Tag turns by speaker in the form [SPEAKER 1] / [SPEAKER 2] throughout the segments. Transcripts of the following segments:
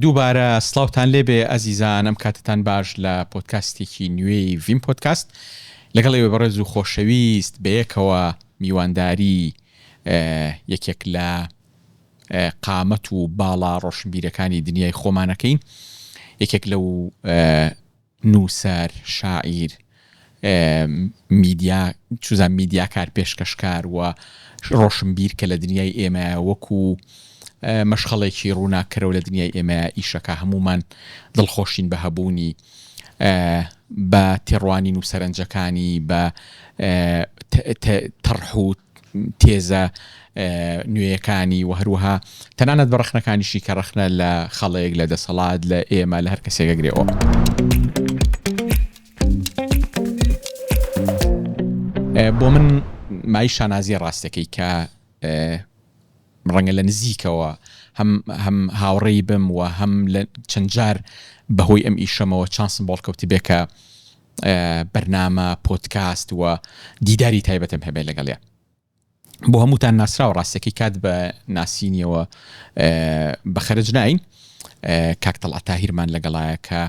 [SPEAKER 1] دووبارە سڵاوتان لێبێ ئەزیزان ئەم کاتەتان باش لە پۆدکاستێکی نوێی ڤیم پۆدکاست لەگەڵ ئێوەی بەڕێز و خۆشەویست بەیەکەوە میوانداری یەکێک لە قامەت و باڵا ڕۆشنبیرەکانی دنیای خۆمانەکەین یەکێک لەو نووسەر، شاعیر، میدیا، چوزانم میدیاکار، پێشکەشکار و ڕۆشنبیر کە لە دنیای ئێمەیا وەکوو مەشخەڵێکی ڕووناککەرەوە لە دنیای ئێمەیا ئیشەکا هەموومان دڵخۆشین بە هەبوونی، بە تێڕوانین و سەرنجەکانی، بە تەڕح و تێزە نوێیەکانی و هەروەها تەنانەت بە ڕەخنەکانیشی کە ڕەخنە لە خەڵک لە دەسەڵات لە ئێمە لە هەر کەسێک ئەگرێەوە. بۆ من مای شانازیە ڕاستەکەی کە ڕەنگە لە نزیکەوە هەم هەم هاوڕێی بم و هەم لە چەند جار بەهۆی ئەم ئیشەمەوە چانسم بۆڵ کەوتبێ کە بەرنامە، پۆدکاست و دیداری تایبەتم هەبێت لەگەڵیا. بۆ هەمووتان ناسراوە ڕاستەکەی کات بە ناسینیەوە بە خەرج ناین کاک تەڵعەت تاهیرمان لەگەڵایە کە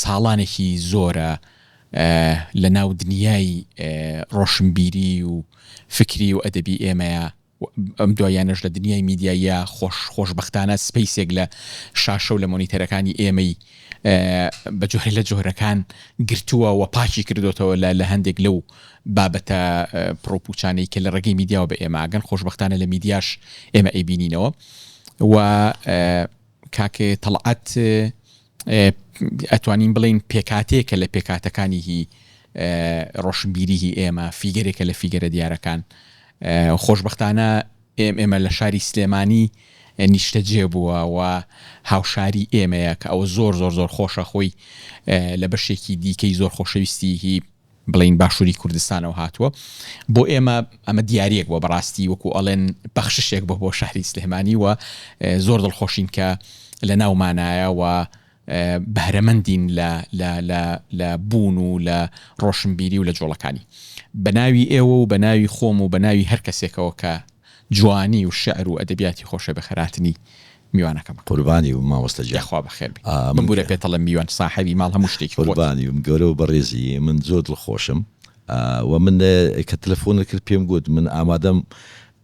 [SPEAKER 1] ساڵانێکی زۆرە لە ناو دنیای ڕۆشنبیری و فکری و ئەدەبی ئێمەیە ئەم دواییانەش لە دنیای میدیاییە خۆش خۆشبەختانە سپەیسێک لە شاشە و لە مۆنیتەرەکانی ئێمەی بە جۆرێ لە جۆرەکان گرتووە و پاکی کردوتەوە لە لە هەندێک لەو بابەتە پڕوپوچانەی کە لە ڕێگەی میدیاوە بە ئێمە ئەگەن خۆشبەختانە لە میدیاش ئێمە ئەیبینینەوە و کاک تەڵعەت ئەتوانین بڵێین پێکهاتەیەکە لە پێکهاتەکانی هی ڕۆشنبیریی ئێمە، فیگەرێکە لە فیگەرە دیارەکان. خۆشبەختانە ئێمە لە شاری سلێمانی نیشتەجێ بووە و هاوشاری ئێمەیە کە ئەوە زۆر زۆر زۆر خۆشە خۆی لە بەشێکی دیکەی زۆر خۆشەویستی هی بڵێین باشووری کوردستانەوە هاتووە بۆ ئێمە ئەمە دیارەک بووە بەڕاستی وەکو ئەڵێن بەخششێک بۆ بۆ شاری سلێمانی و زۆر دڵخۆشین کە لە ناومانایە و بەهرەمەندین لە لە لە لە بوون و لە ڕۆشنبیری و لە جۆڵەکانی بە ناوی ئێوە و بە ناوی خۆم و بە ناوی هەر کەسێکەوە کە جوانی و شعر و ئەدەبیاتی خۆشە بەخێرهاتنی میوانەکەمە.
[SPEAKER 2] قوربانی بم مامۆستا گیان.
[SPEAKER 1] یاخوا بەخێر بی. بمبورە پێت ئەڵێم میوان ساحێبی ماڵ هەموو شتێکی
[SPEAKER 2] خۆتی. قوربانی بم گەورە و بەڕێزی من زۆر دڵخۆشم و من کە تەلەفۆنت کرد پێم گوت من ئامادەم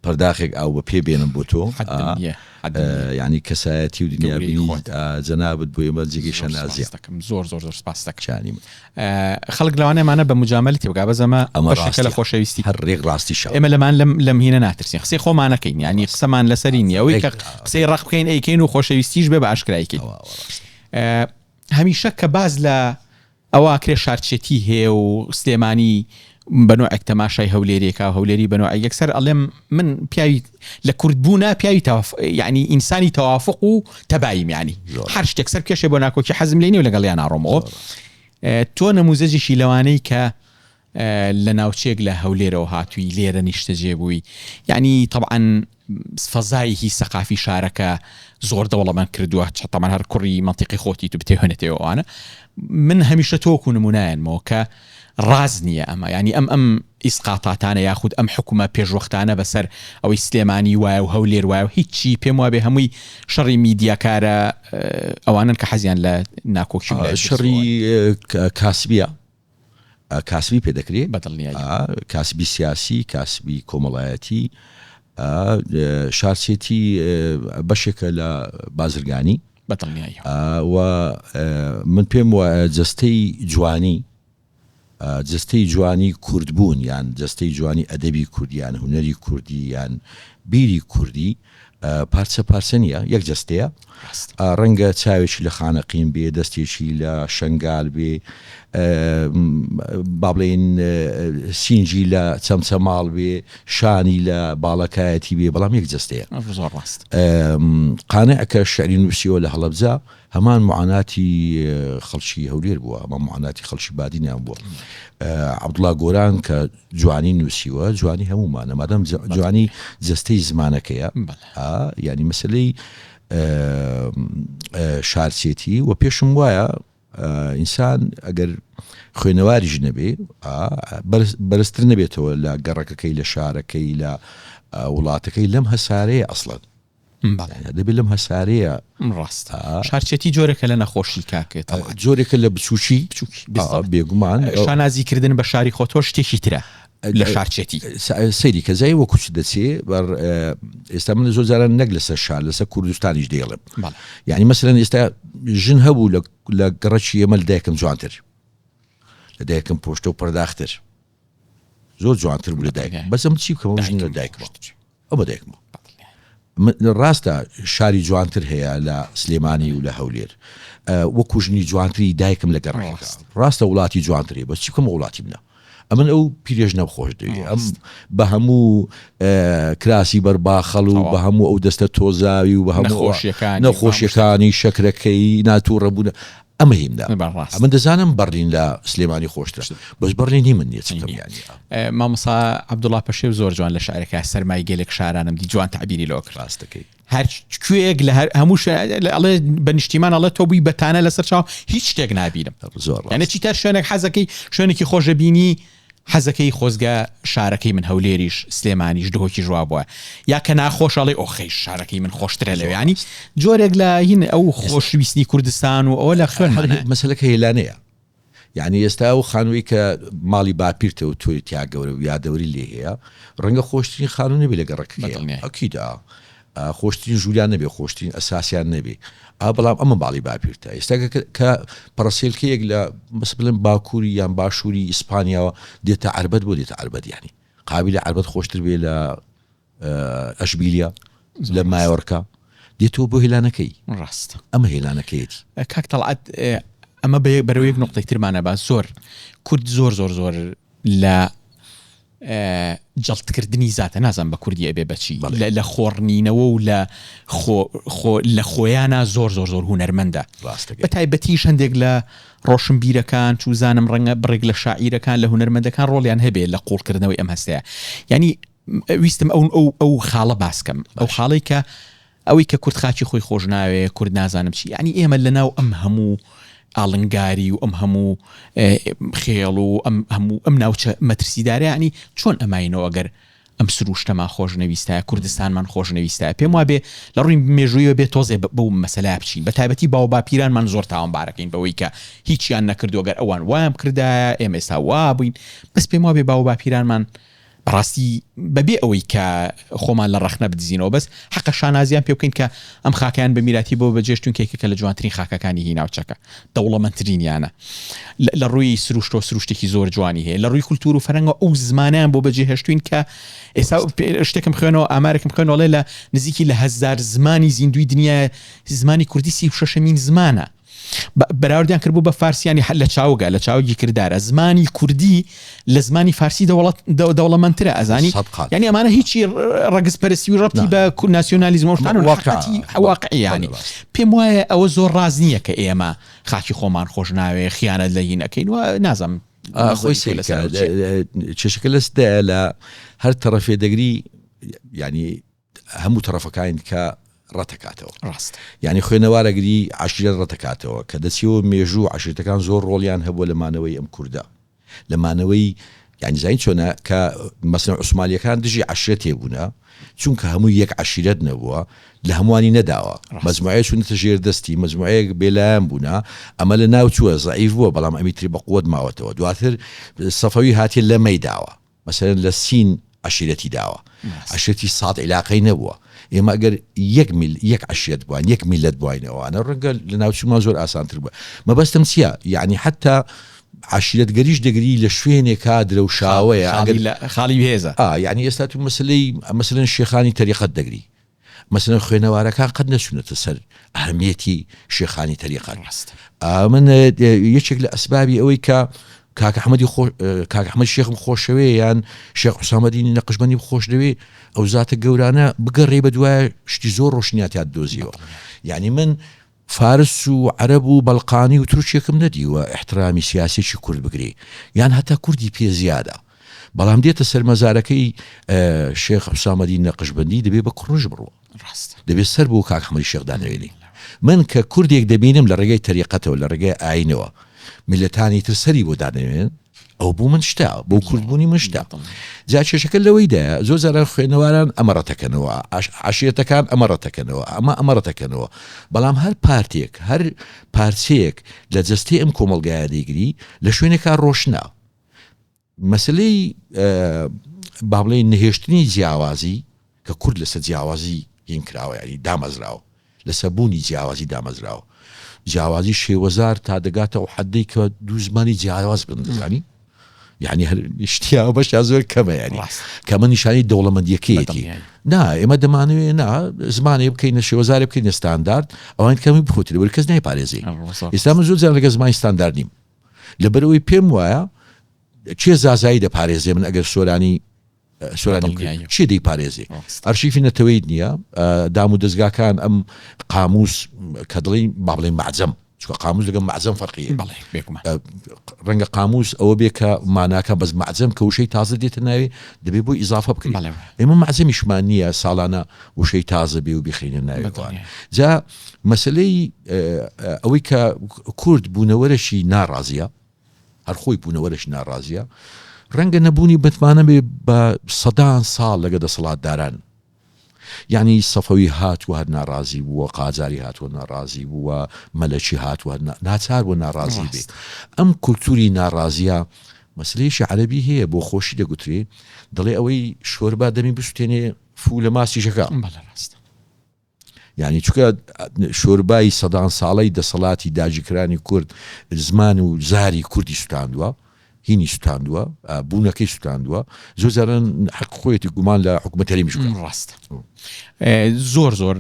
[SPEAKER 2] پەرداخێک ئاو بە پێ بێنم بۆ تۆ
[SPEAKER 1] حەدم نییە حەدم نییە.
[SPEAKER 2] یانی کەسایەتی و
[SPEAKER 1] گەورەی
[SPEAKER 2] دنیابینی
[SPEAKER 1] خۆت.
[SPEAKER 2] جەنابت بۆ ئێمە جێگەی
[SPEAKER 1] زۆر
[SPEAKER 2] شانازیە.
[SPEAKER 1] سپاست دەکەم زۆر زۆر زۆر سپاست دەکەم.
[SPEAKER 2] گیانی من.
[SPEAKER 1] خەڵک لەوانەیە ئەمانە بە موجامەلە تێبگا بەس ئەمە
[SPEAKER 2] ئەمە
[SPEAKER 1] بەشێکە لە
[SPEAKER 2] ڕاستیە
[SPEAKER 1] خۆشەویستی.
[SPEAKER 2] هەر ڕێک ڕاستیشە.
[SPEAKER 1] ئێمە لەمان لەم لەم هینە ناترسین قسەی خۆمان نەکەین یانی قسەمان لەسەری نییە ئەوەی کە قسەی ڕەق بکەین ئەیکەین و خۆشەویستیش بێ بە ئاشکرای کەین.
[SPEAKER 2] ئەوە ئەوە ڕاستە.
[SPEAKER 1] هەمیشە کە باس لە ئەوە ئەکرێ شارچێتی هەیە و سلێمانی بە نۆعێک تەماشای هەولێرێکا و هەولێری بە نۆعێک یەکسەر ئەڵێم من پیاوی لە کورد بوونا پیاوی تەواف یعنی ئینسانی تەوافق و تەباییم یعنی هەر شتێک سەر بکێشێ بۆ ناکۆکی حەزم لێ نیە و لەگەڵیان ناڕۆمەوە تۆ نەموزەجێکی لەوانەی کە لە ناوچەیەک لە هەولێرەوە هاتووی لێرە نیشتەجێ بووی یعنی تەبعەن فەزایەکی سەقافی شارەکە زۆر دەوڵەمەند کردووە تەبعەن هەر کوڕی مەنتیقی خۆتی تو بتێ ئەوانە من هەمیشە تۆکو نمونایەنمەوە کە ڕاز نییە ئەمە ینی ئەم ئەم ئیسقاتاتانە یاخود ئەم حکومە پێشوەختانە بەسەر ئەوەی سلێمانی وایە و هەولێر وایە و هیچی پێم وابێ هەمووی شەڕی میدیاکارە ئەوانن کە حەزیان لە ناکۆکی
[SPEAKER 2] شەڕی کاسبیە کاسبی پێ دەکرێ
[SPEAKER 1] بە دڵنیایی.
[SPEAKER 2] کاسبی سیاسی، کاسبی کۆمەڵایەتی، شارچێتی بەشێکە لە بازرگانی.
[SPEAKER 1] بە دڵنیایی.
[SPEAKER 2] و من پێم وایە جەستەی جوانی، جەستەی جوانی کوردبوون یان جەستەی جوانی ئەدەبی کوردی یان هونەری کوردی یان بیری کوردی پارچە پارچە نییە، یەک جەستەیە. ڕەنگە چاوێکی لە خانەقین بێ، دەستێکی لە شەنگال بێ، با بڵێین سینگی لە چەمچەماڵ بێ، شانی لە باڵەکایەتی بێ، بەڵام یەک جەستەیە.
[SPEAKER 1] زۆر ڕاست.
[SPEAKER 2] قانع کە شعری نووسیوە لە هەڵەبجە، هەمان معاناتی خەڵکی هەولێر بووە، هەمان معاناتی خەڵکی بادینان بووە. عەبدوڵا گۆران کە جوانی نووسیوە، جوانی هەموومانە، مادام جوانی جەستەی زمانەکەیە، یانی مەسەلەی شارچێتی و پێشم وایە ئینسان ئەگەر خوێنەواریش نەبێ بەرزتر نەبێتەوە لە گەڕەکەکەی لە شارەکەی لە وڵاتەکەی لەم هەسارەیە ئەسڵەن.
[SPEAKER 1] بەڵێ.
[SPEAKER 2] دەبێت لەم هەسارەیە.
[SPEAKER 1] ڕاستە. شارچێتی جۆرێکە لە نەخۆشی کاک تەڵعەت.
[SPEAKER 2] جۆرێکە لە بچووکی.
[SPEAKER 1] بچووکی بالضبط.
[SPEAKER 2] بێگومان.
[SPEAKER 1] شانازی کردن بە شاری خۆتەوە شتێکی ترە لە شارچێتی.
[SPEAKER 2] سەیری کە زای وەکو چ دەچێ بەر ئێستا من زۆر جاران نەک لەسەر شار لەسەر کوردستانیش دەیڵێم.
[SPEAKER 1] بەڵێ.
[SPEAKER 2] یانی مەسەلەن ئێستا ژن هەبوو لە لە گەڕەکی ئێمە لە دایکم جوانتر. لە دایکم پۆشتە و پەرداختر. زۆر جوانتر بوو لە دایکم. بەس ئەمن چی بکەم ئەو ژنە لە دایکمە. ئەو بە دایکمە. ڕاستە شاری جوانتر هەیە لە سلێمانی و لە هەولێر وەکو ژنی جوانتری دایکم لە گەڕەکەکە ڕاستە وڵاتی جوانتری بەس چی بکەم وڵاتی منە ئەمن ئەو پیرێژنە خۆش دەوێ ئەم بە هەموو کراسی بەرباخەڵ و بە هەموو ئەو دەستە تۆزاوی و بە هەموو نەخۆشیەکانی شەکرەکەی ناتوڕەبوونە ئەمە هی منە ئەمن دەزانم بەڕین لە سلێمانی خۆشترە بەس بەڕین هی من نیە چ بکەم یانی.
[SPEAKER 1] مامۆستا عەبدوڵا پەشێو زۆر جوان لە شعرەکە سەرمای گەلێک شارانم دی جوان تەعبیری لەوە کرد.
[SPEAKER 2] ڕاست دەکەی.
[SPEAKER 1] هەر کوێیەک لە هەر هەموو شوێن ئەڵێ بە نیشتیمان ئەڵێ تۆ بووی بە تانە لەسەر چاو هیچ شتێک نابینم.
[SPEAKER 2] زۆر ڕاست.
[SPEAKER 1] یانی چیتە شوێنێک حەزەکەی شوێنێکی خۆش دەبینی حەزەکەی خۆزگە شارەکەی من هەولێریش سلێمانیش دهۆکیش وابووە یا کە ناخۆشە ئەڵێی ئۆخەی شارەکەی من خۆشترە لەوێ یانی جۆرێک لە هین ئەو خۆشویستنی کوردستان و ئەوە لە خوێنمانە.
[SPEAKER 2] مەسەلەکە هێلانەیە یعنی ئێستا ئەو خانووی کە ماڵی باپیرتە و تۆی تیا گەورە و یادەوری لێ هەیە ڕەنگە خۆشترین خانوو نەبێ لە گەڕەکەکەی
[SPEAKER 1] بەدڵنیایی.
[SPEAKER 2] ئەکیدا خۆشترین ژووریان نەبێ خۆشترین ئەساسیان نەبێ ئا بەڵام ئەمە ماڵی باپیرتە ئێستا کە پەڕەسێلکەیەک لە بەس بڵێن باکووری یان باشووری ئیسپانیاوە دێتە عەربەت بۆ دێتە عەربەت یانی قابیلە عەربەت خۆشتر بێ لە ئەشبیلیا لە مایۆرکا دێتەوە بۆ هێلانەکەی
[SPEAKER 1] ڕاستە
[SPEAKER 2] ئەمە هێلانەکەیەتی.
[SPEAKER 1] کاک تەڵعەت ئەمە بەرەو یەک نوقتەی ترمانە با زۆر کورد زۆر زۆر زۆر لە جەڵتکردنی زاتە نازانم بە کوردی ئەبێ بەچی لە خۆڕنینەوە و لە خۆ لە خۆیانە زۆر زۆر زۆر هونەرمەندە بە تایبەتیش هەندێک لە ڕۆشنبیرەکان چوزانم ڕەنگە بڕێک لە شاعیرەکان لە هونەرمەندەکان ڕۆڵیان هەبێ لە قوڵکردنەوەی ئەم هەستەیە یعنی ویستم ئەو ئەو ئەو خاڵە باسکەم ئەو خاڵی کە ئەوەی کە کورد خاکی خۆی خۆش ناوێ کورد نازانم چی یعنی ئێمە لەناو ئەم هەموو ئاڵنگاری و ئەم هەموو خێڵ و ئەم هەموو ئەم ناوچە مەترسیدارە یعنی چۆن ئەماینەوە گەر ئەم سروشتەمان خۆش نەویستایە کوردستانمان خۆش نەویستایە پێم وابێ لە ڕووی مێژوویەوە بێ تۆزێ بەو مەسەلە بچین بە تایبەتی باو باپیرانمان زۆر تاوانبارەکەین بەوەی کە هیچیان نەکردووە گەر ئەوان وایان بکردایە ئێمە ئێستا وا بووین بەس پێم وابێ باو باپیرانمان بەڕاستی بەبێ ئەوەی کە خۆمان لە ڕەخنە بدزینەوە بەس حەقە شانازیان پێ بکەین کە ئەم خاکەیان بە میراتی بۆ بەجێشتوون کە یەکێکە لە جوانترین خاکەکانی هی ناوچەکە دەوڵەمەندترینیانە لە ڕووی سروشتەوە سروشتێکی زۆر جوانی هەیە لە ڕووی کولتوور و فەرەنگەوە ئەو زمانیان بۆ بەجێهێشتوین کە ئێستا شتێکم خوێنەوە ئامارێکم خوێنەوە لە نزیکی لە هەزار زمانی زیندوی دنیا زمانی کوردی 36مین زمانە بەراوردیان کردبوو بە فارسی یانی لە چاوگە لە چاوگی کردارە زمانی کوردی لە زمانی فارسی دەوڵەت دەوڵەمەندترە ئەزانی یعنی ئەمانە هیچی ڕەگز پەرستی و ڕەتی بە ناسیۆنالیزم و شتان واقعی ینی پێم وایە ئەوە زۆر ڕاز نییە کە ئێمە خاکی خۆمان خۆش ناوێ خیانەت لە هین ئەەکەین و نازم
[SPEAKER 2] خۆی کێشەکە لەسدایە لە هەر تەڕەفێ دەگری ینی هەموو تەڕەفەکانی دیکە ڕەتەکاتەوە.
[SPEAKER 1] ڕاستە.
[SPEAKER 2] یانی خوێنەوارەگری عەشیرەت ڕەتەکاتەوە کە دەچیەوە مێژوو عەشیرەتەکان زۆر ڕۆڵیان هەبووە لە مانەوەی ئەم کوردە لە مانەوەی یانی زانی چۆنە کە مەسەلەن عوسمانیەکان دژی عەشرەتێ بوونە چونکە هەمووی یەک عەشیرەت نەبووە لە هەمووانی نەداوە مەجموعەیە چوونەتە ژێر دەستی مەجموعەیەک بێلایەن بوونە ئەمە لە ناو چووە زەعیف بووە بەڵام ئەمی تری بە قوت ماوەتەوە دواتر سەفەوی هاتیە لەمەی داوە مەسەلەن لە سین عەشیرەتی داوە عەشیرەتی ساد عیلاقەی نەبووە ئێمە ئەگەر یەک میل یەک عەشیرەت بووین یەک میلەت بواین ئەوانە ڕەنگە لە ناوچوومان زۆر ئاسانتر بووە مەبەستم چییە یعنی حتا عەشیرەتگەریش دەگری لە شوێنێکا درەوشاوەیە ئەگەر
[SPEAKER 1] خاڵی بەهێزە
[SPEAKER 2] ئا یعنی ئێستا تو مەسەلەی مەسەلەن شێخانی تەریقەت دەگری مەسەلەن خوێنەوارەکان قەت نەچوونەتە سەر ئەهمیەتی شێخانی تەریقەت.
[SPEAKER 1] ڕاستە.
[SPEAKER 2] من یەکێک لە ئەسبابی ئەوەی کە کاک ئەحمەدی خۆ کاک ئەحمەد شێخم خۆشەوێ یان شێخ حوسامەدینی نەقشبەندیم خۆش دەوێ ئەو زاتە گەورانە بگەڕێ بە دوای شتی زۆر ڕۆشنیاتیان دۆزیەوە یعنی من فارس و عەرەب و بەڵقانی و تورکێکم نەدیوە ئیحترامی سیاسیەکی کورد بگرێ یان هەتا کوردی پێ زیادە بەڵام دێتە سەر مەزارەکەی شێخ حوسامەدین نەقشبەندی دەبێ بە کوڕش بڕۆ
[SPEAKER 1] ڕاستە
[SPEAKER 2] دەبێ سەر بۆ کاک حەمەی شێخ دانەوێنی من کە کوردێک دەبینم لە ڕێگەی تەریقەتەوە لە ڕێگەی ئاینەوە. میللەتانی تر سەری بۆ دادەنێن ئەو بۆ من شتە بۆ کوردبوونی من شتە جا کێشەکە لەوەیدایە زۆر جاران خوێنەواران ئەمە ڕەتەکەنەوە عەشیرەتەکان ئەمە ڕەتەکەنەوە ئەمە ئەمە ڕەتەکەنەوە بەڵام هەر پارتێک هەر پارچەیەک لە جەستەی ئەم کۆمەڵگایە دەیگری لە شوێنێکا ڕۆشنە مەسەلەی با بڵێین نەهێشتنی جیاوازی کە کورد لەسەر جیاوازی هین کراوە یانی دامەزراوە لەسەر بوونی جیاوازی دامەزراوە جیاوازی شێوەزار تا دەگاتە ئەو حەدەی کە دوو زمانی جیاواز بن دەزانی یعنی هەر شتیا بەشیا زۆر کەمە ینی کە من نیشانی دەوڵەمەندیەکەیەتی نا ئێمە دەمانوێ نا زمانێ بکەینە شێوەزارێ بکەینە ستاندارد ئەوان کەمی بخۆتری وەری کەس نایپارێزی ئێستا من زۆر جار لەگە زمانی ستاندارد نیم لەبەرئەوەی پێم وایە کێ زازایی دەپارێزێ من ئەگەر سۆرانی سۆرانی کێ دەیپارێزێ ئەرشیفی نەتەوەیت نییە دام و دەستگاکان ئەم قاموس کە دڵی با بڵێن مەعجەم چونکە قاموس لەگەڵ مەعجەم فەرقی ڕەنگە قاموس ئەوە بێ کە ماناکە بەس مەعجەم کە وشەی تازە دێتە ناوی دەبێ بۆ ئیزافە بکرێت ئێمە مەعجەمیشمان نییە ساڵانە وشەی تازە بێ و بخینە ناوی جا مەسەلەی ئەوەی کە کورد بوونەوەرەکی ناڕازیە هەر خۆی بوونەوەرەکی ناڕازیە ڕەنگە نەبوونی متمانە بێ بە سەدان ساڵ لەگە دەسەڵاتداران یعنی سەفەوی هاتووە هەر ناڕازی بووە قاجاری هاتووە ناڕازی بووە مەلەکی هاتووە ناچار بووە ناڕازی بێ ئەم کولتوری ناڕازیە مەسلەیەکی عەرەبی هەیە بۆ خۆشی دەگوترێ دەڵێ ئەوەی شۆربا دەمی بسوتێنێ فوو لە ماسیشەکە
[SPEAKER 1] بەڵێ ڕاستە.
[SPEAKER 2] یانی چونکە شۆربای سەدان ساڵەی دەسەڵاتی داگیرکرانی کورد زمان و زاری کوردی سوتاندووە هینی سوتاندووە بوونەکەی سوتاندووە زۆر جاران حەق خۆیەتی گومان لە حکوومەت هەرێمیش بکات.
[SPEAKER 1] ڕاستە زۆر زۆر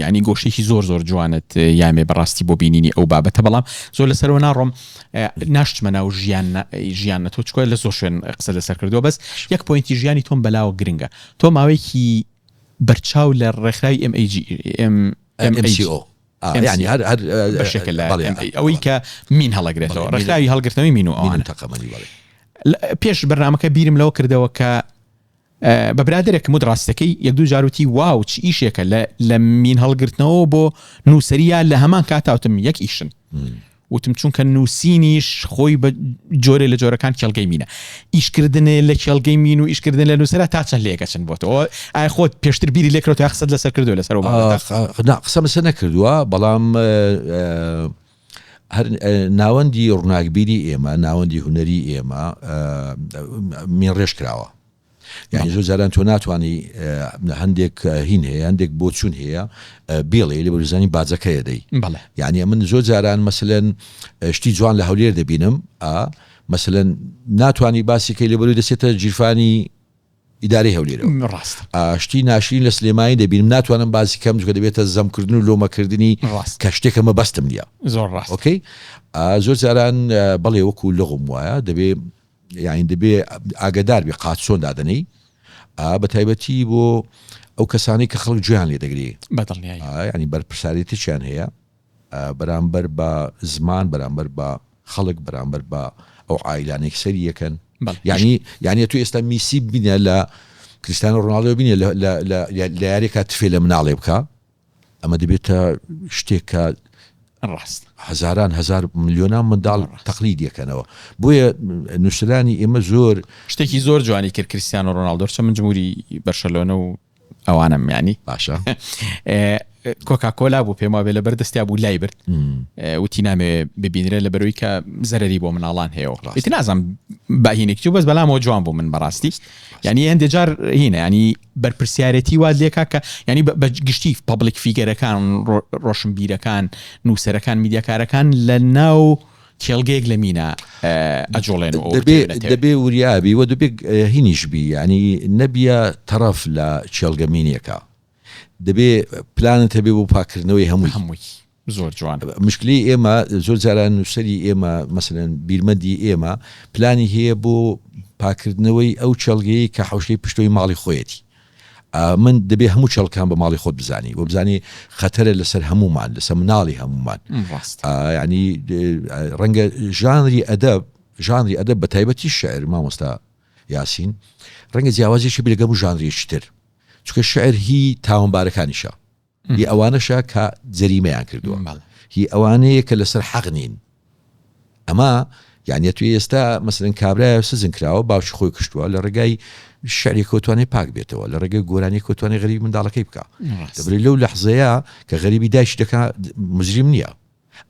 [SPEAKER 1] یعنی گۆشێکی زۆر زۆر جوانت یامێ بەڕاستی بۆ بینینی ئەو بابەتە بەڵام زۆر لەسەرەوە ناڕۆم ناشچمە ناو ژیان ژیان تۆ چکە لە زۆر شوێن قسە لەسەر کردووە بەس یەک point ی ژیانی تۆم بەلاوە گرنگە تۆ ماوەیەکی بەرچاو لە ڕێکخراوی MAG
[SPEAKER 2] MCO یعنی هەر هەر
[SPEAKER 1] بەشێکە لە ئەوەی کە مین هەڵەگرێتەوە ڕێکخراوی هەڵگرتنەوەی مین و ئەوانە
[SPEAKER 2] تەقەمەنی بەڵێ
[SPEAKER 1] پێش بەرنامەکە بیرم لەوە کردەوە کە بە برادێکم وت ڕاستەکەی یەک دوو جاروتی واو چ ئیشێکە لە لە مین هەڵگرتنەوە بۆ نووسەریە لە هەمان کاتاوتم یەک ئیشن وتم چونکە نووسینیش خۆی بە جۆرێ لە جۆرەکان کێڵگەی مینە. ئیشکردنێ لە کێڵگەی مین و ئیشکردن لە نووسەرا تا چەند لێک ئەچن بۆتەوە؟ ئایا خۆت پێشتر بیری لێ کردۆتەوە یا قسەت لەسەر کردووە لەسەر ئەو بابەتە؟
[SPEAKER 2] نا قسەم لەسەر نەکردووە، بەڵام هەر ناوەندی ڕووناکبیری ئێمە، ناوەندی هونەری ئێمە مینڕێژ کراوە. یانی زۆر جاران تۆ ناتوانی هەندێک هین هەیە هەندێک بۆچون هەیە بێڵێ لە بەرزانی باجەکەیە دەی یعنی من زۆر جاران مەسەلەن شتی جوان لە هەولێر دەبینم مەسەلەن ناتوانی باسیکەی لە بەروی دەچێتە گیرفانی ئیدارەی هەولێر
[SPEAKER 1] ڕاست
[SPEAKER 2] شتی ناشرین لە سلێمانی دەبینم ناتوانم باسی کەم چونکە دەبێتە زەمکردن و لۆمەکردنی
[SPEAKER 1] ڕاست
[SPEAKER 2] کە شتێکە مەبەستم نییە
[SPEAKER 1] زۆر ڕاست
[SPEAKER 2] ئۆکەی زۆر جاران بەڵێ وەکو لغم وایە دەبێ یانی دەبێ ئاگەدار بی قاچ چۆن دادەنێی بە تایبەتی بۆ ئەو کەسانەی کە خەڵک گوێیان لێ دەگری
[SPEAKER 1] بەدڵنیایی
[SPEAKER 2] ینی بەرپرسارێتیان هەیە بەرامبەر بە زمان بەرامبەر بە خەڵک بەرامبەر بە ئەو عیلانێک سەری یەکەن یعنی یعنی تو ئێستا میسی بینە لە کریستیانۆ ڕۆناڵدۆ بینە لە یاریێکا تفێ لە مناڵێ بکە ئەمە دەبێتە شتێک کە
[SPEAKER 1] ڕاست
[SPEAKER 2] هەزاران هەزار ملیۆنان منداڵ تەقلید یەکەنەوە بۆیە نووسرانی ئێمە زۆر
[SPEAKER 1] شتێکی زۆر جوانی کرد کریستیانۆ ڕۆناڵدۆ چە من جمهوری بەرشەلۆنە و ئەوانم ینی
[SPEAKER 2] باشە
[SPEAKER 1] کۆکاکۆلا بوو پێم وابێ لە بەردەستیا بوو لای برد وتی نامێ ببینرێ لە بەرەوەی کە زەرری بۆ مناڵان هەیە ئیتر نازانم باهینێکی چوو بەس بەلامەوە جوان بوو من بەڕاستی یعنی هەندێ جار هینە ینی بەرپرسیارێتی وات لێکا کە ینی بە گشتی public figure ەکان ڕۆشنبیرەکان نووسەرەکان میدیاکارەکان لە ناو کێڵگەیەک لە مینە ئەجوڵێن و
[SPEAKER 2] دەبێ دەبێ وریابی و دەبێ هینیش بی ینی نەبیە تەڕەف لە کێڵگە مینێکە دەبێ پلانت هەبێ بۆ پاکردنەوەی هەمووی.
[SPEAKER 1] هەمووی زۆر جوان.
[SPEAKER 2] مشکلەی ئێمە زۆر جاران نووسەری ئێمە مەسەلەن بیرمەندی ئێمە پلانی هەیە بۆ پاکردنەوەی ئەو کێڵگەیەی کە حەوشەی پشتۆی ماڵی خۆیەتی من دەبێ هەموو کێڵکان بە ماڵی خۆت بزانی و بزانی خەتەرە لەسەر هەمومان لەسەر مناڵی هەمومان
[SPEAKER 1] ڕاست
[SPEAKER 2] ینی ڕەنگە ژانری ئەدەب ژانری ئەدەب بە تایبەتی شعر مامۆستا یاسین ڕەنگە جیاوازیشی بێ لەگەڵ ژانرێکی تر چونکە شعر هی تاوانبارەکانیشە هی ئەوانەشە کە جەریمەیان کردووە هی ئەوانەیە کە لەسەر حەق نین. ئەمە یانی ئەتوێ ئێستا مەسەلەن کابرایە سجن کراوە باوکی خۆی کوشتووە لە ڕێگای شعرێکەوە توانێ پاک بێتەوە لە ڕێگەی گۆرانیەکەوە توانێ غەریبی منداڵەکەی بکا دەبرێ لەو لەحزەیە کە غەریبی دایکی دەکا مجرم نییە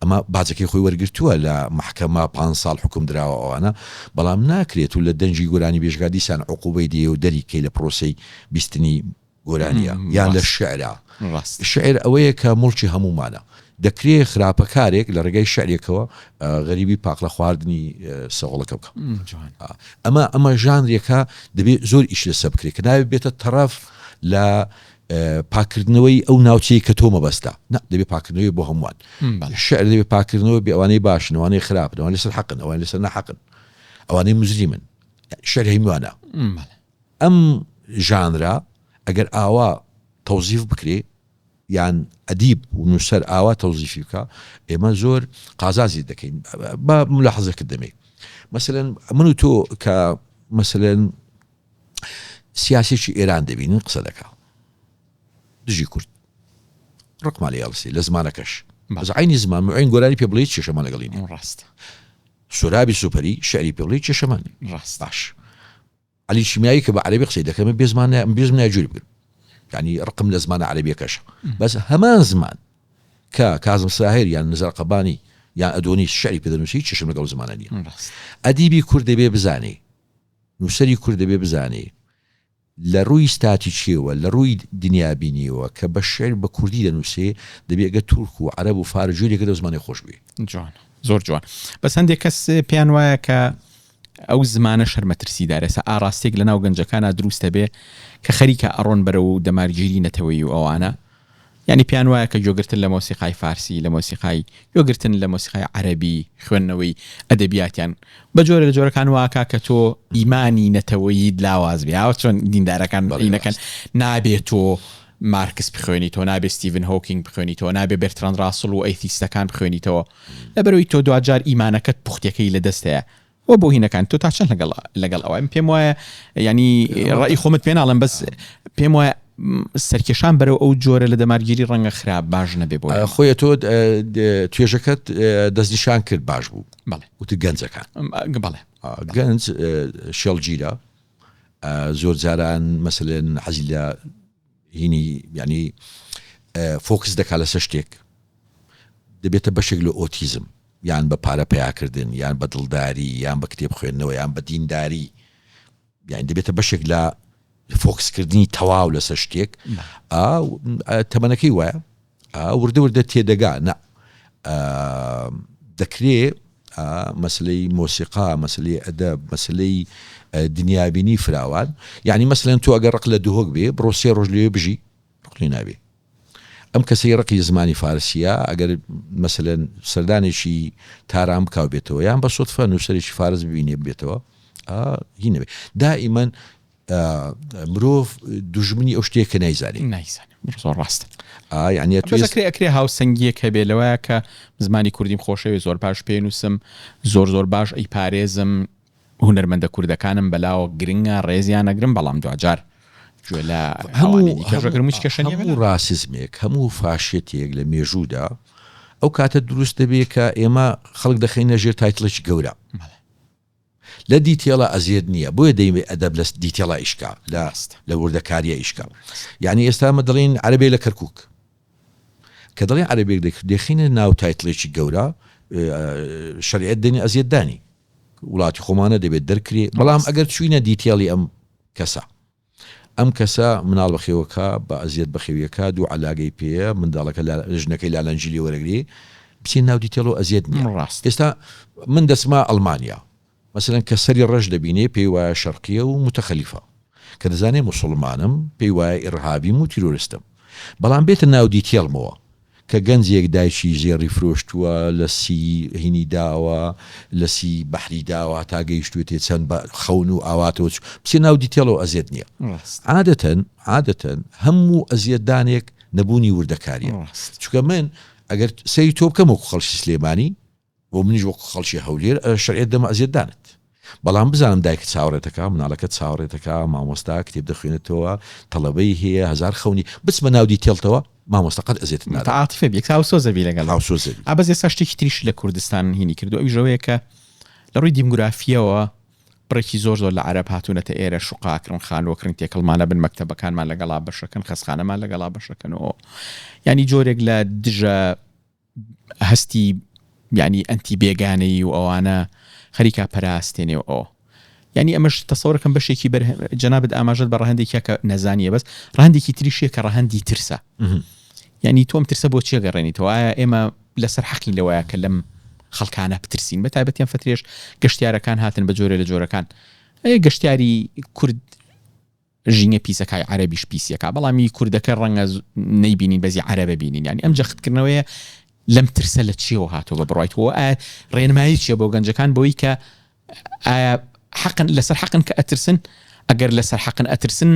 [SPEAKER 2] ئەمە باجەکەی خۆی وەرگرتووە لە محکەمە پ ساڵ حکوم دراوە ئەوانە بەڵام ناکرێت و لە دەنگی گۆرانی بێژگا دیسان عقوبەی دێ و دەری کەی لە پرۆسەی بیستنی گۆرانیە یان لە شعرا شعر ئەوەیە کە موڵکی هەموومانە دەکرێ خراپەکارێک لە ڕێگای شعرێکەوە غەریبی پاقلە خواردنی سەغڵەکە بکە ئەمە ئەمە ژانرێکە دەبێ زۆر ئیش لەسە بکرێت کە ناوێت بێتە تەڕەف لە پاکردنەوەی ئەو ناوچەیە کە تۆ مەبەستە نا دەبێ پاکردنەوەی بۆ هەمووان شعر دەبێ پاکردنەوە بێ ئەوانەی باشن ئەوانەی خراپن ئەوانەی لەسەر حەقن ئەوانەی لەسەر ناحەقن ئەوانەی مجریمن شعر هەمووانە ئەم ژانرە ئەگەر ئاوا تەوزیف بکرێ یان ئەدیب و نووسەر ئاوا تەوزیفی بکا ئێمە زۆر قازازی دەکەین با ملاحەزەکرد دەمێ مەسەلەن من و تۆ کە مەسەلەن سیاسێکی ئێران دەبینین قسە دەکا دژی کورد ڕقمان لێ هەڵسی لە زمانەکەش بەس عینی زمان معین گۆرانی پێ بڵێ کێشەمان لەگەڵی نیە
[SPEAKER 1] ڕاستە
[SPEAKER 2] سۆرابی سوپەری شعری پێ بڵێ کێشەمان
[SPEAKER 1] ڕاست
[SPEAKER 2] باش عەلی شیمیایی کە بە عەرەبی قسەی دەکەم من بێ زمان بێ زمان ناگوێ بگرم یعنی ڕقم لە زمانە عەرەبیەکەشە بەس هەمان زمان کە کازم ساهر یان نزار قەبانی یان ئەدۆنیس شعری پێ دەنووسی چشم لەگەڵ زمانە نییە ئەدیبی کورد دەبێ بزانێ نووسەری کورد دەبێ بزانێ لە ڕووی ستاتیکیەوە لە ڕووی دنیابینیەوە کە بە شعر بە کوردی دەنووسێ دەبێ ئەگەر تورک و عەرەب و فارس گوێ لێ کردەوە زمانی خۆش بوێ.
[SPEAKER 1] جوان زۆر جوان بەس هەندێک کەس پێیان وایە کە ئەو زمانە شەر مەترسیدارە ئێستا ئاڕاستەیەک لەناو گەنجەکانا دروست ئەبێ کە خەریکە ئەڕۆن بەرەو دەمارگیری نەتەوەیی و ئەوانە یانی پێیان وایە کە گوێگرتن لە مۆسیقای فارسی لە مۆسیقای گوێگرتن لە مۆسیقای عەرەبی خوێندنەوەی ئەدەبیاتیان بە جۆرە لە جۆرەکان واکا کە تۆ ئیمانی نەتەوەییت لاواز بێ ئاوە چۆن دیندارەکان ئینەکەن نابێ تۆ مارکس بخوێنیتەوە نابێ ستیڤن هۆکینگ بخوێنیتەوە نابێ بێرتراند ڕاسڵ و ئەیثیستەکان بخوێنیتەوە لەبەرئەوەی تۆ دواجار ئیمانەکەت پوختەکەی لەدەست هەیە وە بۆ هینەکان تۆ تا چەند لەگەڵ لەگەڵ ئەوە من پێم وایە ینی ڕئی خۆمت پێ ناڵێم بەس پێم وایە سەرکێشان بەرەو ئەو جۆرە لە دەمارگیری ڕەنگە خراپ باش نەبێ بۆ
[SPEAKER 2] خۆی تۆ توێژەکەت دەستنیشان کرد باش بوو
[SPEAKER 1] بەڵێ
[SPEAKER 2] وتی گەنجەکان
[SPEAKER 1] بەڵێ
[SPEAKER 2] گەنج شێڵگیرە زۆر جاران مەسەلەن حەزی لە هینی یعنی فۆکس دەکا لەسەر شتێک دەبێتە بەشێک لە ئۆتیزم یان بە پارە پیاکردن یان بە دڵداری یان بە کتێب خوێندنەوە یان بە دینداری یان دەبێتە بەشێک لە فۆکسکردنی تەواو لەسەر شتێک تەمەنەکەی وایە وردە وردە تێدەگا نا دەکرێ مەسلەی مۆسیقا مەسلەی ئەدەب مەسلەی دنیابینی فراوان یعنی مەسلەن تۆ ئەگەر ڕق لە دهۆک بێ بڕۆ سێ ڕۆژ لێ بژی ڕق لێ نابێ ئەم کەسەی ڕقی زمانی فارسیە ئەگەر مەسەلەن سەردانێکی تاران بکاو بێتەوە یان بە سوتفە نووسەرێکی فارس ببینێ بێتەوە هی نەبێ دائیمەن مرۆڤ دوژمنی ئەو شتەیە کە نایزانێ.
[SPEAKER 1] نایزانێ زۆر ڕاستە.
[SPEAKER 2] ئا یانی
[SPEAKER 1] ئەتوو بەس ئەکرێ ئەکرێ هاوسەنگیەک هەبێ لەوەیە کە زمانی کوردیم خۆشەوێ زۆر باش پێنووسم زۆر زۆر باش ئەیپارێزم هونەرمەندە کوردەکانم بەلاوە گرنگە ڕێزیان ئەگرم بەڵام دواجار گوێ لە ئەوانی دیکەش ئەگرم هیچ کێشە نییە
[SPEAKER 2] هەموو ڕاسیزمێک هەموو فاشێتێک لە مێژوودا ئەو کاتە دروست دەبێ کە ئێمە خەڵک دەخەینە ژێر title ێکی گەورە. لە detail ا ئەزیەت نیە بۆیە دەیمێ ئەدەب لە detail ا ئیش کا لە لە وردەکاریە ئیش کا یانی ئێستا ئەمە دەڵێین عەرەبێک لە کەرکوک کە دەڵێن عەرەبێک لە دێخینە ناو title ێکی گەورە شەریعەت دێنێ ئەزیەت دانی وڵاتی خۆمانە دەبێت دەرکرێ بەڵام ئەگەر چوینە detail ی ئەم کەسە ئەم کەسە مناڵ بەخێوەکا بە ئەزیەت بەخێویەکا دوو عەلاگەی پێیە منداڵەکە ژنەکەی لالەنجی لێ وەرەگرێ بچین ناو detail و ئەزیەت نیە
[SPEAKER 1] ڕاست.
[SPEAKER 2] ئێستا من دەچمە ئەڵمانیا مەسەلەن کە سەری ڕەش دەبینێ پێی وایە شەرقیە و موتەخەلیفە کە دەزانێ موسوڵمانم پێی وایە ئیڕهابیم و تیرۆرستم بەڵام بێتە ناو detail مەوە کە گەنجێک دایکی زێڕی فرۆشتووە لە سی هینی داوە لە سی بەحری داوە هەتا گەیشتوێتێ چەند بە خەون و ئاواتەوە چوو بچێ ناو detail ەوە ئەزیەت نییە
[SPEAKER 1] ڕاست.
[SPEAKER 2] عادەتەن عادەتەن هەموو ئەزیەتدانێک نەبوونی وردەکاریە
[SPEAKER 1] ڕاست.
[SPEAKER 2] چونکە من ئەگەر سەیری تۆ بکەم وەکو خەڵکی سلێمانی بۆ منیش وەکو خەڵکی هەولێر شەرعیەت دەمە ئەزیەتدانت بەڵام بزانم دایکت چاوەڕێتەکا مناڵەکەت چاوەڕێتەکا مامۆستا کتێب دەخوێنێتەوە تەڵەبەی هەیە هەزار خەونی بچمە ناو detail تەوە. مامۆستا قەت ئەزێتت نادەم.
[SPEAKER 1] متعاطفە بی هاوسۆزە بی لەگەڵ.
[SPEAKER 2] هاوسۆزە بی.
[SPEAKER 1] ئا بەس ئێستا شتێکی تریش لە کوردستان هینی کردووە ئەویش ئەوەیە کە لە ڕووی دیموگرافییەوە بڕێکی زۆر زۆر لە عەرەب هاتوونەتە ئێرە شوقە ئەکڕن خانوو ئەکڕن تێکەڵمانە بن مەکتەبەکانمان لەگەڵا بەشەکەن خەسخانەمان لەگەڵا بەشەکەن و یانی جۆرێک لە دژە هەستی یانی ئەنتی بێگانەیی و ئەوانە خەریکە پەرە ئەستێنێ و ئەوە یانی ئەمەش تەسەورەکەم بەشێکی بەر جەنابت ئاماژەت بە ڕەهەندێکیا کە نەزانیە بەس ڕەهەندێکی تریشیە کە ڕەهەندی ترسە یانی تۆ ئەم ترسە بۆ چیە گەڕێنیتەوە ئایا ئێمە لەسەر حەقین لەوەیە کە لەم خەڵکانە بترسین بە تایبەتی ئەم فترێش گەشتیارەکان هاتن بە جۆرێ لە جۆرەکان گەشتیاری کورد ژینگە پیسەکای عەرەبیش پیسیەکا بەڵام ی کوردەکە ڕەنگە نەیبینین بەس ی عەرەبە بینین یانی ئەم جەختکردنەوەیە لەم ترسە لە چیەوە هاتووە بە بڕوای تۆ ئایا ڕێنمایی چیە بۆ گەنجەکان بۆی کە ئایا حەقن لەسەر حەقن کە ئەترسن ئەگەر لەسەر حەقن ئەترسن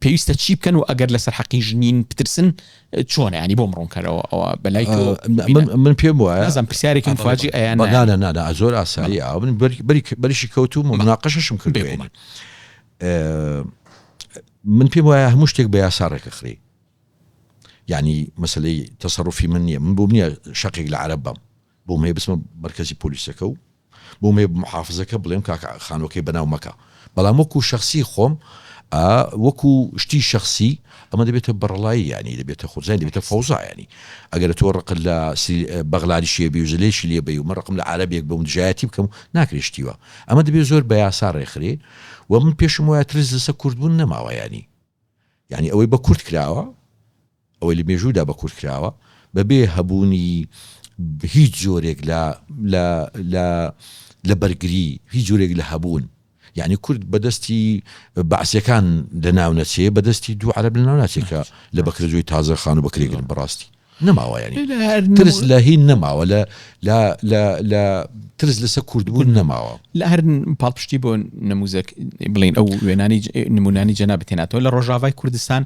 [SPEAKER 1] پێویستە چی بکەن و ئەگەر لەسەر حەقیش نین بترسن چۆنە ینی بۆم ڕوونکەرەوە ئەوە بەلای تۆ
[SPEAKER 2] من پێم وایە
[SPEAKER 1] نازانم پرسیارێکی مفاجی ئەیان
[SPEAKER 2] نا نا نا زۆر ئاسایی ئەوە من بەریشی کەوتوم و مناقەشەشم کردووە
[SPEAKER 1] بێگومان.
[SPEAKER 2] من پێم وایە هەموو شتێک بە یاسا ڕێکەخرێ یعنی مەسلەی تەسەڕوفی من نییە من بۆم نییە شەقێک لە عەرەب بەم بۆم هەیە بچمە مەرکەزی پۆلیسەکە و بۆم هەیە محافزەکە بڵێم کاکە خانوەکەی بەناو مەکە بەڵام وەکو شخصی خۆم وەکو شتی شخصی ئەمە دەبێتە بەڕەڵایی ینی دەبێتە خۆزای دەبێتە فەوزا ینی ئەگەر تۆ ڕقت لە بەغلادی شێبی و زلێشی لێ بی و من ڕقم لە عربێک بم دژایەتی بکەم ناکرێ شتیوە ئەمە دەبێت زۆر بە یاسا ڕێکخرێ و من پێشم وایە ترس لەسەر کوردبوون نەماوە ینی یعنی ئەوەی بە کورد کراوە ئەوەی لە مێژوودا بە کورد کراوە بەبێ هەبوونی هیچ جۆرێک لە لە لە لە بەرگری هیچ جۆرێک لە هەبوون یعنی کورد بەدەستی بەعسیەکان لە ناو نەچێ بەدەستی دوو عەرەب لە ناو ناچێ کە لە بەکرەجۆی تازە خان و بەکرێگرن بەڕاستی نەماوە ینی ترس لە هین نەماوە لە لە لە لە ترس لەسەر کوردبوون نەماوە.
[SPEAKER 1] لە هەر پاڵپشتی بۆ نموزەک بڵێین ئەو وێنانەی نمونانەی جەنابت هێناتەوە لە ڕۆژاڤای کوردستان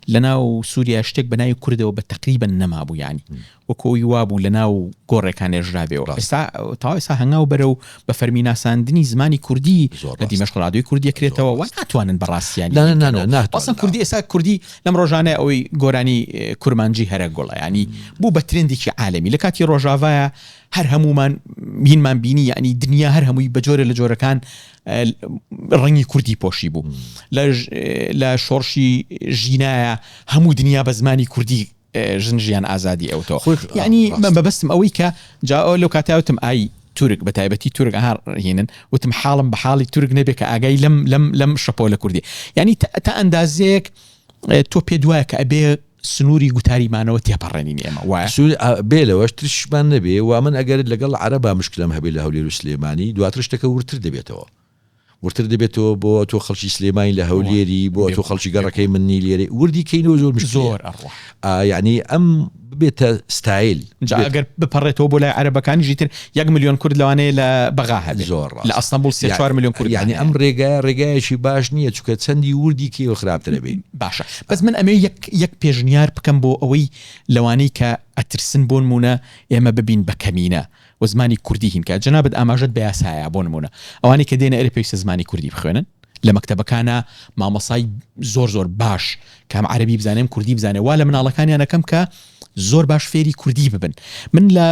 [SPEAKER 1] لە ناو سووریا شتێک بە ناوی کوردەوە بە تەقریبەن نەمابوو یانی وەکو ئەوی وابوو لە ناو گۆڕێکا نێژرابێەوە ئێستا تەواو ئێستا هەنگاو بەرەو بە فەرمی ناساندنی زمانی کوردی لە دیمەشق ڕادیۆی کوردی کرێتەوە وا ناتوانن بە ڕاستیانی ئەسڵەن کوردی ئێستا کوردی لەم ڕۆژانە ئەوەی گۆرانی کورمانجی هەرە گوڵە ینی بوو بە ترندێکی عالەمی لە کاتی ڕۆژاڤایە هەر هەمومان هینمان بینی یعنی دنیا هەر هەمووی بە جۆرە لە جۆرەکان ڕەنگی کوردی پۆشی بوو لە شۆڕشی ژینایە هەموو دنیا بە زمانی کوردی ژن ژیان ئازادی ئەوتۆ یعنی مەبەستم ئەوەی کە جا ئەو لەو کاتاوتم ئای تورک بە تایبەتی تورک ئەها هینن وتم حاڵم بە حاڵی تورک نەبێ کە ئاگای لەم لەم لەم شەپۆلە کوردی یعنی تا ئەندازەیەک تۆ پێ دوایە کە ئەبێ سنووری گوتاری مانەوە تێپەڕێنین ئێمە وایە
[SPEAKER 2] بێ لەوەش ترشمان نەبێ وا من ئەگەر لەگەڵ عەرەبا مشکلەم هەبێ لە هەولێر و سلێمانی دواتر شتەکە وردتر دەبێتەوە وردتر دەبێتەوە بۆ تۆ خەڵکی سلێمانی لە هەولێری بۆ تۆ خەڵکی گەڕەکەی من نی لێرەی وردی کەینەوە زۆر مشکلەیە
[SPEAKER 1] زۆر ئەڕوا
[SPEAKER 2] یعنی ئەم ببێتە ستایل
[SPEAKER 1] جا ئەگەر بپەڕێتەوە بۆ لای عەرەبەکانیش ئیتر یەک ملیۆن کورد لەوانەیە لە بەغا هەبێ
[SPEAKER 2] زۆر
[SPEAKER 1] ڕاست لە ئەستەنبوڵ سێ چوار ملیۆن کورد
[SPEAKER 2] یعنی ئەم ڕێگایە ڕێگایەکی باش نییە چونکە چەندی وردی کەیەوە خراپترە بێ
[SPEAKER 1] باشە بەس من ئەمەوێ یەک یەک پێشنیار بکەم بۆ ئەوەی لەوانەی کە ئەترسن بۆ نموونە ئێمە ببین بە کەمینە و زمانی کوردی هین کە جەنابت ئاماژەت بە یاسایە بۆ نموونە ئەوانەی کە دێنە ئێرە پێویستە زمانی کوردی بخوێنن لە مەکتەبەکانا مامۆسای زۆر زۆر باش کە هەم عەرەبی بزانێ هەم کوردی بزانێ وا لە مناڵەکانیان ئەکەم کە زۆر باش فێری کوردی ببن من لە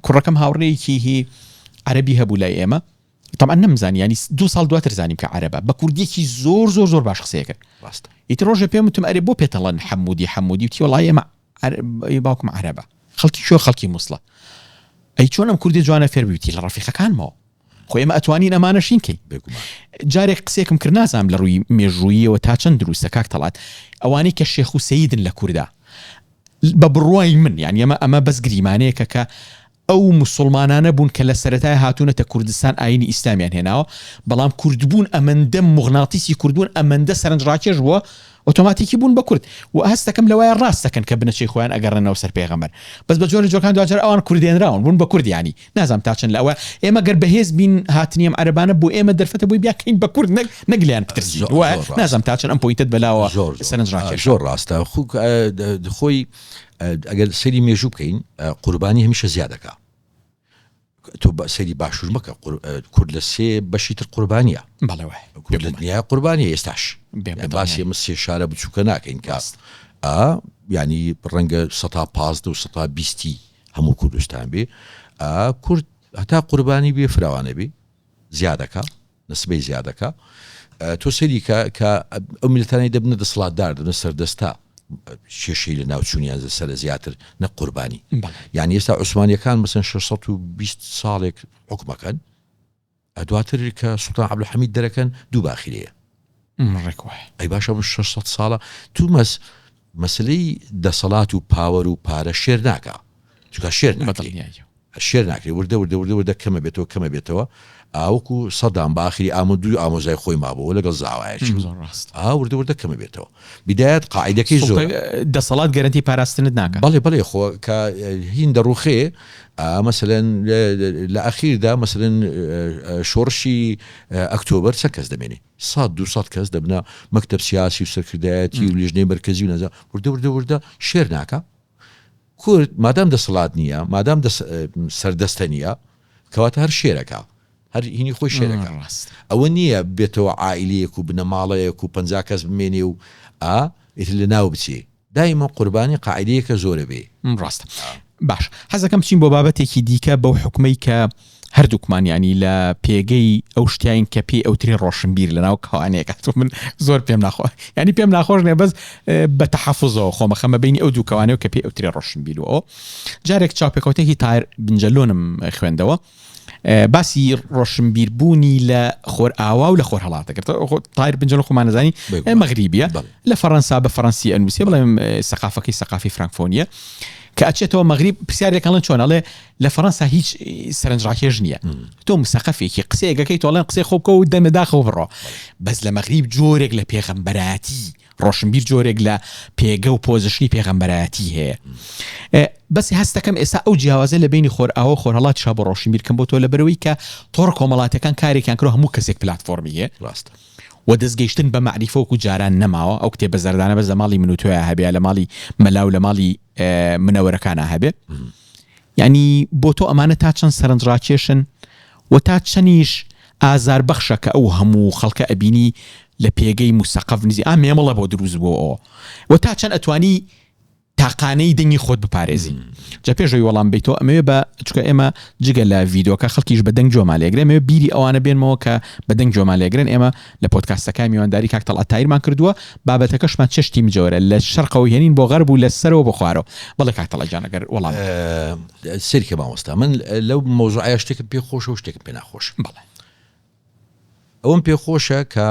[SPEAKER 1] کوڕەکەم هاوڕێیەکی هی عەرەبی هەبوو لای ئێمە طبعا نەمزانی ینی دو ساڵ دواتر زانیم کە عەرەبە بە کوردیەکی زۆر زۆر زۆر باش قسەیە کرد
[SPEAKER 2] ڕاستە
[SPEAKER 1] ئیتر ڕۆژێ پێم وتم ئەرێ بۆ پێتەڵەن حەمودی حەمودی وتی وەڵای ئێمە باوکم عەرەبە خەڵکی کوێ خەڵکی موسڵە ئەی چۆن ئەم کوردی جوانە فێر بوویتی لە ڕەفیقەکانمەوە خۆ ئێمە ئەتوانین ئەمانە شین کەین جارێک قسێکم کرد نازانم لە ڕووی مێژوویەوە تا چەند دروستە کاک تەڵات ئەوانەی کە شێخ و سەیدن لە کوردا بە بڕوای من یان ئەمە ئەمە بەس گریمانەیەکە کە ئەو موسوڵمانانە بوون کە لە سەرەتای هاتوونەتە کوردستان ئایینی ئیسلامیان هێناوە، بەڵام کوردبوون ئەمەندە موغناتیسی کوردبوون ئەمەندە سەرنجڕاکێش بووە ئۆتۆماتیکی بوون بە کورد و هەست دەکەم لەوایە ڕاست دەکەن کە بنەچەی خۆیان ئەگەڕێننەوە سەر پێغەمبەر بەس بە جۆرە جۆرەکان دواجار ئەوان کوردێنراون بوون بە کورد یانی نازانم تا چەند لە ئەوە ئێمە گەر بەهێز بین هاتنی ئەم عەرەبانە بۆ ئێمە دەرفەتە بۆی بیانکەین بە کورد نەک نەک لێیان بترسین
[SPEAKER 2] زۆر
[SPEAKER 1] وایە
[SPEAKER 2] زۆر ڕاستە.
[SPEAKER 1] نازانم تا چەند ئەم point ەت بەلاوە
[SPEAKER 2] زۆر زۆر
[SPEAKER 1] سەرنجڕاکێشە.
[SPEAKER 2] زۆر ڕاستە خوک خۆی ئەگەر سەیری مێژوو بکەین قوربانی هەمیشە زیادەکە تۆ سەیری باشوور مەکە کورد لە سێ بەشی تر قوربانیە
[SPEAKER 1] بەڵێ وایە
[SPEAKER 2] کورد لە دنیا قوربانیە ئێستاش
[SPEAKER 1] بێ
[SPEAKER 2] باسی ئەمە سێ شارە بچووکە ناکەین کە
[SPEAKER 1] ڕاست.
[SPEAKER 2] ئا یانی ڕەنگە سەتا 15 و سەتا بیستی هەموو کوردستان بێ ئا کورد هەتا قوربانی بێ فراوانە بێ زیادەکە نسبەی زیادەکە تۆ سەیری کە کە ئەو میللەتانەی دەبنە دەسەڵاتدار دەبنە سەردەستە کێشەی لە ناوچوونیان سەرە زیاتر نە قوربانی یعنی ئێستا عوسمانیەکان مەسەن 620 ساڵێک حکومەکەن دواتر کە سوڵتان عەبدولحەمید دەرەکەن دوو باخیرەیە
[SPEAKER 1] ڕێک وایە
[SPEAKER 2] ئەی باشە من 600 ساڵە تو مەس مەسلەی دەسەڵات و پاوەر و پارە شێر ناکا چونکە شێر ناکرێ شێر ناکرێ وردە وردە وردە وردە کەمە بێتەوە کەمە بێتەوە ئاوەکو سەدام بە ئاخری ئامۆ دوو ئامۆزای خۆی مابەوە لەگەڵ زاوایەکی
[SPEAKER 1] زۆر ڕاست
[SPEAKER 2] ئا وردە وردە کەمە بێتەوە بیدایەت قاعیدەکەی زۆر
[SPEAKER 1] دەسەڵات گەرەنتی پاراستنت ناکا.
[SPEAKER 2] بەڵێ بەڵێ خۆ کە هین دەڕوخێ مەسەلەن لە ئەخیردا مەسەلەن شۆڕشی ئەکتۆبەر چەند کەس دەمێنێ سەد دوو سەد کەس دەبنە مەکتەب سیاسی و سەرکردایەتی و لیژنەی مەرکەزی و نازانم وردە وردە وردە شێر ناکا کورد مادام دەسەڵات نییە مادام سەردەستە نییە کەواتە هەر شێرەکە هەر هینی خۆی شێرەکە
[SPEAKER 1] ڕاست
[SPEAKER 2] ئەوە نییە بێتەوە عائیلەیەک و بنەماڵەیەک و 50 کەس بمێنێ و ئا ئیتر لە ناو بچێ دایمە قوربانی قاعدەیەکە زۆرە بێ.
[SPEAKER 1] ڕاستە باش حەزەکەم بچین بۆ بابەتێکی دیکە بەو حوکمەی کە هەردووکمان یانی لە پێگەی ئەو شتین کە پێی ئەوترێ ڕۆشنبیر لە ناو کەوانەیەکە تۆ من زۆر پێم ناخۆ ینی پێم ناخۆش نیە بەس بە تەحەفوزەوە خۆمە خەمە بینی ئەو دوو کەوانەیە کە پێی ئەوترێ ڕۆشنبیر و ئەو جارێک چاوپێکەوتێکی تایر بنجەلۆنم خوێندەوە باسی ڕۆشنبیر بوونی لە خۆرئاوا و لە خۆرهەڵات دەکرد تایر بنجەلۆن خۆمان نەزانی مەغریبیە لە فەڕەنسا بە فەڕەنسی ئەنووسێ بڵێم سەقافەکەی سەقافی فرانکفۆنیە کە ئەچێتەوە مەغریب پرسیارێک ئەڵێن چۆن ئەڵێ لە فەڕەنسا هیچ سەرنجڕاکێش نییە تۆ مسەقەفێکی قسەیەکەکەی تۆڵێن قسەی خۆ بکە و دەمە داخەوە بڕۆ بەس لە مەغریب جۆرێک لە پێغەمبەرایەتی ڕۆشنبیر جۆرێک لە پێگە و پۆزشنی پێغەمبەرایەتی هەیە بەس هەستەکەم ئێستا ئەو جیاوازە لە بینی خۆرئاوە خۆرهەڵاتیشا بۆ ڕۆشنبیر کەم بۆ تۆ لەبەرەوەی کە تۆڕ کۆمەڵاتەکان کارێکیان کرد هەموو کەسێک پلاتفۆرمی هەیە
[SPEAKER 2] ڕاستە
[SPEAKER 1] و دەستگەیشتن بە مەعریفە وەکو جاران نەماوە ئەو کتێبە زەردانە بەس لە ماڵی من و تۆیا هەبێ لە ماڵی مەلا و لە ماڵی منەوەرەکانا هەبێ یعنی بۆ تۆ ئەمانە تا چەند سەرنجڕاکێشن و تا چەنیش ئازاربەخشە کە ئەو هەموو خەڵکە ئەبینی لە پێگەی موسەقەف نزی ئا مێمڵە بۆ دروست بۆ و تا چەند ئەتوانی تاقانەی دەنگی خۆت بپارێزی جا پێش ئەوی وەڵام بیتەوە ئەمەوێ بە چکە ئێمە جگە لە ڤیدۆکە خەڵکیش بە دەنگ گوێمان لێگرێ ئەمەوێ بیری ئەوانە بێنمەوە کە بە دەنگ گوێمان لێگرن ئێمە لە پۆدکاستەکە میوانداری کاک تەڵعەت تاهیرمان کردووە بابەتەکەشمان چێشتی مجۆرە لە شەرقەوە هێنین بۆ غەرب و لە سەرەوە بۆ خوارەوە بەڵێ کاک تەڵعەت گیان ئەگەر وەڵام
[SPEAKER 2] سەیرکە مامۆستا من لەو مەوزوعەیە شتێکم پێ خۆشە و شتێکم پێ ناخۆشە
[SPEAKER 1] بەڵێ
[SPEAKER 2] ئەوەم پێ خۆشە کە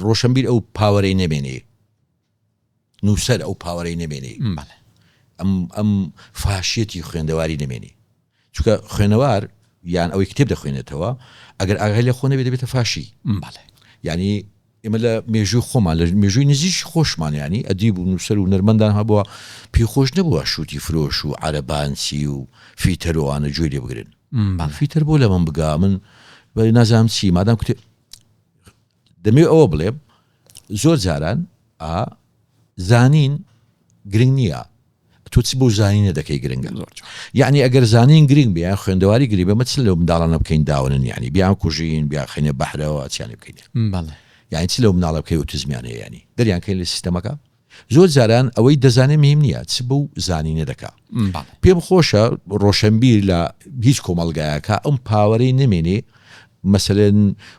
[SPEAKER 2] ڕۆشنبیر ئەو پاوەرەی نەمێنێ نووسەر ئەو پاوەرەی نەمێنێ
[SPEAKER 1] بەڵێ
[SPEAKER 2] ئەم ئەم فاشیەتی خوێندەواری نەمێنێ چونکە خوێنەوار یان ئەوەی کتێب دەخوێنێتەوە ئەگەر ئاگای لە خۆ نەبێ دەبێتە فاشی
[SPEAKER 1] بەڵێ
[SPEAKER 2] یعنی ئێمە لە مێژووی خۆمان لە مێژووی نزیکی خۆشمان ینی ئەدیب و نووسەر و نەرمەندان هەبووە پێی خۆش نەبووە شووتی فرۆش و عەرەبانچی و فیتەرۆوانە گوێی لێ بگرن
[SPEAKER 1] بەڵێ
[SPEAKER 2] فیتەر بۆ لە من بگا من نازانم چی مادام کتێب دەمەوێ ئەوە بڵێم زۆر جاران ئا زانین گرنگ نییە تۆ چ بۆ زانینە دەکەی گرنگە
[SPEAKER 1] زۆر جوان.
[SPEAKER 2] یعنی ئەگەر زانین گرنگ بێ یان خوێندەواری گرنگ بێ مە چ لەو منداڵانە بکەین داونن یعنی بیان کوژین بیان خەینە بەحرەوە چیان بکەین
[SPEAKER 1] بەڵێ.
[SPEAKER 2] یعنی چ لەو مناڵە بکەی ئۆتیزمیان هەیە یعنی دەریان کەین لە سیستەمەکە زۆر جاران ئەوەی دەزانێ مهم نییە چ بەو زانینە دەکا
[SPEAKER 1] بەڵێ.
[SPEAKER 2] پێم خۆشە ڕۆشەنبیر لە هیچ کۆمەڵگایەکە ئەم پاوەرەی نەمێنێ مەسەلەن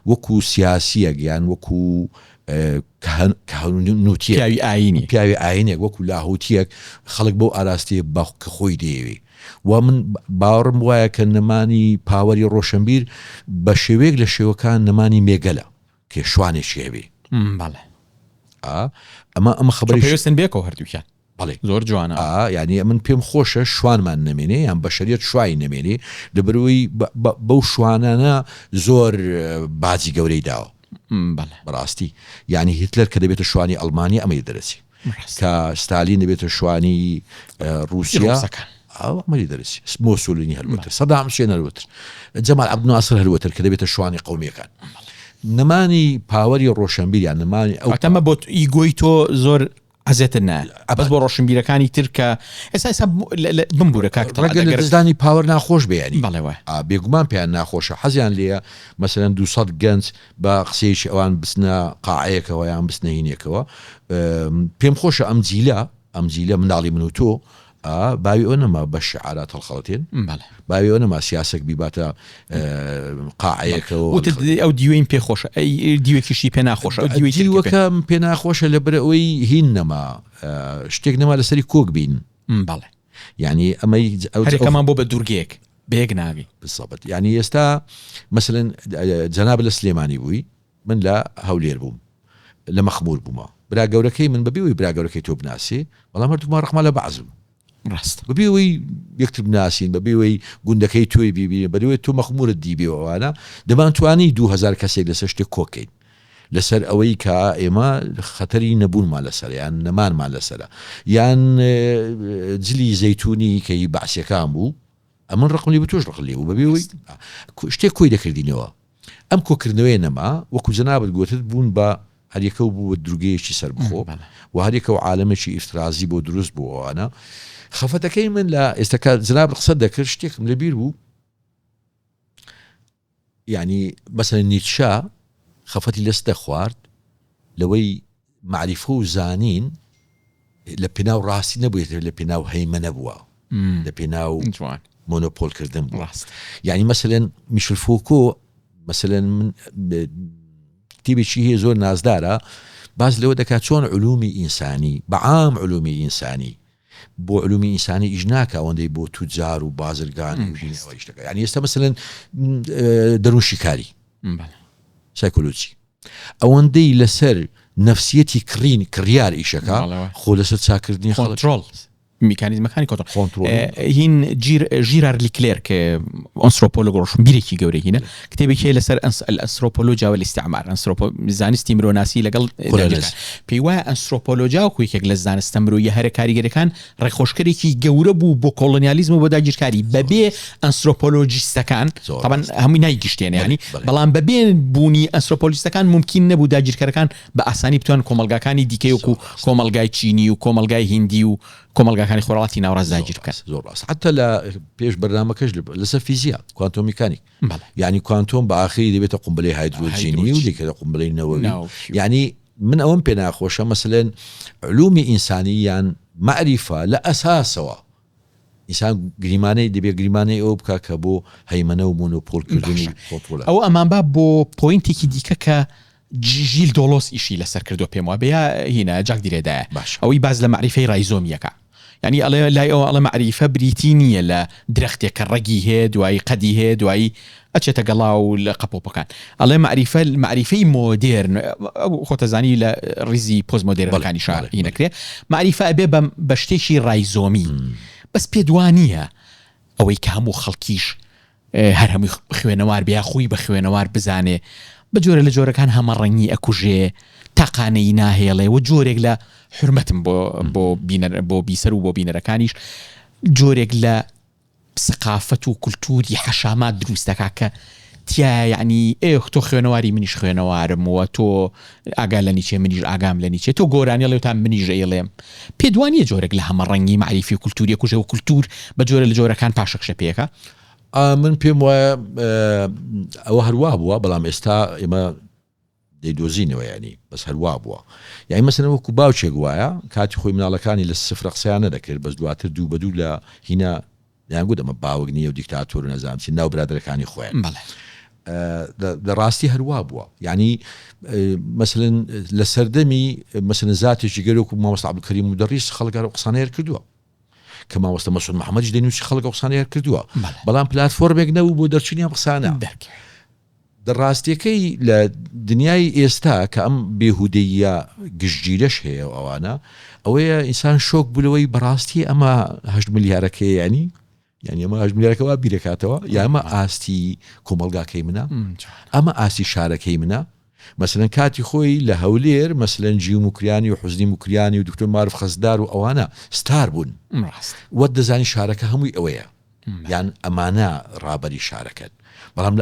[SPEAKER 2] وەکو سیاسیەک یان وەکو کەهنوتیەک
[SPEAKER 1] پیاوی ئایینی
[SPEAKER 2] پیاوی ئایینێک وەکو لاهوتیەک خەڵک بەو ئاراستەیە بە کە خۆی دەیەوێ و من باوەڕم وایە کە نەمانی پاوەری ڕۆشنبیر بە شێوەیەک لە شێوەکان نەمانی مێگەلە کە شوانێکی هەبێ
[SPEAKER 1] بەڵێ
[SPEAKER 2] ئەمە ئەمە خەبەری
[SPEAKER 1] پێویستن بێکەوە هەردووکیان
[SPEAKER 2] بەڵێ
[SPEAKER 1] زۆر جوانە.
[SPEAKER 2] ئا یانی ئەمن پێم خۆشە شوانمان نەمێنێ یان بەشەریەت شوای نەمێنێ لەبەرئەوەی بەو شوانانە زۆر باجی گەورەی داوە
[SPEAKER 1] بەڵێ
[SPEAKER 2] بەڕاستی یانی هیتلەر کە دەبێتە شوانی ئەڵمانیا ئەمەی دەرەچی کە ستالین دەبێتە شوانی ڕووسیا ئەمەی دەرەچی مۆسۆلینی هەروەتر سەدام حوسێن هەروەتر جەمال عەبدولناسر هەروەتر کە دەبێتە شوانی قەومیەکان نەمانی پاوەری ڕۆشنبیر یان نەمانی
[SPEAKER 1] ئەو تەمە بۆ ئیگۆی تۆ زۆر. ئەزێتت نایە بەس بۆ ڕۆشنبیرەکانی تر کە ئێستا ئێستا بمبورە کاک تەڵعەت
[SPEAKER 2] ڕەنگە
[SPEAKER 1] ئەگەر
[SPEAKER 2] لەدەستدانی پاوەر ناخۆش بێ یانی
[SPEAKER 1] بەڵێ وایە.
[SPEAKER 2] ئا بێگومان پێیان ناخۆشە حەزیان لێیە مەسەلەن 200 گەنج بە قسەیەکی ئەوان بچنە قاعەیەکەوە یان بچنە هینێکەوە پێم خۆشە ئەم جیلە ئەم جیلە مناڵی من و تۆ ئا باوی ئەوە نەما بە شعارات هەڵخەڵەتێن
[SPEAKER 1] بەڵێ.
[SPEAKER 2] باوی ئەوە نەما سیاسەک بیباتە قاعەیەکەوە
[SPEAKER 1] وتت ئەو دیوەیم پێ خۆشە ئەی دیوێکیشی پێ ناخۆشە ئەو دیوەی تر کە پێ
[SPEAKER 2] دیوەکەم پێ ناخۆشە لەبەر ئەوەی هین نەما شتێک نەما لەسەری کۆک بین.
[SPEAKER 1] بەڵێ.
[SPEAKER 2] یانی ئەمەی ئەو
[SPEAKER 1] هەرێکەمان بۆ بە دوورگەیەک بە یەک ناگەین.
[SPEAKER 2] بالضبط یانی ئێستا مەسەلەن جەنابت لە سلێمانی بووی من لە هەولێر بووم لە مەخمور بوومە برا گەورەکەی من بەبێ ئەوەی برا گەورەکەی تۆ بناسێ بەڵام هەردووکمان ڕقمان لە بەعس بوو.
[SPEAKER 1] ڕاستە.
[SPEAKER 2] بەبێ ئەوەی یەکتر بناسین بەبێ ئەوەی گوندەکەی تۆی بیبینین بەبێ ئەوەی تۆ مەخمورت دیبێ و ئەوانە دەمانتوانی 2000 کەسێک لەسەر شتێک کۆکەین لەسەر ئەوەی کە ئێمە خەتەری نەبوونمان لەسەرە یان نەمانمان لەسەرە یان جلی زەیتونی کە هی بەعسیەکان بوو ئەمن ڕقم لێ بوو تۆش ڕقت لێ بوو بەبێ ئەوەی شتێک کۆی دەکردینەوە ئەم کۆکردنەوەیە نەما وەکو جەنابت گوتت بوون بە هەریەکەو بوو بە دروگەیەکی سەربەخۆ و هەریەکەو عالەمێکی ئیفترازی بۆ دروست بوو ئەوانە خەفەتەکەی من لە ئێستا کە جەنابت قسە دەکرد شتێکم لە بیر بوو یعنی مەسەلەن نیتشە خەفەتی لەست دەخوارد لەوەی مەعریفە و زانین لە پێناو ڕاستی نەبووێت لە پێناو هەیمەنە بووە لە پێناو مۆنۆپۆلکردن بوو یعنی مەسەلەن میشل فۆکۆ مەسەلەن من کتێبێکی هەیە زۆر نازدارە باس لەوە دەکات چۆن علومی ئینسانی بەعام علومی ئینسانی بۆ علومی ئینسانی ئیش ناکا ئەوەندەی بۆ توجار و بازرگانی و هین ئەوە ئیش دەکات یعنی ئێستا مەسەلەن دەروون شیکاری سایکۆلۆجی ئەوەندەی لەسەر نەفسیەتی کڕین کڕیار ئیشەکە خۆ لەسەر چاکردنی
[SPEAKER 1] خەڵک میکانیزمەکانی کۆنترۆڵ هین ژیرار لیکلێر کە ئەنسرۆپۆلۆگ ڕۆشنبیرێکی گەورەی هینە کتێبێکی هەیە لەسەر ئەنسرۆپۆلۆجیا و الاستعمار ئەنسرۆپۆ زانستی مرۆناسی لەگەڵ پێی وایە ئەنسرۆپۆلۆجیا وەکو یەکێک لە زانستە مرۆییە هەرە کاریگەرەکان ڕێخۆشکەرێکی گەورە بوو بۆ کۆڵۆنیالیزم و بۆ داگیرکاری بەبێ ئەنسرۆپۆلۆجیستەکان تەبعەن هەمووی نایگشتێنێ یانی بەڵام بەبێ بوونی ئەنسرۆپۆلۆجیستەکان مومکین نەبوو داگیرکەرەکان بە ئاسانی بتوان کۆمەڵگاکانی دیکەی وەکو کۆمەڵگای چینی و کۆمەڵگای هیندی و کۆمەڵگاکانی خۆرهەڵاتی ناوەڕاست داگیر بکەن.
[SPEAKER 2] زۆر ڕاست حەتتا لە پێش بەرنامەکەش لەسەر فیزیا کوانتۆم میکانیک یانی کوانتۆم بە ئاخری دەبێتە قومبلەی هایدرۆجینی و دەکەێتە قومبلەی نەوەوی یانی من ئەوەم پێ ناخۆشە مەسەلەن علومی ئینسانی یان مەعریفە لە ئەساسەوە ئینسان گریمانەی دەبێ گریمانەی ئەوە بکا کە بۆ هەیمەنە و مۆنۆپۆل کردن و کۆنترۆڵە.
[SPEAKER 1] ئەوە ئەمانبا بۆ point ێکی دیکە کە ژیل دۆلۆس ئیشی لەسەر کردووە پێم وابێ یا هینە جاک دیرێدایە
[SPEAKER 2] باشە.
[SPEAKER 1] ئەوەی باس لە مەعریفەی ڕایزۆمیەکە یانی ئەڵێ لای ئەوە ئەڵێ مەعریفە بریتی نییە لە درەختێک کە ڕەگی هەیە دوایی قەدی هەیە دوایی ئەچێتە گەڵا و لە قەپۆپەکان ئەڵێ مەعریفە مەعریفەی مۆدێرن ئەو خۆتەزانی لە ڕیزی پۆست مۆدێرنەکانیشا هی نەکرێ مەعریفە ئەبێ بە بە شتێکی ڕایزۆمی بەس پێت وا نییە ئەوەی کە هەموو خەڵکیش هەر هەمووی خوێنەوار بێ یا خۆی بە خوێنەوار بزانێ بە جۆرە لە جۆرەکان هەمەڕەنگی ئەکوژێ تاقانەیی ناهێڵێ و جۆرێک لە حورمەتم بۆ بۆ بینەر بۆ بیسەر و بۆ بینەرەکانیش جۆرێک لە سەقافەت و کولتووری حەشامات دروست دەکا کە تیایا یەعنی ئێ تۆ خوێنەواری منیش خوێنەوارم و تۆ ئاگا لە نیچێ منیش ئاگام لە نیچێ تۆ گۆرانی ئەڵێ تا منیش ئەیڵێم پێت وا نییە جۆرێک لە هەمەڕەنگی مەعریفی و کولتووری ئەکوژێ و کولتوور بە جۆرە لە جۆرەکان پاشەکشە پێ ئەکا؟
[SPEAKER 2] من پێم وایە ئەوە هەر وا بووە بەڵام ئێستا ئێمە دەیدۆزینەوە یانی بەس هەر وا بووە یانی مەسەلەن وەکو باوکێک وایە کاتی خۆی مناڵەکانی لە سفرە قسەیان نەدەکرد بەس دواتر دوو بە دوو لە هینا دەیان گوت ئەمە باوک نییە و دیکتاتۆر و نەزانم چی ناو برادەرەکانی خۆیان
[SPEAKER 1] بەڵێ
[SPEAKER 2] لە ڕاستی هەر وا بووە یانی مەسەلەن لە سەردەمی مەسەلەن زاتێکی گەورە وەکو مامۆستا عەبدولکەریم مودەڕیس خەڵک هەر ئەو قسانەی هەر کردووە کە مامۆستا مەسعود محەمەدیش دەینووسی خەڵک ئەو قسانەی هەر کردووە بەڵام پلاتفۆرمێک نەبوو بۆ دەرچوونی ئەم قسانە دە ڕاستیەکەی لە دنیای ئێستا کە ئەم بێهودەییە گشتگیرەش هەیە و ئەوانە ئەوەیە ئینسان شۆک بوو لەوەی بەڕاستی ئەمە هەشت ملیارەکەیە یانی یانی ئەمە هەشت ملیارەکە وا بیرەکاتەوە یا ئەمە ئاستی کۆمەڵگاکەی منە ئەمە ئاستی شارەکەی منە مەسەلەن کاتی خۆی لە هەولێر مەسەلەن جیو موکریانی و حوزنی موکریانی و دکتۆر مارف خەسدار و ئەوانە ستار بوون
[SPEAKER 1] ڕاست
[SPEAKER 2] وەت دەزانی شارەکە هەمووی ئەوەیە. یان ئەمانە ڕابەری شارەکەن بەڵام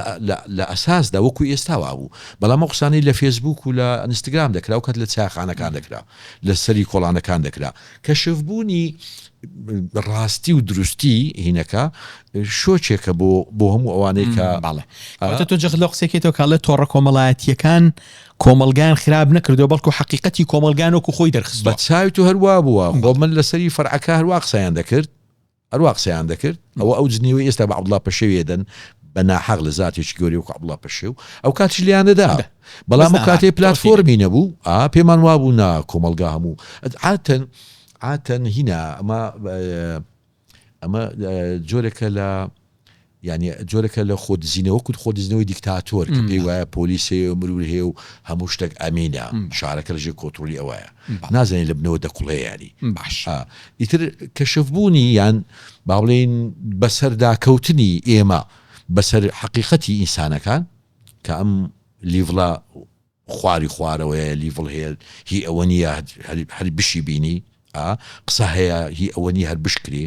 [SPEAKER 2] لە ئەساسدا وەکو ئێستا وابوو بەڵام ئەو قسانەی لە فێسبوک و لە ئەنستگرام دەکرا و کات لە چاخانەکان دەکرا لە سەری کۆڵانەکان دەکرا کەشفبوونی ڕاستی و دروستی هینەکە شۆکێکە بۆ بۆ هەموو ئەوانەی کە
[SPEAKER 1] باڵێ کەواتە تۆ جەخت لەو قسەکەیتەوە کە ئەڵێ تۆڕە کۆمەڵایەتییەکان کۆمەڵگایان خراپ نەکردووە بەڵکو حەقیقەتی کۆمەڵگایان وەکو خۆی
[SPEAKER 2] بە
[SPEAKER 1] دەرخستووە.
[SPEAKER 2] چاوی تۆ هەر وا بووە خۆ من لەسەری فەرعەکە هەر وا قسەیان دەکرد هەر وا قسەیان دەکرد ئەوە ئەو جنێوەی ئێستا بە عەبدوڵا پەشێوی ئەدەن بە ناحەق لە زاتێکی گەورەی وەکو عەبدوڵا پەشێو ئەو کاتیش لێیان دەدا بەڵام ئەو کاتێ پلاتفۆرمی نەبوو ئا پێمان وابوو نا کۆمەڵگا هەموو عادەتەن عادەتەن هینا ئەمە ئەمە جۆرێکە لە یانی جۆرێکە لە خۆدزینەوە وەکو خۆدزینەوەی دیکتاتۆر کە پێی وایە پۆلیس هەیە و مرور هەیە و هەموو شتێک ئەمینە شارەکە لەژێر کۆنترۆلی ئەوەیە نازانێت لە بنەوە دەکوڵێ یانی
[SPEAKER 1] باش
[SPEAKER 2] ئیتر کەشفبوونی یان با بڵێین بەسەرداکەوتنی ئێمە بەسەر حەقیقەتی ئینسانەکان کە ئەم لیڤڵە خواری خوارەوەیە لیڤڵ هەیە هی ئەوە نییە هەر بشی بینی ئا قسە هەیە هی ئەوە نییە هەر بشکرێ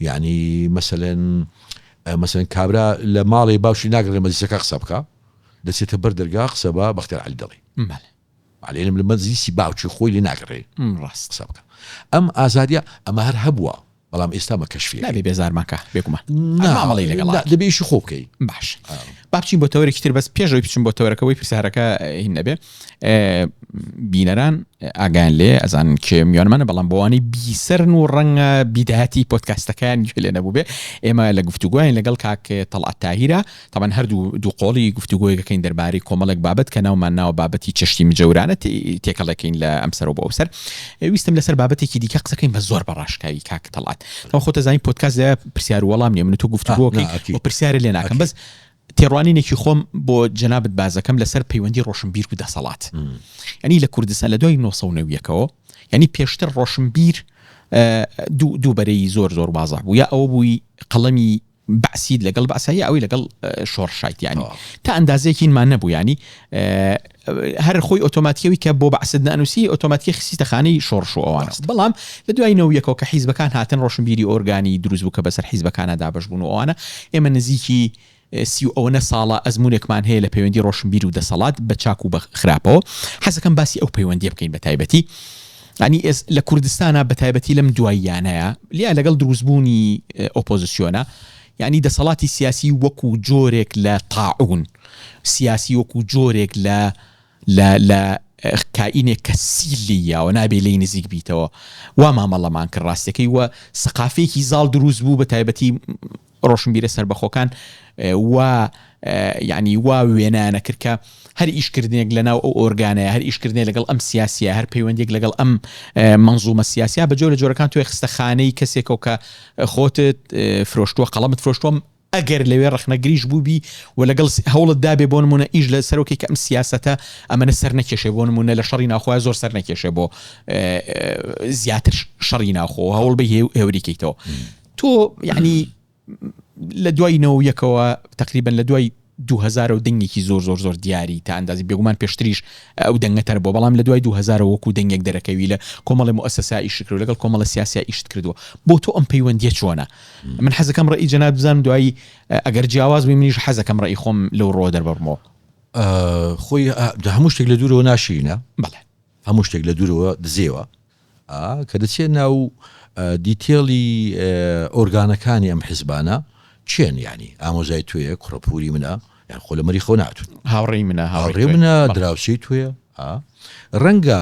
[SPEAKER 2] یعنی مەسەلەن مەسەلەن کابرا لە ماڵێ باوشی ناگەڕێ مەجلیسەکە قسە بکا دەچێتە بەر دەرگا قسە بە بەختیار عەلی دەڵێ
[SPEAKER 1] بەڵێ
[SPEAKER 2] عەلی لە مەجلیسی باوکی خۆی لێ ناگەڕێ
[SPEAKER 1] ڕاست
[SPEAKER 2] قسە بکا ئەم ئازادیە ئەمە هەر هەبووە بەڵام ئێستا مە کەشفی
[SPEAKER 1] نابێ بێزارمان کە بێگومان مامەڵەی لەگەڵ
[SPEAKER 2] دەبێ ئیشی خۆ بکەی
[SPEAKER 1] باش با بچین بۆ تەوەرێکی تر بەس پێش ئەوەی بچم بۆ تەوەرەکە وەی پرسیارەکە هین نەبێ بینەران ئاگایان لێ ئەزانن کێ میوانمانە بەڵام بۆوانەی بیسەرن و ڕەنگە بیدایەتی پۆدکاستەکەیان گوێ لێ نەبوو بێ ئێمە لە گفتوگۆین لەگەڵ کاک تەڵعەت تاهیرە تەبعەن هەردوو دوو قۆڵی گفتوگۆیەکەکەین دەربارەی کۆمەڵێک بابەت کە ناومان ناوە بابەتی چەشتی مجەورانە تێکەڵێکین لە ئەم سەرەوە بۆ ئەو سەر ویستم لەسەر بابەتێکی دیکە قسەکەین بە زۆر بە ڕاشکاوی کاک تەڵعەت تەوا خۆت دەزانی پۆدکاست لە پرسیار و وەڵام نییە من و تۆ گفتوگۆکەین و پرسیارت لێ ناکەم بەس تێڕوانینێکی خۆم بۆ جەنابت بازەکەم لەسەر پەیوەندی ڕۆشنبیر و دەسەڵات یعنی لە کوردستان لە دوای 1990ەوە یعنی پێشتر ڕۆشنبیر دوو بەرەی زۆر زۆر وازح بوو یا ئەوە بووی قەڵەمی بەعسیت لەگەڵ بەعسا یا ئەوەی لەگەڵ شۆڕشایت یانی تا ئەندازەیەکینمان نەبوو ینی هەر خۆی ئۆتۆماتیکەوی کە بۆ بەعست نانووسی ئۆتۆماتیکی خسیتە خانەی شۆڕش و ئەوانە بەڵام لە دوای نەویەکەوە کە حیزبەکان هاتن ڕۆشنبیری ئۆرگانی دروست بوو کە بەسەر حیزبەکانە دابەش بوون و ئەوانە ئێمە نزیکی سی و ئەوەنە ساڵە ئەزمونێکمان هەیە لە پەیوەندی ڕۆشنبیر و دەسەڵات بە چاک و بە خراپەوە حەزەکەم باسی ئەو پەیوەندیە بکەین بە تایبەتی یانی ئێس لە کوردستانا بە تایبەتی لەم دواییانەیا لیا لەگەڵ دروستبوونی ئۆپۆزسیۆنا یانی دەسەڵاتی سیاسی وەکو جۆرێک لە تاعون سیاسی وەکو جۆرێک لە لە لە کائینێک کە سیل لێی یاوە نابێ لێی نزیک بیتەوە وا مامەڵەمان کرد ڕاستەکەی وە سەقافەیەکی زاڵ دروست بوو بە تایبەتی ڕۆشنبیرە سەربەخۆکان وا یانی وا وێنایان ئەکرد کە هەر ئیشکردنێک لەناو ئەو ئۆرگانەیە، هەر ئیشکردنێک لەگەڵ ئەم سیاسیە، هەر پەیوەندیەک لەگەڵ ئەم مەنزومە سیاسیە بە جۆرە جۆرەکان تۆی خستە خانەی کەسێکەوە کە خۆتت فرۆشتووە، قەڵەمت فرۆشتووە، ئەگەر لەوێ ڕەخنەگریش بووبی و لەگەڵ هەوڵت دابێ بۆ نموونە ئیش لە سەرۆکێک کە ئەم سیاسەتە ئەمەنە سەر نەکێشێ بۆ نموونە لە شەڕی ناوخۆیا زۆر سەر نەکێشێ بۆ زیاتر شەڕی ناوخۆ هەوڵ بەی هێوری کەیتەوە. تۆ یعنی لە دوای نەوە یەکەوە تقریبن لە دوای 2000 و دەنگێکی زۆر زۆر زۆر دیاری تا ئەندازی بێگومان پێشتریش ئەو دەنگە تەر بووە بەڵام لە دوای 2000 وەکو دەنگێک دەرەکەوی لە کۆمەڵی موئەسەسا ئیشت کردووە لەگەڵ کۆمەڵە سیاسیا ئیشت کردووە بۆ تۆ ئەم پەیوەندیە چۆنە من حەزەکەم ڕەئی جەناب بزانم دوایی ئەگەر جیاواز بووی منیش حەزەکەم ڕەئی خۆم لەو ڕۆ دەربڕمەوە.
[SPEAKER 2] خۆی هەموو شتێک لە دوورەوە ناشرینە.
[SPEAKER 1] بەڵێ.
[SPEAKER 2] هەموو شتێک لە دوورەوە دزێوە. کە دەچێت ناو دیتێڵی ئۆرگانەکانی ئەم حزبانە کێن یانی ئامۆزای تۆیە کوڕە پوری منە یان خۆ لە مەری خۆ ناتون
[SPEAKER 1] هاوڕێی منە
[SPEAKER 2] هاوڕێ منە دراوسێی تۆیە ڕەنگە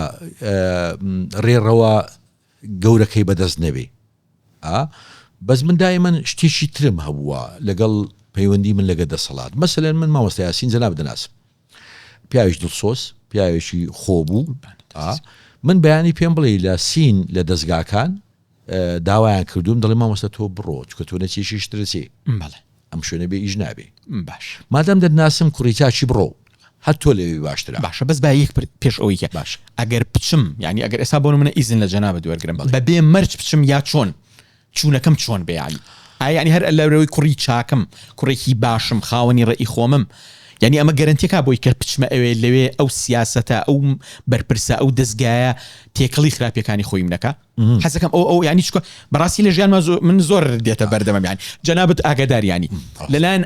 [SPEAKER 2] ڕێڕەوە گەورەکەی بەدەست نەبێ بەس من دائیمەن شتێکی ترم هەبووە لەگەڵ پەیوەندی من لەگە دەسەڵات مەسەلەن من مامۆستا یاسین جەناب دەناسم پیاویش دڵسۆز پیاوێکی خۆبوو من بەیانی پێم بڵێ لە سین لە دەستگاکان داوایان کردوم دەڵێ مامۆستا تۆ بڕۆ چکە تۆ نەچێشی شترەچێ ئەم شوێنە بێ ئیش نابێ
[SPEAKER 1] باش
[SPEAKER 2] مادام دەتناسم کوڕی چاچی بڕۆ هەر تۆ لەوێ باشترە.
[SPEAKER 1] باشە بەس با یەک پێش ئەوەی کە
[SPEAKER 2] باش.
[SPEAKER 1] ئەگەر بچم یانی ئەگەر ئێستا بۆ نمونە ئیزن لە جەنابت وەرگرم
[SPEAKER 2] بەڵێ.
[SPEAKER 1] بەبێ مەرج بچم یا چۆن چوونەکەم چۆن بێ یانی ئایا یانی هەر لەرەوەی کوڕی چاکم کوڕێکی باشم خاوەنی ڕەئی خۆمم یانی ئەمە گەرەنتیەکا بۆی کە بچمە ئەوێ لەوێ ئەو سیاسەتە ئەو بەرپرسە ئەو دەزگایە تێکەڵی خراپیەکانی خۆیم نەکا حەزەکەم ئەو ئەو یانی چکە بەڕاستی لە ژیانما زۆر من زۆر دێتە بەردەمم یانی جەنابت ئاگادار یانی لەلایەن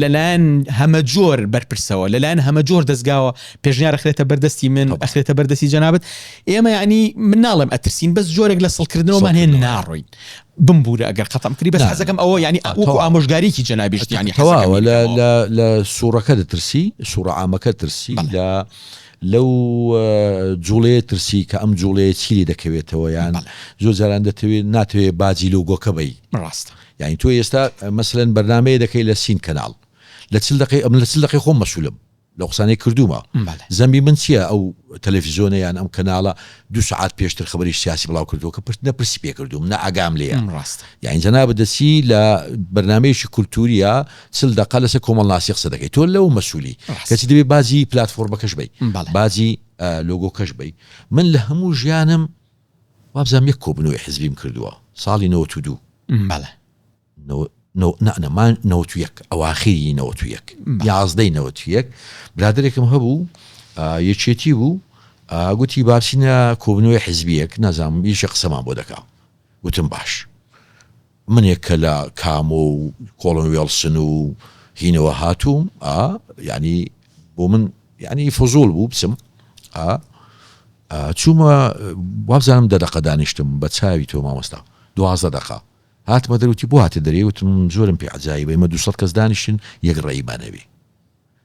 [SPEAKER 1] لەلایەن هەمەجۆر بەرپرسەوە لەلایەن هەمەجۆر دەزگاوە پێشنیار ئەخرێتە بەردەستی من ئەخرێتە بەردەستی جەنابت ئێمە یانی من ناڵێم ئەترسین بەس جۆرێک لە سڵکردنەوەمان هەیە ناڕۆین بمبورە ئەگەر قەتعم کردی بەس حەزەکەم ئەوە یانی وەکو ئامۆژگاریەکی جەنابیشت یانی
[SPEAKER 2] تەواوە لە لە لە سوڕەکە دەترسی سوڕە عامەکە ترسی لە لەو جوڵەیە ترسی کە ئەم جوڵەیە چی لێ دەکەوێتەوە یان زۆر جاران دەتەوێت ناتەوێت باجی لۆگۆکە بی
[SPEAKER 1] ڕاستە
[SPEAKER 2] یانی تۆ ئێستا مەسەلەن بەرنامەیە دەکەی لە سین کەناڵ لە چل دقەی ئەم لە چل دقەی خۆم مەسولم لەو قسانەی کردوومە زەنبی من چییە ئەو تەلەفیزۆنە یان ئەم کەناڵە دوو سەعات پێشتر خەبەری سیاسی بڵاو کردووە کە پرس نە پرسی پێ کردووم نە ئاگام لێیە
[SPEAKER 1] ڕاستە
[SPEAKER 2] یانی جەنابت دەچی لە بەرنامەیەکی کولتووریە چل دەقە لەسەر کۆمەڵناسی قسە دەکەی تۆ لەو مەسوولی کەچی دەبێ باجی پلاتفۆرمەکەش بی باجی لۆگۆکەش بی من لە هەموو ژیانم وابزانم یەک کۆبنەوەی حزبیم کردووە ساڵی 92
[SPEAKER 1] بەڵێ
[SPEAKER 2] نا نا ما 91 ئەواخیری 91 یازدەی 91 برادێکم هەبوو یەکێتی بوو گوتی بابچینە کۆبنەوەی حزبیەک نازانم یەکێ قسەمان بۆ دەکا وتم باش منێک کە لە کامۆ و کۆڵن وێڵسن و هینەوە هاتووم ئا یعنی بۆ من یعنی فزول بوو بچم ئا چوومە وابزانم دە دەقە دانیشتم بە چاوی تۆ مامۆستا دوازدە دەقە هاتمە دەر وتی بۆ هاتە دەرێ وتم زۆرم پێ عەجایبە ئێمە 200 کەس دانیشتین یەک ڕێیمان هەبێ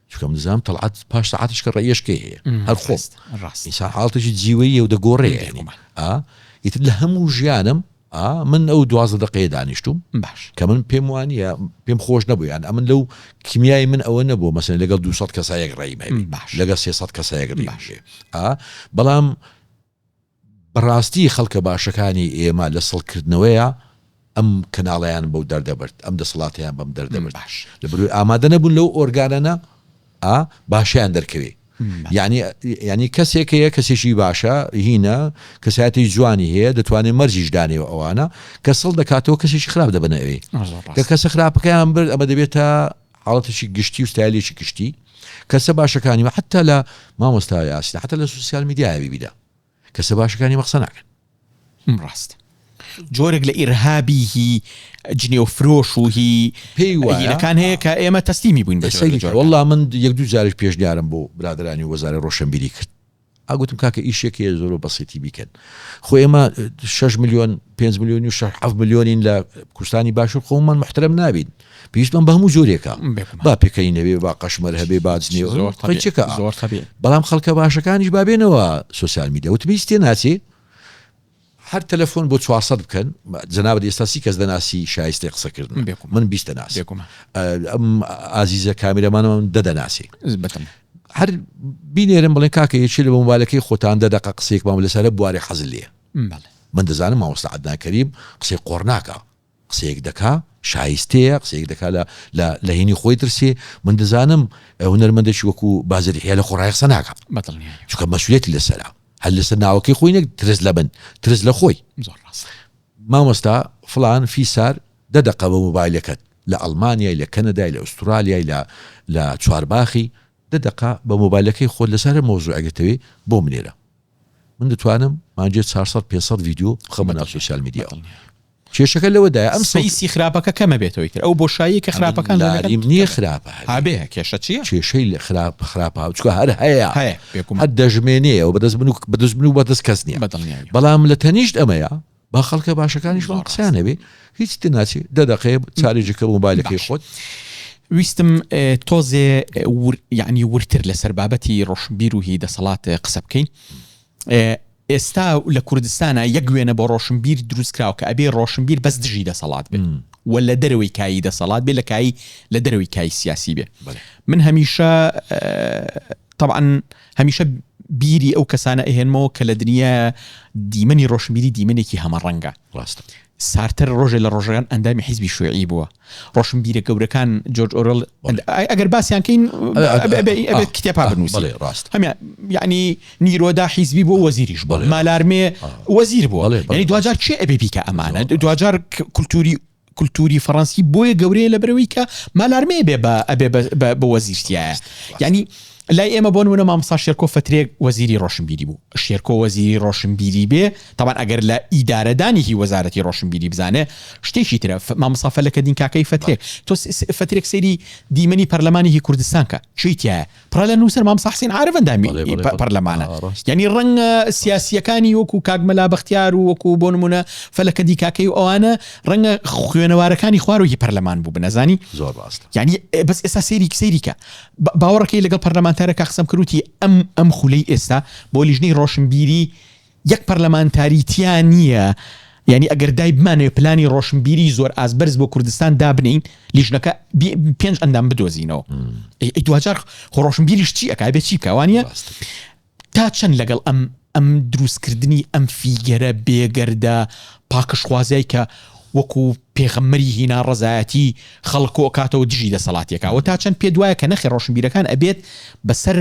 [SPEAKER 2] چونکە من دەزانم تەڵعەت پاش سەعاتیش کە ڕێیەشکەی هەیە هەر خۆم
[SPEAKER 1] ڕاست
[SPEAKER 2] ئینسان حاڵەتێکی جیوەییە و دەگۆڕێ یعنی
[SPEAKER 1] بێگومان.
[SPEAKER 2] ئا ئیتر لە هەموو ژیانم ئا من ئەو دوازدە دەقەیە دانیشتوم
[SPEAKER 1] باش
[SPEAKER 2] کە من پێم وانییە پێم خۆش نەبوو یان ئەمن لەو کیمیای من ئەوە نەبوو مەسەلەن لەگەڵ 200 کەسا یەک ڕێیم هەبێ
[SPEAKER 1] باش
[SPEAKER 2] لەگەڵ 300 کەسا یەک ڕێیم
[SPEAKER 1] باش
[SPEAKER 2] هەبێ ئا بەڵام بەڕاستی خەڵکە باشەکانی ئێمە لە سڵکردنەوەیە ئەم کەناڵەیان بەو دەردەبرد ئەم دەسەڵاتەیان بەم دەردەبرد
[SPEAKER 1] باش
[SPEAKER 2] لە بەروی ئامادە نەبوون لەو ئۆرگانانە ئا باشیان دەرکەوێ یعنی یعنی کەسێک هەیە کەسێکی باشە هینە کەسایەتی جوانی هەیە دەتوانێت مەرجیش دانێ و ئەوانە کە سڵ دەکاتەوە کەسێکی خراپ دەبنە ئەوێ
[SPEAKER 1] زۆر
[SPEAKER 2] کە
[SPEAKER 1] ڕاست
[SPEAKER 2] کەسە خراپەکەیان برد ئەمە دەبێتە حاڵەتێکی گشتی و ستایلێکی گشتی کەسە باشەکانی مە حتا لە مامۆستا یاسین حتا لە سوسیال میدیایە بیبینە کەسە باشەکانی مە قسە ناکەن.
[SPEAKER 1] ڕاستە جۆرێک لە ئیرهابی هی جنێو فرۆش و هی
[SPEAKER 2] پێی وایە
[SPEAKER 1] هینەکان هەیە کە ئێمە تەسلیمی بووین بە جۆرە
[SPEAKER 2] سەیری
[SPEAKER 1] جۆرەکان.
[SPEAKER 2] وەڵا من یەک دوو جاریش پێشنیارم بۆ برادەرانی وەزارەی ڕۆشنبیری کرد ئا گوتم کاکە ئیشێک هەیە زۆر بە بەسیتی بیکەن خۆ ئێمە شەش ملیۆن پێنج ملیۆن و شەش حەفت ملیۆنین لە کوردستانی باشوور خۆمان محترم نابین پێویستمان بە هەموو جۆرێکە
[SPEAKER 1] بێگومان.
[SPEAKER 2] با پێکەنین هەبێ با قەشمەر هەبێ با جنێو
[SPEAKER 1] زۆر
[SPEAKER 2] هەبێ
[SPEAKER 1] تەبیعی
[SPEAKER 2] قەیچەکە
[SPEAKER 1] زۆر تەبیعی
[SPEAKER 2] بەڵام خەڵکە باشەکانیش با بێنەوە سۆسیال میدیا وتم هیچ تێ ناچێ هەر تەلەفۆن بۆ 400 بکەن جەنابت ئێستا سی کەس دەناسی شایستەی قسەکردن
[SPEAKER 1] بێگومان.
[SPEAKER 2] من 20 دەناسم
[SPEAKER 1] بێگومان.
[SPEAKER 2] ئەم ئازیزە کامیرەمانم دە دەناسی
[SPEAKER 1] بەتەم
[SPEAKER 2] هەر بینێرم بڵێن کاکە یەکێ لە مۆبایلەکەی خۆتان دە دەقە قسەیەکمان لەسەر بوارێ حەزت لێیە
[SPEAKER 1] بەڵێ
[SPEAKER 2] من دەزانم مامۆستا عەدنان کەریم قسەی قۆڕ ناکا قسەیەک دەکا شایستەیە قسەیەک دەکا لە لە لە هینی خۆی ترسێ من دەزانم هونەرمەندێکی وەکو بازر یحیی لە خۆڕایی قسە ناکا
[SPEAKER 1] بەدڵنیاییەوە
[SPEAKER 2] چونکە مەسئولیەتی لەسەرە هەر لەسەر ناوەکەی خۆی نەک ترس لە من ترس لە خۆی
[SPEAKER 1] زۆر ڕاستە
[SPEAKER 2] مامۆستا فڵان فیسار دە دەقە بە مۆبایلەکەت لە ئەڵمانیای لە کەنەدای لە ئوسترالیای لە لە چوارباخی دە دەقە بە مۆبایلەکەی خۆت لەسەر هەر مەوزوعێک دەتەوێ بۆم بنێرە من دەتوانم مانگێ 400 500 ڤیدیۆ بخەمە ناو سۆسیال میدیاوە کێشەکە لەوەدایە ئەم
[SPEAKER 1] سپەیسی خراپەکە کەمە بێتەوەی تر ئەو بۆشاییە کە خراپەکان
[SPEAKER 2] لاریم نییە خراپە
[SPEAKER 1] هەبێ کێشە چییە
[SPEAKER 2] کێشەی لە خراپ خراپە چکە هەر هەیە
[SPEAKER 1] هەیە بێگومان
[SPEAKER 2] هەر دەژمێنەیەوە بەدەست من و بەدەست من و بەدەست کەس نییە
[SPEAKER 1] بەدڵنیاییەوە
[SPEAKER 2] بەڵام لە تەنیشت ئەمەیە با خەڵکە باشەکانیش
[SPEAKER 1] زۆر
[SPEAKER 2] قسەیان هەبێ هیچ تر ناچێ دە دەقەیە چارێجەکە مۆبایلەکەی
[SPEAKER 1] باش.
[SPEAKER 2] خۆت
[SPEAKER 1] ویستم تۆزێ یعنی ورتر لەسەر بابەتی ڕۆشنبیر و هی دەسەڵات قسە بکەین ئێستا لە کوردستانا یەک وێنە بۆ ڕۆشنبیر دروست کراوە کە ئەبێ ڕۆشنبیر بەس دژی دەسەڵات بێ و لە دەرەوەی کایی دەسەڵات بێ لە کایی لە دەرەوەی کایی سیاسی بێ من هەمیشە طبعا هەمیشە بیری ئەو کەسانە ئەهێنمەوە کە لە دنیا دیمەنی ڕۆشنبیری دیمەنێکی هەمەڕەنگە
[SPEAKER 2] ڕاستە
[SPEAKER 1] سارتەر ڕۆژێ لە ڕۆژەکان ئەندامی حیزبی شوێعی بووە ڕۆشنبیرە گەورەکان جۆرج ئۆرل ئەگەر باسیان کەین ئەبێت کتێپا بنووسی
[SPEAKER 2] ڕاست
[SPEAKER 1] هەمیان یعنی نیرۆدا حیزبی بۆ وەزیریش بۆ مالارمێ وەزیر بووە یعنی دواجار کێ ئەبێ بیکە ئەمانە دواجار کولتوری کولتوری فەڕەنسی بۆیە گەورەیە لەبەرئەوەی کە مالارمێ بێ بە ئەبێ بە وەزیر تیایە یعنی لای ئێمە بۆ نمونە مامۆستا شێرکۆ فترێک وەزیری ڕۆشنبیری بوو شێرکۆ وەزیری ڕۆشنبیری بێ تاوان ئەگەر لە ئیدارەدانی هی وەزارەتی ڕۆشنبیری بزانێ شتێکی ترە مامۆستا فەلەکەدین کاکەی فترێک تۆ فترێک سەیری دیمەنی پەرلەمانی هی کوردستان کە چی تایە پڕە لە نووسەر مامۆستا حسین عارف ئەندامی پەرلەمانە یعنی ڕەنگە سیاسیەکانی وەکو کاک مەلا بەختیار و وەکو بۆ نمونە فەلەکەدی کاکەی و ئەوانە ڕەنگە خوێنەوارەکانی خوارۆی پەرلەمان بوو بنەزانی
[SPEAKER 2] زۆر ڕاست
[SPEAKER 1] یعنی بەس ئێستا سەیری سەیریکە باوەڕەکەی لەگەڵ پەرلەمانتارەکە قسەم کردوتی ئەم ئەم خولەی ئێستا بۆ لیژنەی ڕۆشنبیری یەک پەرلەمانتاری تیا نییە، یانی ئەگەر دای بمانەوێ پلانی ڕۆشنبیری زۆر ئاست بەرز بۆ کوردستان دابنێین لیژنەکە پێنج ئەندام بدۆزینەوە ئەی دواجار خۆ ڕۆشنبیریش چی ئەکا بێ چی بکا وانە تا چەند لەگەڵ ئەم ئەم دروستکردنی ئەم فیگەرە بێگەردە پاکشخوازیای کە وەکو پێغەمبەری هی ناڕەزایەتی خەڵک کۆکاتەوە دژی دەسەڵاتێکا و تا چەند پێ دوایە کە نەخێ ڕۆشنبیرەکان ئەبێت بەسەر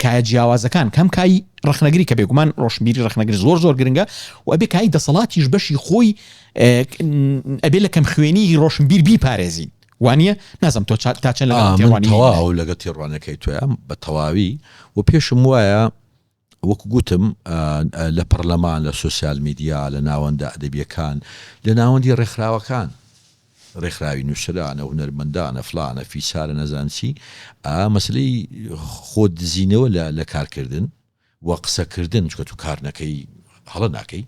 [SPEAKER 1] کایە جیاوازەکان کە هەم کای ڕەخنەگری کە بێگومان ڕۆشنبیری ڕەخنەگر زۆر زۆر گرنگە و ئەبێ کای دەسەڵاتیش بەشی خۆی ئەبێ لە کەمخوێنی ڕۆشنبیر بیپارێزین وانە نازم تۆ تا چەند لەگەڵ
[SPEAKER 2] تێڕوانینی تەواو لەگە تێڕوانەکەی تۆیان بە تەواوی و پێشم وایە وەکو گوتم لە پەرلەمان لە سوسیال میدیا لە ناوەندە ئەدەبیەکان لە ناوەندی ڕێکخراوەکان ڕێکخراوی نووسەرانە، هونەرمەندانە، فڵانە، فیسارە، نەزانم چی، ئا مەسەلەی خۆ دزینەوە لە لە کارکردن و قسەکردن، چونکە تۆ کار نەکەی هەڵە ناکەی،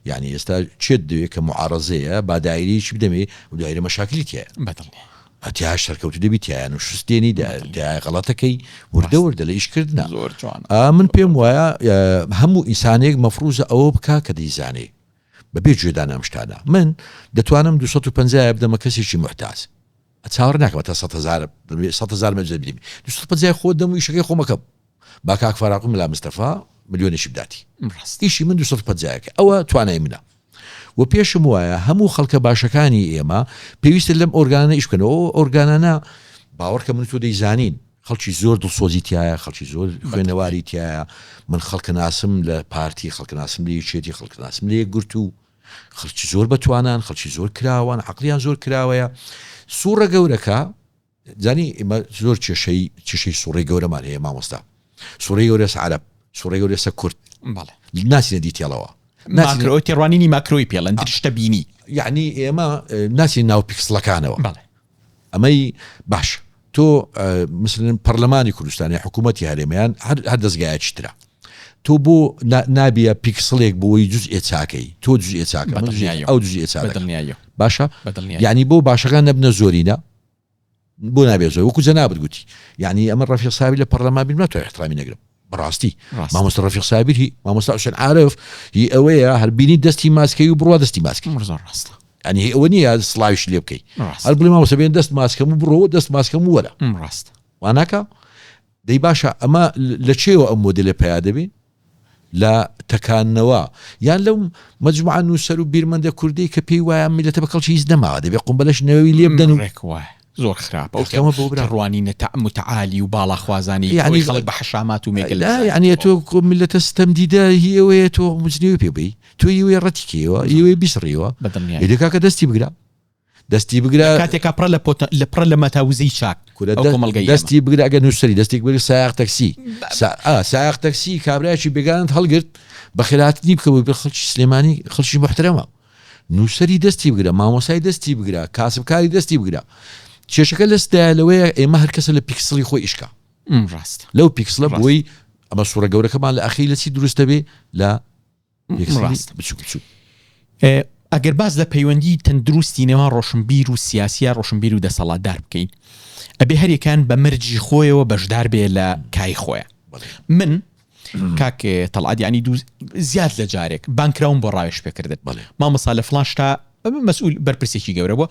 [SPEAKER 2] یانی ئێستا چێت دەوێ کە موعارەزەیە با دایرەیەکی بدەمێ و دایرە مەشاکلی تیایە.
[SPEAKER 1] بەدڵنیایە.
[SPEAKER 2] تیا سەرکەوتوو دەبی تیایە نوشست دێنی تیایە غەڵەتەکەی وردە وردە لە ئیشکردنە.
[SPEAKER 1] زۆر جوانە.
[SPEAKER 2] ئا من پێم وایە هەموو ئینسانێک مەفروزە ئەوە بکا کە دەیزانێ. بەبێ گوێدانە ئەم شتانە من دەتوانم 250 بدەمە کەسێکی موحتاج چاوەڕێ ناکەم تا 100 هەزار 100 هەزار مەجە بدەم 250 خۆ دەم و ئیشەکەی خۆمەکەم با کاک فاراق و ملا مستەفا ملیۆنێکی بداتی
[SPEAKER 1] ڕاست
[SPEAKER 2] ئیشی من 250 ئەوە توانای منە و پێشم وایە هەموو خەڵکە باشەکانی ئێمە پێویستە لەم ئۆرگانە ئیش بکەن ئەو ئۆرگانانە باوەڕکە من تۆ دەیزانین خەڵکی زۆر دڵسۆزی تیایە، خەڵکی زۆر خوێنەواری تیایە، من خەڵکناسم لە پارتی، خەڵکناسم لە یەکێتی، خەڵکناسم لە یەکگرتوو، خەڵکی زۆر بەتوانان، خەڵکی زۆر کراوان، عەقڵیان زۆر کراوەیە. سوڕە گەورەکە، زانی ئێمە زۆر کێشەی کێشەی سوڕی گەورەمان هەیە مامۆستا. سوڕی گەورەسە عەرەب، سوڕی گەورەسە کورد.
[SPEAKER 1] بەڵێ.
[SPEAKER 2] ناچینە دیتێڵەوە.
[SPEAKER 1] ماکرۆ تێڕوانینی ماکرۆی پێڵێن درشتە بینی.
[SPEAKER 2] یەعنی ئێمە ناچین ناو پیکسڵەکانەوە.
[SPEAKER 1] بەڵێ.
[SPEAKER 2] ئەمەی باش تۆ مثلەن پەرلەمانی کوردستان یا حکوومەتی هەرێمیان هەر دەستگایەکی ترە تۆ بۆ نابیە پیکسڵێک بۆی جزئێ چاکەی تۆ جزئێ چاکە من جزئێ ئەو جزئێ چاکە باشە یعنی بۆ باشەکان نەبنە زۆرینە بۆ نابێ زۆر وەکو جەنابت گوتی یعنی ئەمە ڕەفیق ساوی لە پەرلەمان بیم ناتوانێت احترامی نەگرم بەڕاستی مامۆستا ڕەفیق سابیر هی مامۆستا حوسێن عارف هی ئەوەیە هەر بینی دەستی ماسکەی و بڕوا دەستی ماسکەی
[SPEAKER 1] زۆر ڕاستە
[SPEAKER 2] یعنی هی ئەوە نییە سڵاویش لێ بکەی هەر بڵێ مامۆستا بێن دەست ماسکەم و بڕۆ دەست ماسکەم و وەرە
[SPEAKER 1] ڕاستە
[SPEAKER 2] واناکە دەی باشە ئەمە لە چێوە ئەم مۆدلە پیا دەبێ لە تەکاندنەوە یان لەو مەجموعە نووسەر و بیرمەندە کوردەی کە پێی وایە ئەم میللەتە بە کەڵکی هیچ نەماوە دەبێ قومبەلەش نەوەوی لێ بدەن و
[SPEAKER 1] ڕێک وایە زۆر خراپە ئەو
[SPEAKER 2] کەمە بۆ برا.
[SPEAKER 1] ڕوانینە تە متعالی و باڵاخوازانەی
[SPEAKER 2] یعنی
[SPEAKER 1] ئەوەی خەڵک بە حەشامات و مێگەل
[SPEAKER 2] لا
[SPEAKER 1] بزانێتەوە.
[SPEAKER 2] یعنی تۆ کۆ میللەتە ستەم دیدە هی ئەوەیە تۆ مجنێوی پێ بەی تۆ هی ئەوەیە ڕەتی کەیەوە هی ئەوەیە بیسڕیەوە
[SPEAKER 1] بە دڵنیاییەوە.
[SPEAKER 2] ئیدی کاکە دەستی بگرە دەستی بگرە
[SPEAKER 1] کاتێکا پڕە لە پۆتە لە پڕە لە مەتا وزەی چاک
[SPEAKER 2] کورە
[SPEAKER 1] ئەو کۆمەڵگەی ئێمە.
[SPEAKER 2] دەستی بگرە ئەگەر نووسەری دەستی بگرە سایەق تەکسی سا ئا سایەق تەکسی کابرایەکی بێگانەت هەڵگرت بەخێرهاتنی بکە بۆی بڵێ خەڵکی سلێمانی خەڵکی موحتەرەمە نووسەری دەستی بگرە مامۆسای دەستی بگرە کاسبکاری دەستی بگرە کێشەکە لەسدایە لەوەیە ئێمە هەر کەسە لە پیکسڵی خۆی ئیشکا
[SPEAKER 1] ڕاستە
[SPEAKER 2] لەو پیکسڵە
[SPEAKER 1] ڕاست.
[SPEAKER 2] بۆی ئەمە سوڕە گەورەکەمان لە ئەخیر لە چی دروست دەبێ لە
[SPEAKER 1] ڕاستە.
[SPEAKER 2] بچوک بچوک.
[SPEAKER 1] ئەگەر باس لە پەیوەندی تەندروستی نێوان ڕۆشنبیر و سیاسیە ڕۆشنبیر و دەسەڵاتدار بکەین ئەبێ هەریەکان بە مەرجی خۆیەوە بەشدار بێ لە کای خۆیان من کاک تەڵعەت یعنی دوو زیاد لە جارێک بانکراوم بۆ ڕاوێژ پێکردن مامۆستا لە فڵان شتا مەسئول بەرپرسێکی گەورە بووە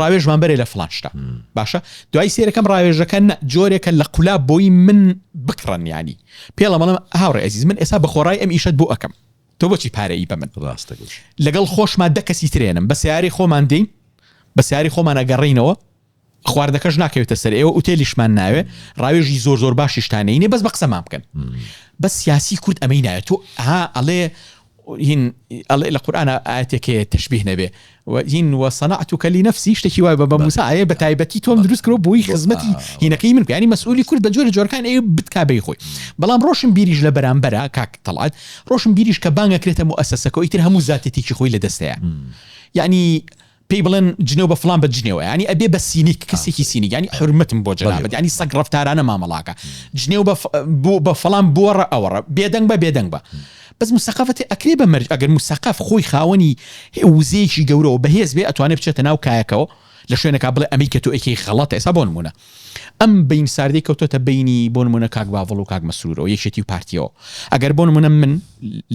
[SPEAKER 1] ڕاوێژمان بەرێ لە فڵان شتا باشە دوای سێرەکەم ڕاوێژەکە نە جۆرێکە لە قولا بۆی من بکڕن ینی پێڵە مەڵم هاوڕێ ئەزیز من ئێستا بەخۆڕای ئەم ئیشت بۆ ئەەکەم تۆ بۆچی پارەی بە من
[SPEAKER 2] ڕاستە
[SPEAKER 1] لەگەڵ خۆشما دە کەسی ترێنم بە سیاری خۆمان دێین بە سیاری خۆمان ئەگەڕینەوە خواردنەکەش ناکەوێتە سەر ئێوە ئوتێلیشمان ناوێ ڕاوێژی زۆر زۆر باشیشتانەینێ بەس بە قسەمان بکەن بەس سیاسی کورد ئەمەی ناوێت تۆ ها ئەڵێ هین ئەڵێ لە قورئانا ئایەتێک هەیە تەشبیه نەبێ و هین وصنعتک لنفسی شتێکی وای بە بە موسا ئەیە بە تایبەتی تۆم دروست کردوە بۆی خزمەتی هینەکەی من بکە یانی مەسئولی کورد بە جۆرە جۆرەکان ئەیە بتکا بەی خۆی بەڵام ڕۆشن بیریش لە بەرامبەرا کاک تەڵعەت ڕۆشن بیریش کە بانگ ئەکرێتە موئەسەسەکەوە ئیتر هەموو زاتێتێکی خۆی لە دەستەیە یانی پێی بڵێن جنێو بە فڵان بە جنێوە یانی ئەبێ بە سینیک کەسێکی سینیک یانی حورمەتم بۆ جەنابت یانی سەگ ڕەفتارانە مامەڵاکە جنێو بە بۆ بە فڵان بۆڕە ئەوەڕە بێدەنگ بە بێدەنگ بە بەس مسەقەفەتی ئەکرێ بە مەرج ئەگەر مسەقەف خۆی خاوەنی وزەیەکی گەورەوە بەهێز بێ ئەتوانێ بچێتە ناو کایەکەوە لە شوێنەکە بڵێ ئەمەی کە تۆ ئەیکەی غەڵەتە ئێستا بۆ نمونە ئەم بەین ساردەی کەوتۆتە بەینی بۆ نمونە کاک باڤڵ و کاک مەسرورەوە یەکێتی و پارتیەوە ئەگەر بۆ نمونە من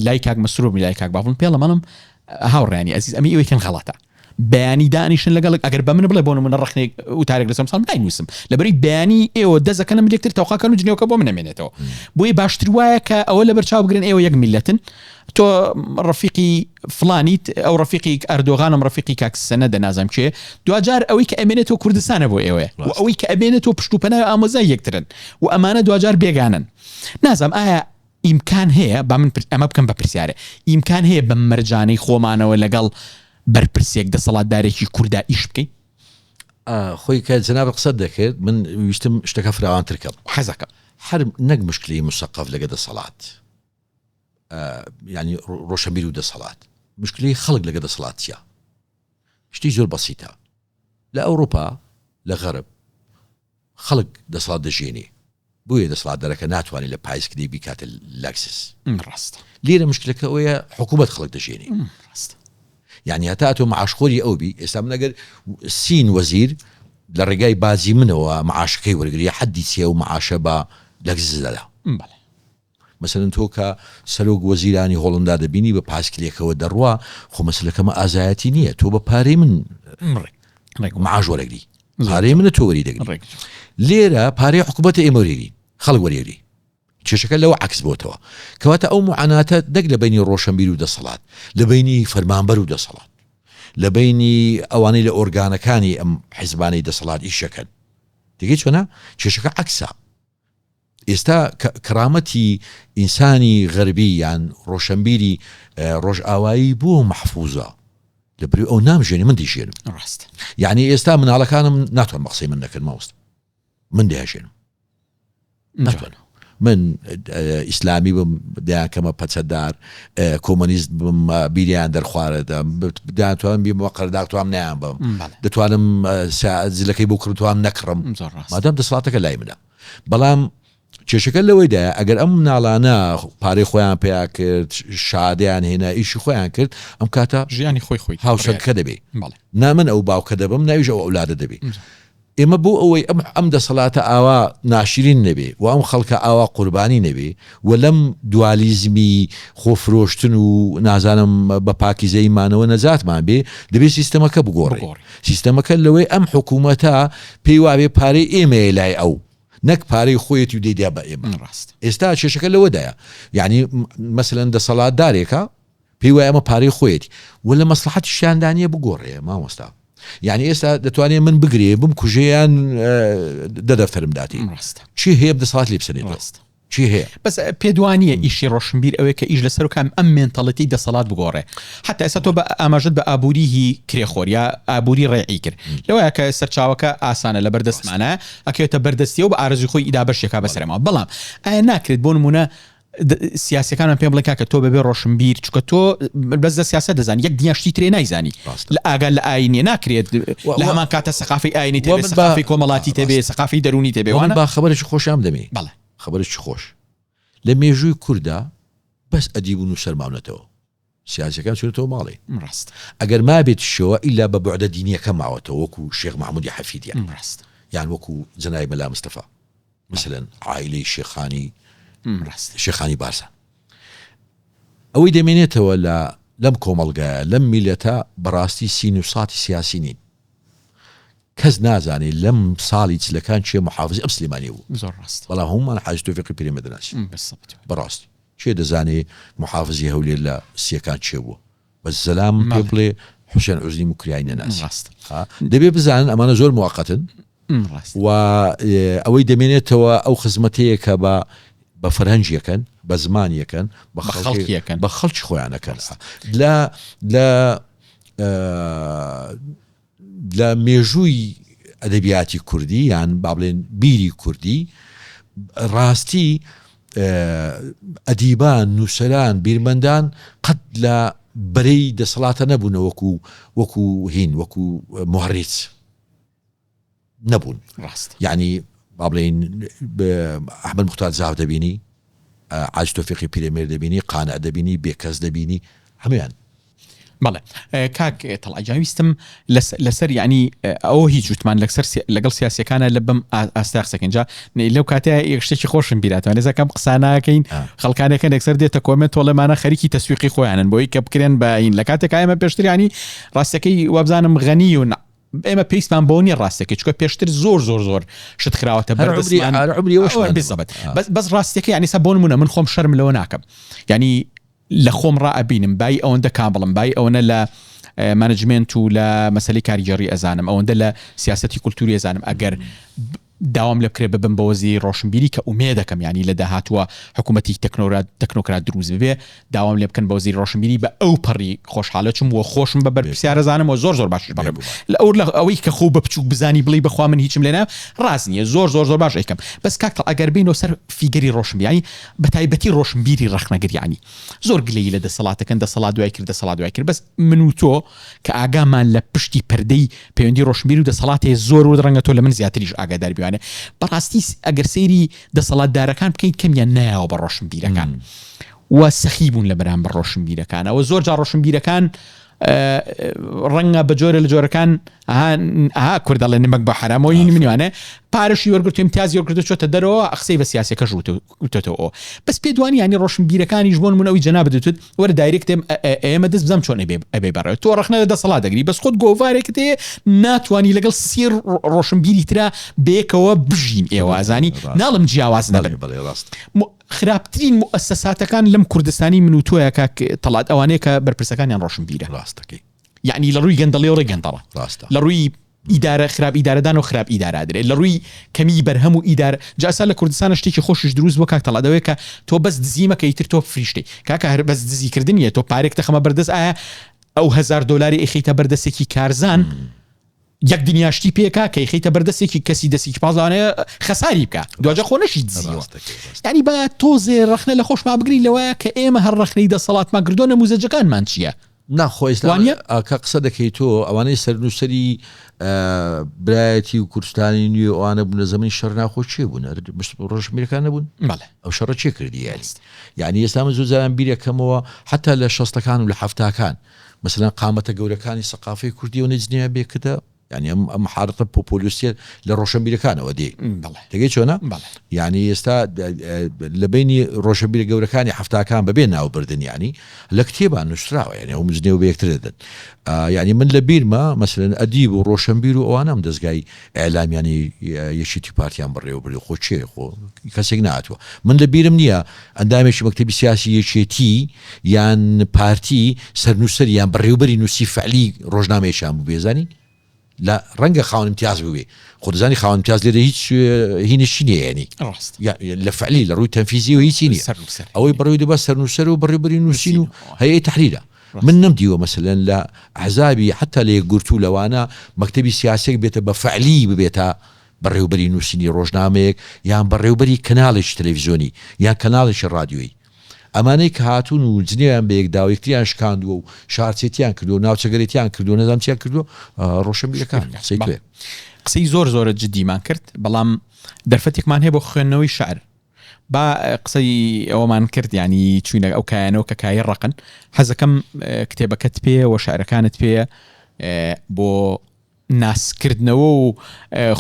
[SPEAKER 1] لای کاک مەسرور لای کاک باڤڵ پێڵەمەڵم هاوڕێیانی ئەزیز ئەمەی ئێوەی کەن غەڵەتە بەیانی دانیشن لەگەڵ ئەگەر بە من بڵێ بۆ نمونە ڕەخنەیەک وتارێک لەسەر ساڵ ناینووسم لەبەری بەیانی ئێوە دەزەکەنم لێکتر تەوقاکەن و جنێوکە بۆ من نەمێنێتەوە بۆیە باشتر وایە کە ئەوە لەبەر چاو بگرن ئێوە یەک میلەتن تۆ ڕەفیقی فلانیت ئەو ڕەفیقی ئەردۆغانم ڕەفیقی کاک سەنەدە نازانم کێ دواجار ئەوەی کە ئەمێنێتەوە کوردستانە بۆ ئێوەیە و ئەوەی کە ئەمێنێتەوە پشت و پەنای ئامۆزای یەکترن و ئەمانە دواجار بێگانن نازانم ئایا ئیمکان هەیە، با من ئەمە بکەم بە پرسیارێ، ئیمکان هەیە بەم مەرجانەی خۆمانەوە لەگەڵ بەرپرسێک، دەسەڵاتدارێکی کوردا ئیش بکەین؟
[SPEAKER 2] خۆی کە جەنابت قسەت دەکرد من ویستم شتەکە فراوانتر کەم.
[SPEAKER 1] حەزەکەم.
[SPEAKER 2] هەر نەک مشکلەی مسەقەف لەگە دەسەڵات یانی ڕۆشەنبیر و دەسەڵات، مشکلەی خەڵک لەگە دەسەڵات چیە؟ شتی زۆر بەسیتە. لە ئەوڕوپا لە غەرب خەڵک دەسەڵات دەژێنێ بۆیە دەسەڵاتدارەکە ناتوانێت لە پایسکلەی بیکاتە لەکسس.
[SPEAKER 1] ڕاستە.
[SPEAKER 2] لێرە مشکلەکە ئەوەیە حکوومەت خەڵک دەژێنێ.
[SPEAKER 1] ڕاستە.
[SPEAKER 2] یعنی هەتا ئەتۆ معاشخۆری ئەو بی ئێستا من ئەگەر سین وەزیر لە ڕێگای باجی منەوە معاشەکەی وەرگری حەدی چیە و معاشە بە لەکسس دەدا.
[SPEAKER 1] بەڵێ.
[SPEAKER 2] مەسەلەن تۆ کە سەرۆک وەزیرانی هۆڵندا دەبینی بە پاسکلێکەوە دەڕوا خۆ مەسلەکەمە ئازایەتی نییە تۆ بە پارەی من معاش وەرەگری پارەی منە تۆ وەری دەگری لێرە پارەی حکوومەتە ئێمە وەرێگرین خەڵک وەرێگری کێشەکە لەوە عکس بۆتەوە کەواتە ئەو معاناتە دەک لە بینی ڕۆشنبیر و دەسەڵات لە بینی فەرمانبەر و دەسەڵات لە بینی ئەوانەی لە ئۆرگانەکانی ئەم حیزبانەی دەسەڵات ئیشەکەن دیگەی چۆنە کێشەکە عکسە ئێستا کەرامەتی ئینسانی غەربی یان ڕۆشەنبیری ڕۆژئاوایی بۆ مەحفوزە لەبری ئەو نامژێنی من دەیژێنم
[SPEAKER 1] ڕاست
[SPEAKER 2] یعنی ئێستا مناڵەکانم ناتوان بە قسەی من نەکەن ماوەست من دەیژێنم ناتوانم من ئیسلامی بم دەیانکەمە پەچەدار کۆمۆنیست بم بیریان دەرخوارە دەم دەیانتوانم بیمەوە قەرداغ توام نیان بم دەتوانم جلەکەی بۆ کڕم توام نەکڕم مادام دەسەڵاتەکە لای منە بەڵام کێشەکە لەوەیدایە ئەگەر ئەم مناڵانە پارەی خۆیان پیا کرد شادیان هێنا ئیشی خۆیان کرد ئەم کاتە
[SPEAKER 1] ژیانی خۆی خۆی
[SPEAKER 2] هاوسەرکە دەبێ نا من ئەو باوکە دەبم ناویش ئەو ئەولادە دەبێ ئێمە بۆ ئەوەی ئەم ئەم دەسەڵاتە ئاوا ناشرین نەبێ و ئەم خەڵکە ئاوا قوربانی نەبێ و لەم دوالیزمی خۆفرۆشتن و نازانم بە پاکیزەیی مانەوە نەجاتمان بێ دەبێ سیستەمەکە بگۆڕێ سیستەمەکە لەوەی ئەم حکوومەتە پێی وابێ پارەی ئێمەیە لای ئەو نەک پارەی خۆیەتی و دەیدا بە ئێمە
[SPEAKER 1] ڕاست
[SPEAKER 2] ئێستا کێشەکە لەوەدایە یعنی مەسەلەن دەسەڵاتدارێکە پێی وایە ئەمە پارەی خۆیەتی و لە مەسڵەحەتیشیاندا نییە بگۆڕێ مامۆستا یعنی ئێستا دەتوانێت من بگرێ بم کوژێیان دە دەفتەرم داتی
[SPEAKER 1] ڕاستە
[SPEAKER 2] چی هەیە دەسەڵات لێ بسەنێتەوە
[SPEAKER 1] ڕاستە
[SPEAKER 2] چی هەیە
[SPEAKER 1] بەس پێت وا نییە ئیشی ڕۆشنبیر ئەوەیە کە ئیش لەسەر کام ئەم mentality دەسەڵات بگۆڕێ حتا ئێستا تۆ بە ئاماژەت بە ئابووری هی کرێخۆر یا ئابووری ڕێعی کرد لەوەیە کە سەرچاوەکە ئاسانە لە بەردەستمانە ئەکەوێتە بەردەستیەوە بە ئارەزوی خۆی ئیدابەشێکا بەسەرما بەڵام ئایا ناکرێت بۆ نمونە سیاسەکانمان پێم بڵێ کاکە تۆ بەبێ ڕۆشنبیر چونکە تۆ بەس لە سیاسەت دەزانی یەک دنیا شتی ترێ نایزانی لە ئاگا لە ئاینیە ناکرێت لە هەمان کاتە سەقافی ئاینی تێبێ سەقافی کۆمەڵاتی تێبێ سەقافی دەروونی تێبێ وانە
[SPEAKER 2] با خەبەرێکی خۆشیان بدەمێ
[SPEAKER 1] بەڵێ
[SPEAKER 2] خەبەرێکی خۆش لە مێژووی کوردا بەس ئەدیب و نووسەر ماونەتەوە سیاسیەکان چونەتەوە ماڵێ
[SPEAKER 1] ڕاست
[SPEAKER 2] ئەگەر مابێتیشەوە ئیلا بە بوعدە دینیەکە ماوەتەوە وەکو شێخ مەحمودی حەفیدیان
[SPEAKER 1] ڕاست
[SPEAKER 2] یان وەکو جەنابی مەلا مستەفا مثلەن عایلەی شێخانی
[SPEAKER 1] ڕاست
[SPEAKER 2] شێخانی بارزان ئەوەی دەمێنێتەوە لە لەم کۆمەڵگایە لەم میلەتە بەڕاستی سین و ساتی سیاسی نین کەس نازانێ لەم ساڵی چلەکان کێ محافزی ئەم سلێمانیە بوو
[SPEAKER 1] زۆر ڕاست
[SPEAKER 2] بەڵام هەمومان حاجی تۆفیقی پیرێمە دەناسین
[SPEAKER 1] بالضبط
[SPEAKER 2] بەڕاستی کێ دەزانێ محافزی هەولێر لە سیەکان کێ بووە بەس زەلام پێ بڵێ حوسێن عوزنی موکریای نەناسی
[SPEAKER 1] ڕاست
[SPEAKER 2] دەبێ بزانن ئەمانە زۆر موقتن
[SPEAKER 1] ڕاست
[SPEAKER 2] و ئەوەی دەمێنێتەوە ئەو خزمەتەیە کە بە بە فەرهەنگیەکەن بە زمان یەکەن بە
[SPEAKER 1] خەڵکی یەکەن
[SPEAKER 2] بە خەڵکی خۆیان ئەکەن لە لە لە مێژووی ئەدەبیاتی کوردی یان با بڵێن بیری کوردی ڕاستی ئەدیبان نووسەران بیرمەندان قەت لە بەرەی دەسەڵاتە نەبوونە وەکو وەکو هین وەکو مهڕیت نەبوون
[SPEAKER 1] ڕاست
[SPEAKER 2] یعنی با بڵێین ئەحمەد موختار جاف دەبینی عاج تۆفیقی پیرەمێر دەبینی قانع دەبینی بێکەس دەبینی هەموویان.
[SPEAKER 1] بەڵێ کاک تەڵعە جا ویستم لەسەر یعنی ئەوە هیچ وتمان لەسەر لەگەڵ سیاسەکانە لە بەم ئاستا قسەکەین جا لەو کاتە یەک شتێکی خۆشم بیراتەوە لێزا کەم قساناکەین خەڵکانێکە یەکسەر دێتە کۆمێنت تۆڵێمانە خەریکی تەسویقی خۆیانن بۆی کە بکرێن بە این لە کاتێک ئێمە پێشتر ینی ڕاستەکەی وابزانم غەنی و ئێمە پێویستمان بەوە نییە ڕاستەکەی چونکە پێشتر زۆر زۆر زۆر شت خراوەتە
[SPEAKER 2] هەر عومری
[SPEAKER 1] بەردەستمان
[SPEAKER 2] هەر عومری ئەوەشمان
[SPEAKER 1] ئەوە
[SPEAKER 2] نەبوو.
[SPEAKER 1] بالضبط بەس بەس ڕاستیەکەی یانی سا بۆ نمونە من خۆم شەرم لەوە ناکەم یانی لە خۆم ڕائەبینم بای ئەوەندە کامڵم بای ئەوەنە لە مانجمنت و لە مەسەلەی کارگێڕی ئەزانم ئەوەندە لە سیاسەتی کولتوری ئەزانم ئەگەر داوام لێ بکرێ ببم بە وەزیری ڕۆشنبیری کە ئومێدەکەم یانی لە داهاتووە حکوومەتی تەکنۆرات تەکنۆکرات دروست ببێ داوام لێ بکەن بە وەزیری ڕۆشنبیری بە ئەو پەڕی خۆشحاڵە چم وە خۆشم بە بەرپرسیارە زانم وە زۆر زۆر باشیش بەڕێ لە ئەو لە ئەوەی کە خۆ بە بچووک بزانی بڵێی بەخوا من هیچم لێ نایە ڕاست نییە زۆر زۆر زۆر باش ئەیکەم بەس کاک تەڵ ئەگەر بێینەوە سەر فیگەری ڕۆشنبیر یانی بە تایبەتی ڕۆشنبیری ڕەخنەگر یانی زۆر گلەیی لە دەسەڵات دەکەن دەسەڵات دوای کرد دەسەڵات دوای کرد بەس من و تۆ کە ئاگامان لە پشتی پەردەی پەیوەندی ڕۆشنبیر و دەسەڵات هەیە زۆر ورد ڕەنگە تۆ لە من زیاتریش ئاگادار بیوانێ بەڕاستی ئەگەر سەیری دەسەڵاتدارەکان بکەین کەمیان نایەوە بە ڕۆشنبیرەکان و سەخی بوون لە بەرامبەر ڕۆشنبیرەکانەوە زۆر جار ڕۆشنبیرەکان ڕەنگە بە جۆرە لە جۆرەکان ئەها کورد دەڵێن نمەک بە حەرامەوە یین منیوانە پارەشی وەرگرتو امتیازی وەرگرتو چۆتە دەرەوە قسەی بە سیاسەکەش وتۆتەوە بەس پێ دوانی ینی ڕۆشنبیرەکانیش بۆن من ئەوی جەنابت دەتوت وەرە دایرێکت ئێمە دەست بزانم چۆن ئەبێ ئەبێ بەڕێ تۆ ڕەخنە لە دەسەڵات دەگری بەس خۆت گۆڤارێکت هەیە ناتوانی لەگەڵ سێ ڕۆشنبیری ترا بەیەکەوە بژین ئێوە ئەزانی ناڵم جیاواز نەبن
[SPEAKER 2] بەڵێ ڕاست
[SPEAKER 1] خراپترین موئەسەساتەکان لەم کوردستانی من و تۆیە کاک تەڵات ئەوانەیە کە بەرپرسەکانیان ڕۆشنبیرە
[SPEAKER 2] ڕاستەکەی
[SPEAKER 1] یعنی لە ڕووی گەندەڵیەوە ڕێک گەندەڵە
[SPEAKER 2] ڕاستە
[SPEAKER 1] لە ڕووی ئیدارە خراپ ئیدارەدان و خراپ ئیدارە ئەدرێ لە ڕووی کەمی بەرهەم و ئیدارە جا ئەسا لە کوردستانە شتێکی خۆشیش دروست بووە کاک تەڵات ئەوەیە کە تۆ بەس دزی مەکە ئیتر تۆ فریشتەی کاکە هەر بەس دزی کردن نییە تۆ پارێک دەخەمە بەردەست ئایا ئەو هەزار دۆلاری ئەیخەیتە بەردەستێکی کارزان یەک دنیا شتی پێکا کە ئەیخەیتە بەردەستێکی کەسی دەستێکی پاز لەوانەیە خەساری بکا دواجار خۆ نەشی دزیوە یعنی با تۆزێ ڕەخنە لە خۆشمان بگرین لەوەیە کە ئێمە هەر ڕەخنەی دەسەڵاتمان کردووە نەموزەجەکانمان چییە؟
[SPEAKER 2] نا خۆ ئێستا
[SPEAKER 1] وانیە؟
[SPEAKER 2] کە قسە دەکەی تۆ ئەوانەی سەرنووسەری برایەتی و کوردستانی نوێ ئەوانە بوون لە زەمەنی شەڕ ناخۆ کێ بوون هەر ڕۆشنبیرەکان نەبوون
[SPEAKER 1] بەڵێ
[SPEAKER 2] ئەو شەڕە کێ کردی یاری یعنی ئێستا من زۆر جاران بیرەکەمەوە حتا لە شەستەکان و لە حەفتاکان مەسەلەن قامەتە گەورەکانی سەقافەی کوردی و نەجنیان بێ کردە یعنی ئەم ئەم حاڵەتە پۆپۆلیستیە لە ڕۆشنبیرەکانەوە دێ
[SPEAKER 1] بەڵێ
[SPEAKER 2] تێگەی چۆنە
[SPEAKER 1] بەڵێ
[SPEAKER 2] یعنی ئێستا لە بینی ڕۆشنبیرە گەورەکانی حەفتاکان بەبێ ناوبردن یعنی لە کتێبان نووسراوە یعنی ئەو مجنێو بە یەکتر دەدەن یعنی من لە بیرمە مەسەلەن ئەدیب و ڕۆشنبیر و ئەوانەم دەزگای ئیعلامیانی یەکێتی پارتیان بەڕێوە بردو خۆ کێ خۆ کەسێک نهاتووە من لە بیرم نییە ئەندامێکی مەکتەبی سیاسی یەکێتی یان پارتی سەرنووسەر یان بەڕێوبەری نووسی فعلی ڕۆژنامەیەکیان بوو بێزانی لە ڕەنگە خاوەن امتیاز بووێ خۆ دەزانی خاوەن امتیاز لێرە هیچ هینێکی نییە ینی
[SPEAKER 1] ڕاست
[SPEAKER 2] لە فعلی لە ڕووی تەنفیزی و هیچی نییە
[SPEAKER 1] سەرنووسەر
[SPEAKER 2] ئەوەی بەڕێوەی دەبا سەرنووسەر و بەڕێوبەری نووسین و هەیئەی تەحریرە من نەمدیوە مەسەلەن لە ئەحزابی حەتا لە یەکگرتوو لەوانە مەکتەبی سیاسیەک بێتە بە فعلی ببێتە بەڕێوبەری نووسینی ڕۆژنامەیەک یان بەڕێوبەری کەناڵێکی تەلەفزیۆنی یان کەناڵێکی ڕادیۆیی ئەمانەی کە هاتوون و جنێویان بە یەک داوە یەکتریان شکاندووە و شارچێتیان کردووە و ناوچەگەرێتیان کردووە نەزانم چیان کردووە ڕۆشنبیرەکان قسەی تۆیە.
[SPEAKER 1] قسەی زۆر زۆرە جدیمان کرد بەڵام دەرفەتێکمان هەیە بۆ خوێندنەوەی شعر با قسەی ئەوەمان کرد ینی چوینە ئەو کایانەوە کە کایە ڕقن حەزەکەم کتێبەکەت پێ و شعرەکانت پێ بۆ ناسکردنەوە و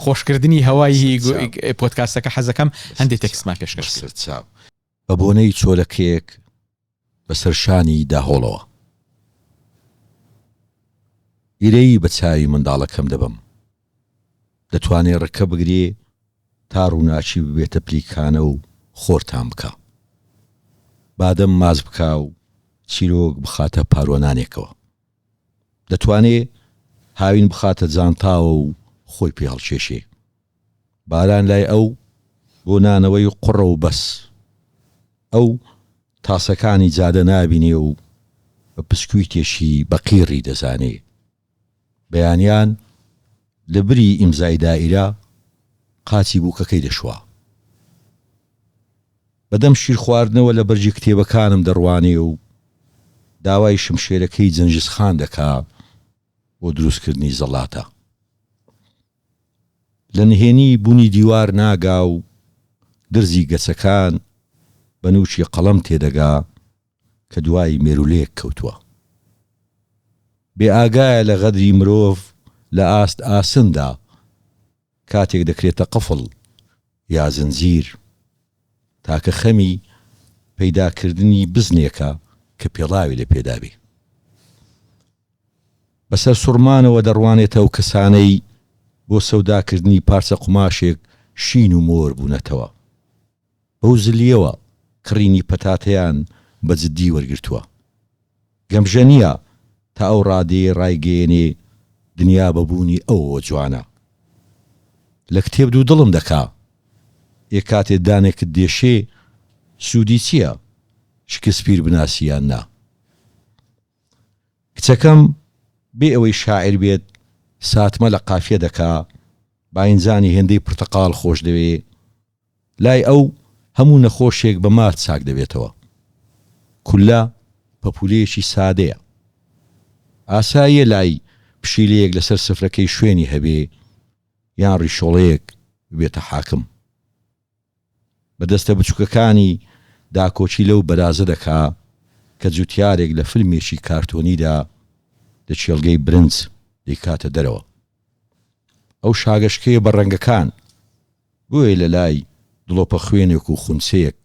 [SPEAKER 1] خۆشکردنی هەوای پۆتکاسەکە حەزەکەم هەندێک تێکستمان پێشکەش
[SPEAKER 2] چاو بە بۆنەی چۆلەکەیەک بەسەر شانی داهۆڵەوە. ئیرەیی بە چاوی منداڵەکەم دەبەم. دەتوانێ ڕکە بگرێ تا ڕووناکی ببێتە پلیکانە و خۆر تام بکا. بادەم ماچ بکا و چیرۆک بخاتە پاروەنانێکەوە. دەتوانێ هاوین بخاتە جانتاوە و خۆی پێ هەڵکێشێ. باران لای ئەو بۆ نانەوەی قوڕە و بەس. ئەو. تاسەکانی جادە نابینێ و بە پسکویتێکی بە قیڕی دەزانێ. بەیانیان لە بری ئیمزای دائیرە قاچی بووکەکەی دەشوا. بە دەم شیرخواردنەوە لە بەرگی کتێبەکانم دەڕوانێ و داوای شمشێرەکەی جەنگیزخان دەکا بۆ دروستکردنی زەڵاتە. لە نهێنی بونی دیوار ناگا و درزی گەچەکان بە نوکی قەڵەم تێدەگا کە دوای مێرولەیەک کەوتوە. بێ ئاگایە لە غەدری مرۆڤ لە ئاست ئاسندا کاتێک دەکرێتە قفڵ یا زنجیر. تاکە خەمی پەیدا کردنی بزنێکە کە پێڵاوی لە پێدا بێ. بە سەرسوڕمانەوە دەڕوانێتە ئەو کەسانەی بۆ سەوداکردنی پارچە قوماشێک شین و مۆر بوونەتەوە. بەو زلییەوە کڕینی پەتاتەیان بە جددی وەرگرتووە. گەمژە نییە تا ئەو ڕادەیەی ڕایگەیەنێ دنیا بە بوونی ئەوەوە جوانە. لە کتێب دوودڵم دەکا. ئێ کاتێ دانێکت دێشێ سوودی چییە شکسپیر بناسی یان نا؟ کچەکەم بێ ئەوەی شاعیر بێت ساتمە لە قافیە دەکا، باینجانی هێندەی پرتەقاڵ خۆش دەوێ، لای ئەو هەموو نەخۆشێک بە مار چاک دەبێتەوە. کوللە پەپوولەیەکی سادەیە. ئاساییە لای پشیلەیەک لەسەر سفرەکەی شوێنی هەبێ یان ڕیشۆڵەیەک ببێتە حاکم. بە دەستە بچوکەکانی داکۆکی لەو بەرازە دەکا کە جوتیارێک لە فیلمێکی کارتۆنیدا لە کێڵگەی برنج دەیکاتە دەرەوە. ئەو شاگەشکەیە بە ڕەنگەکان، بۆیە لە لای دڵۆپە خوێنێک و خونچەیەک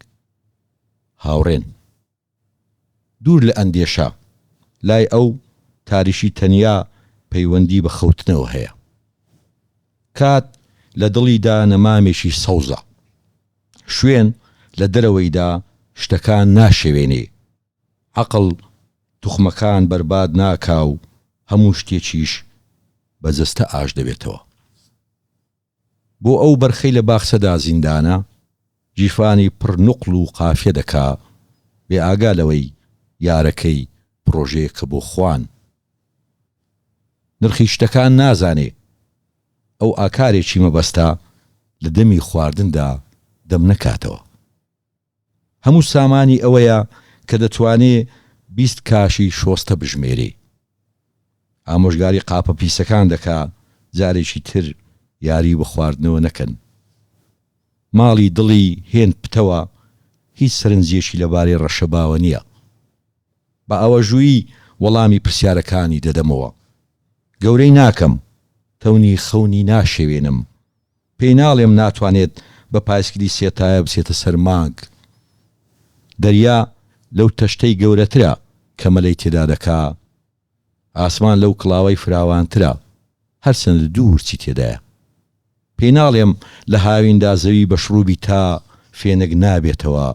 [SPEAKER 2] هاوڕێن. دوور لە ئەندێشە، لای ئەو تاریکی تەنیا پەیوەندی بە خەوتنەوە هەیە. کات لە دڵیدا نەمامێکی سەوزە. شوێن لە دەرەوەیدا شتەکان ناشێوێنێ. عەقڵ توخمەکان بەرباد ناکا و هەموو شتێکیش بە جەستە ئاش دەبێتەوە. بۆ ئەو بەرخەی لە باخچەدا زیندانە، گیرفانی پڕ نوقڵ و قافیە دەکا، بێ ئاگا لەوەی یارەکەی پڕۆژەیەکە بۆ خوان. نرخی شتەکان نازانێ، ئەو ئاکارێکی مەبەستە لە دەمی خواردندا دەم نەکاتەوە. هەموو سامانی ئەوەیە کە دەتوانێ 20 کاشی شۆستە بژمێرێ. ئامۆژگاری قاپە پیسەکان دەکا جارێکی تر یاری بە خواردنەوە نەکەن. ماڵی دڵی هێند پتەوە هیچ سەرنجێکی لەبارەی ڕەشەباوە نییە. بە ئاوەژوویی وەڵامی پرسیارەکانی دەدەمەوە. گەورەی ناکەم، تەونی خەونی ناشێوێنم. پێی ناڵێم ناتوانێت بە پایسکلی سێ تایە بچێتە سەر مانگ. دەریا لەو تەشتەی گەورەترە کە مەلەی تێدا دەکا. ئاسمان لەو کڵاوەی فراوانترە، هەرچەندە دوو ورچی تێدایە. پێی ناڵێم لە هاویندا زەوی بە شڕوبی تا فێنک نابێتەوە.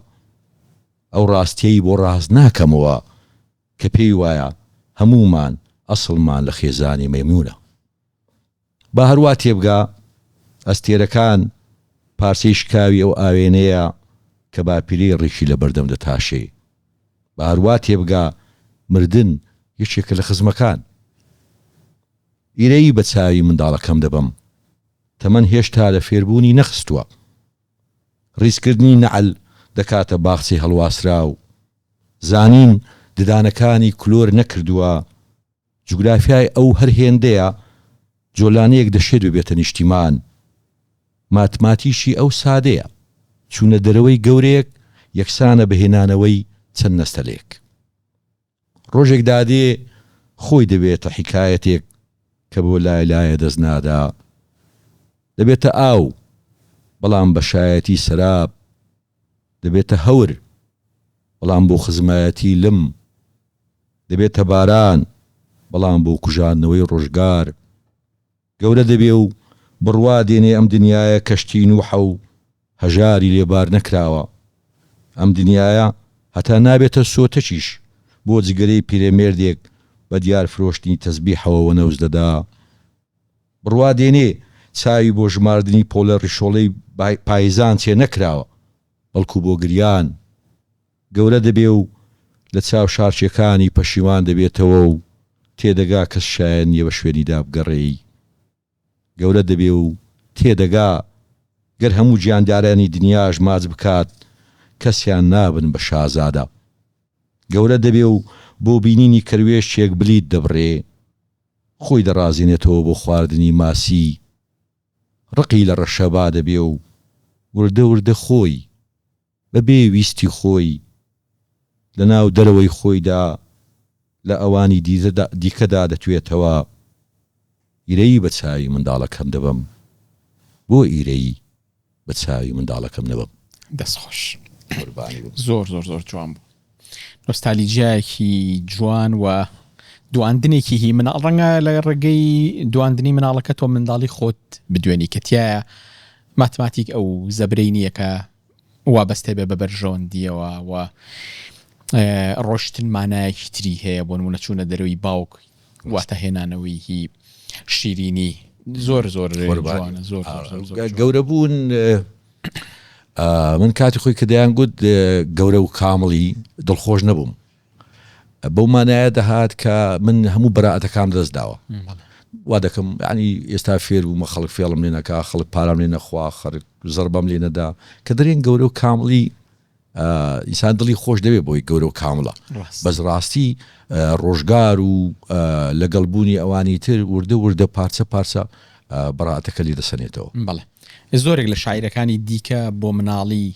[SPEAKER 2] ئەو ڕاستییەی بۆ ڕاست ناکەمەوە کە پێی وایە هەموومان ئەسڵمان لە خێزانی مەیموونە. با هەر وا تێبگا، ئەستێرەکان پارچەی شکاوی ئەو ئاوێنەیە کە باپیرەی ڕیشی لە بەردەم دەتاشێ. با هەر وا تێبگا مردن یەکێکە لە خزمەکان. ئیرەیی بە چاوی منداڵەکەم دەبەم. تەمەن هێشتا لە فێربوونی نەخستووە. ڕیزکردنی نەعل دەکاتە باخچەی هەڵواسراو. زانین ددانەکانی کلۆر نەکردووە. جوگرافیای ئەو هەر هێندەیە جۆلانەیەک دەشێت ببێتە نیشتیمان. ماتماتیکی ئەو سادەیە، چوونە دەرەوەی گەورەیەک یەکسانە بە هێنانەوەی چەند نەستەلەیەک. ڕۆژێک دادێ خۆی دەبێتە حیکایەتێک کە بۆ لای لایە دەست نادا. دەبێتە ئاو، بەڵام بە شایەتی سەراب. دەبێتە هەور، بەڵام بۆ خزمایەتی لم. دەبێتە باران، بەڵام بۆ کوژاندنەوەی ڕۆژگار. گەورە دەبێ و بڕوا دێنێ ئەم دنیایە کەشتی نوحە و هەژاری لێ بار نەکراوە. ئەم دنیایە هەتا نابێتە سۆتەکیش بۆ جگەرەی پیرەمێردێک بە دیار فرۆشتنی تەزبیحەوە وەنەوز دەدا. بڕوا دێنێ چاوی بۆ ژماردنی پۆلە ڕیشۆڵەی پایزان چێ نەکراوە، بەڵکو بۆ گریان. گەورە دەبێ و لە چاو شارچیەکانی پەشیمان دەبێتەوە و تێدەگا کەس شایەن نیە بە شوێنیدا بگەڕێی. گەورە دەبێ و تێدەگا گەر هەموو گیاندارانی دنیاش ماچ بکات کەسیان نابن بە شازادە. گەورە دەبێ و بۆ بینینی کەروێشکێک بلیت دەبڕێ. خۆی دەڕازێنێتەوە بۆ خواردنی ماسی. ڕقی لە ڕەشەبا دەبێ و وردە وردە خۆی بە بێ ویستی خۆی لە ناو دەرەوەی خۆیدا لە ئەوانی دیکەدا دەتوێتەوە، ئیرەیی بە چاوی منداڵەکەم دەبەم، بۆ ئیرەیی بە چاوی منداڵەکەم نەبەم؟
[SPEAKER 1] دەست خۆش.
[SPEAKER 2] قوربانی بم.
[SPEAKER 1] زۆر زۆر زۆر جوان بوو. نۆستالیجیایەکی جوان و دواندنێکی هی مناڵ ڕەنگە لە ڕێگەی دواندنی مناڵەکە تۆ منداڵی خۆت بدوێنی کە تایە ماتماتیک ئەو زەبرەی نییە کە وابەستە بێ بە بەرژەوەندییەوە و ڕۆشتن مانایەکی تری هەیە بۆ نمونە چوونە دەرەوەی باوک واتە هێنانەوەی هی شیرینی زۆر زۆر جوانە زۆر
[SPEAKER 2] گەورە بوون من کاتی خۆی کە دەیان گوت گەورە و کامڵی دڵخۆش نەبووم بەو مانایە دەهات کە من هەموو بەرائەتەکانم دەست داوە وا دەکەم ینی ئێستا فێر بوومە خەڵک فێڵم لێ نەکا خەڵک پارام لێ نەخوا خەڵک زەربەم لێ نەدا کە دەرێن گەورە و کامڵی ئینسان دڵی خۆش دەوێ بۆی گەورە و کامڵە بەس ڕاستی ڕۆژگار و لەگەڵ بوونی ئەوانی تر وردە وردە پارچە پارچە بەڕاتەکە لێ دەسەنێتەوە.
[SPEAKER 1] بەڵێ زۆرێک لە شاعیرەکانی دیکە بۆ مناڵی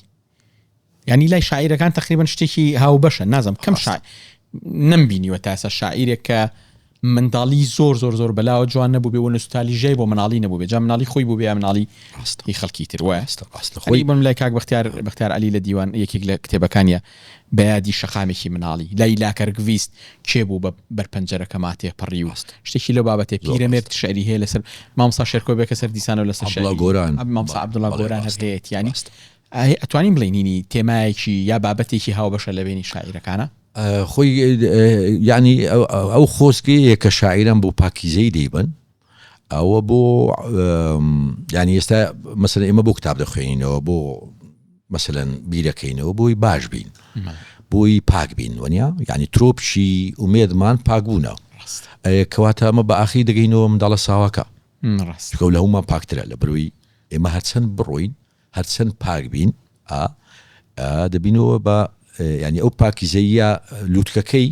[SPEAKER 1] یانی لای شاعیرەکان تقریبا شتێکی هاوبەشە نازم کەم شا نەم بینیوە تاسە شاعیرێک کە منداڵی زۆر زۆر زۆر بەلاوە جوان نەبوو بێ و نوستالیژای بۆ مناڵی نەبوو بێ جا مناڵی خۆی بوو بێ یا مناڵی ڕاستە خەڵکی تر وایە ڕاستە خۆی بم لای کاک بەختیار بەختیار عەلی لە دیوان یەکێک لە کتێبەکانیە بە یادی شەقامێکی مناڵی لای لاکەرگڤیست کێ بوو بە بەر پەنجەرەکەما تێپەڕی و شتێکی لەو بابەتێ پیرەمێرد شعری هەیە لەسەر مامۆستا شێرکۆ بێکە سەر دیسانەوە لەسەر
[SPEAKER 2] عەبدوڵا گۆران
[SPEAKER 1] مامۆستا عەبدوڵا گۆران هەر هەیەتی یانی ئەی ئەتوانین بڵێین هینی تێمایەکی یا بابەتێکی هاوبەشە لە بەینی شاعیرەکانا؟
[SPEAKER 2] خۆی یانی ئەو خۆزگەیە کە شاعیران بۆ پاکیزەی دەیبەن ئەوە بۆ ینی ئێستا مەسەلەن ئێمە بۆ کتاب دەخوێنینەوە بۆ مەسەلەن بیرەکەینەوە بۆی باش بین بۆی پاک بین وەنیا یعنی ترۆپکی ئومێدمان پاک بوونە کەواتە ئەمە بە ئاخری دەگەینەوە منداڵە ساواکە ڕاست لە هەموومان پاکترە لە بروی ئێمە هەرچەند بڕۆین هەرچەند پاک بین ئا دەبینەوە بە ینی ئەو پاکیزەیە لوتکەکەی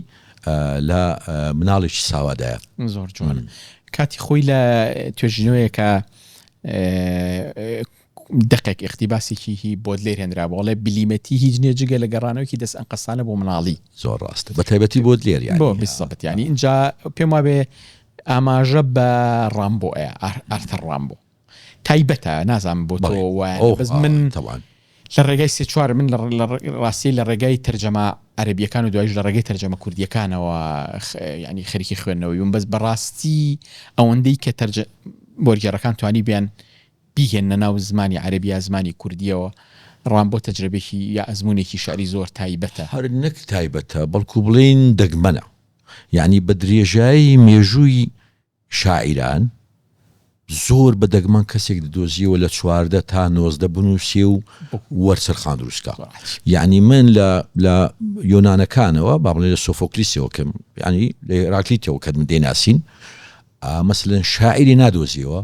[SPEAKER 2] لە مناڵێکی ساوادایە.
[SPEAKER 1] زۆر جوان کاتی خۆی لە توێژینەوەیەکە دقێک اقتیباسێکی هی بۆدلێر هێنرا بۆڵێ بلیمەتی هیچ نییە جگە لە گەڕانەوەکی دەست ئەنقەستانە بۆ مناڵی
[SPEAKER 2] زۆر ڕاستە بە تایبەتی بۆدلێر
[SPEAKER 1] یانی بۆ بالضبط یانی اینجا پێم وابێ ئاماژە بە ڕامبۆ ئارتەر ڕامبۆ تایبەتە نازانم بۆ تۆ وایە بەس من لە ڕێگای سێ چوار من لە ڕاستی لە ڕێگای تەرجەمە عەرەبیەکان و دوایش لە ڕێگەی تەرجەمە کوردیەکانەوە ینی خەریکی خوێندنەوەی بووم بەس بەڕاستی ئەوەندەی کە تەرجە وەرگێڕەکان توانی بیان بیهێننە ناو زمانی عەرەبی یا زمانی کوردیەوە ڕامبۆ تەجرەبێکی یا ئەزمونێکی شعری زۆر تایبەتە.
[SPEAKER 2] هەر نەک تایبەتە بەڵکو بڵێین دەگمەنە یانی بە درێژایی مێژووی شاعیران، زۆر بە دەگمەن کەسێک دەدۆزیەوە لە 14 تا 19 بنووسێ و وەرچەرخان دروست کا. یەعنی من لە لە یۆنانەکانەوە با بڵێ لە سۆفۆکلیسەوە کە یعنی لە هێراکلیتەوە کە من دەیناسین مەسەلەن شاعیری نادۆزیەوە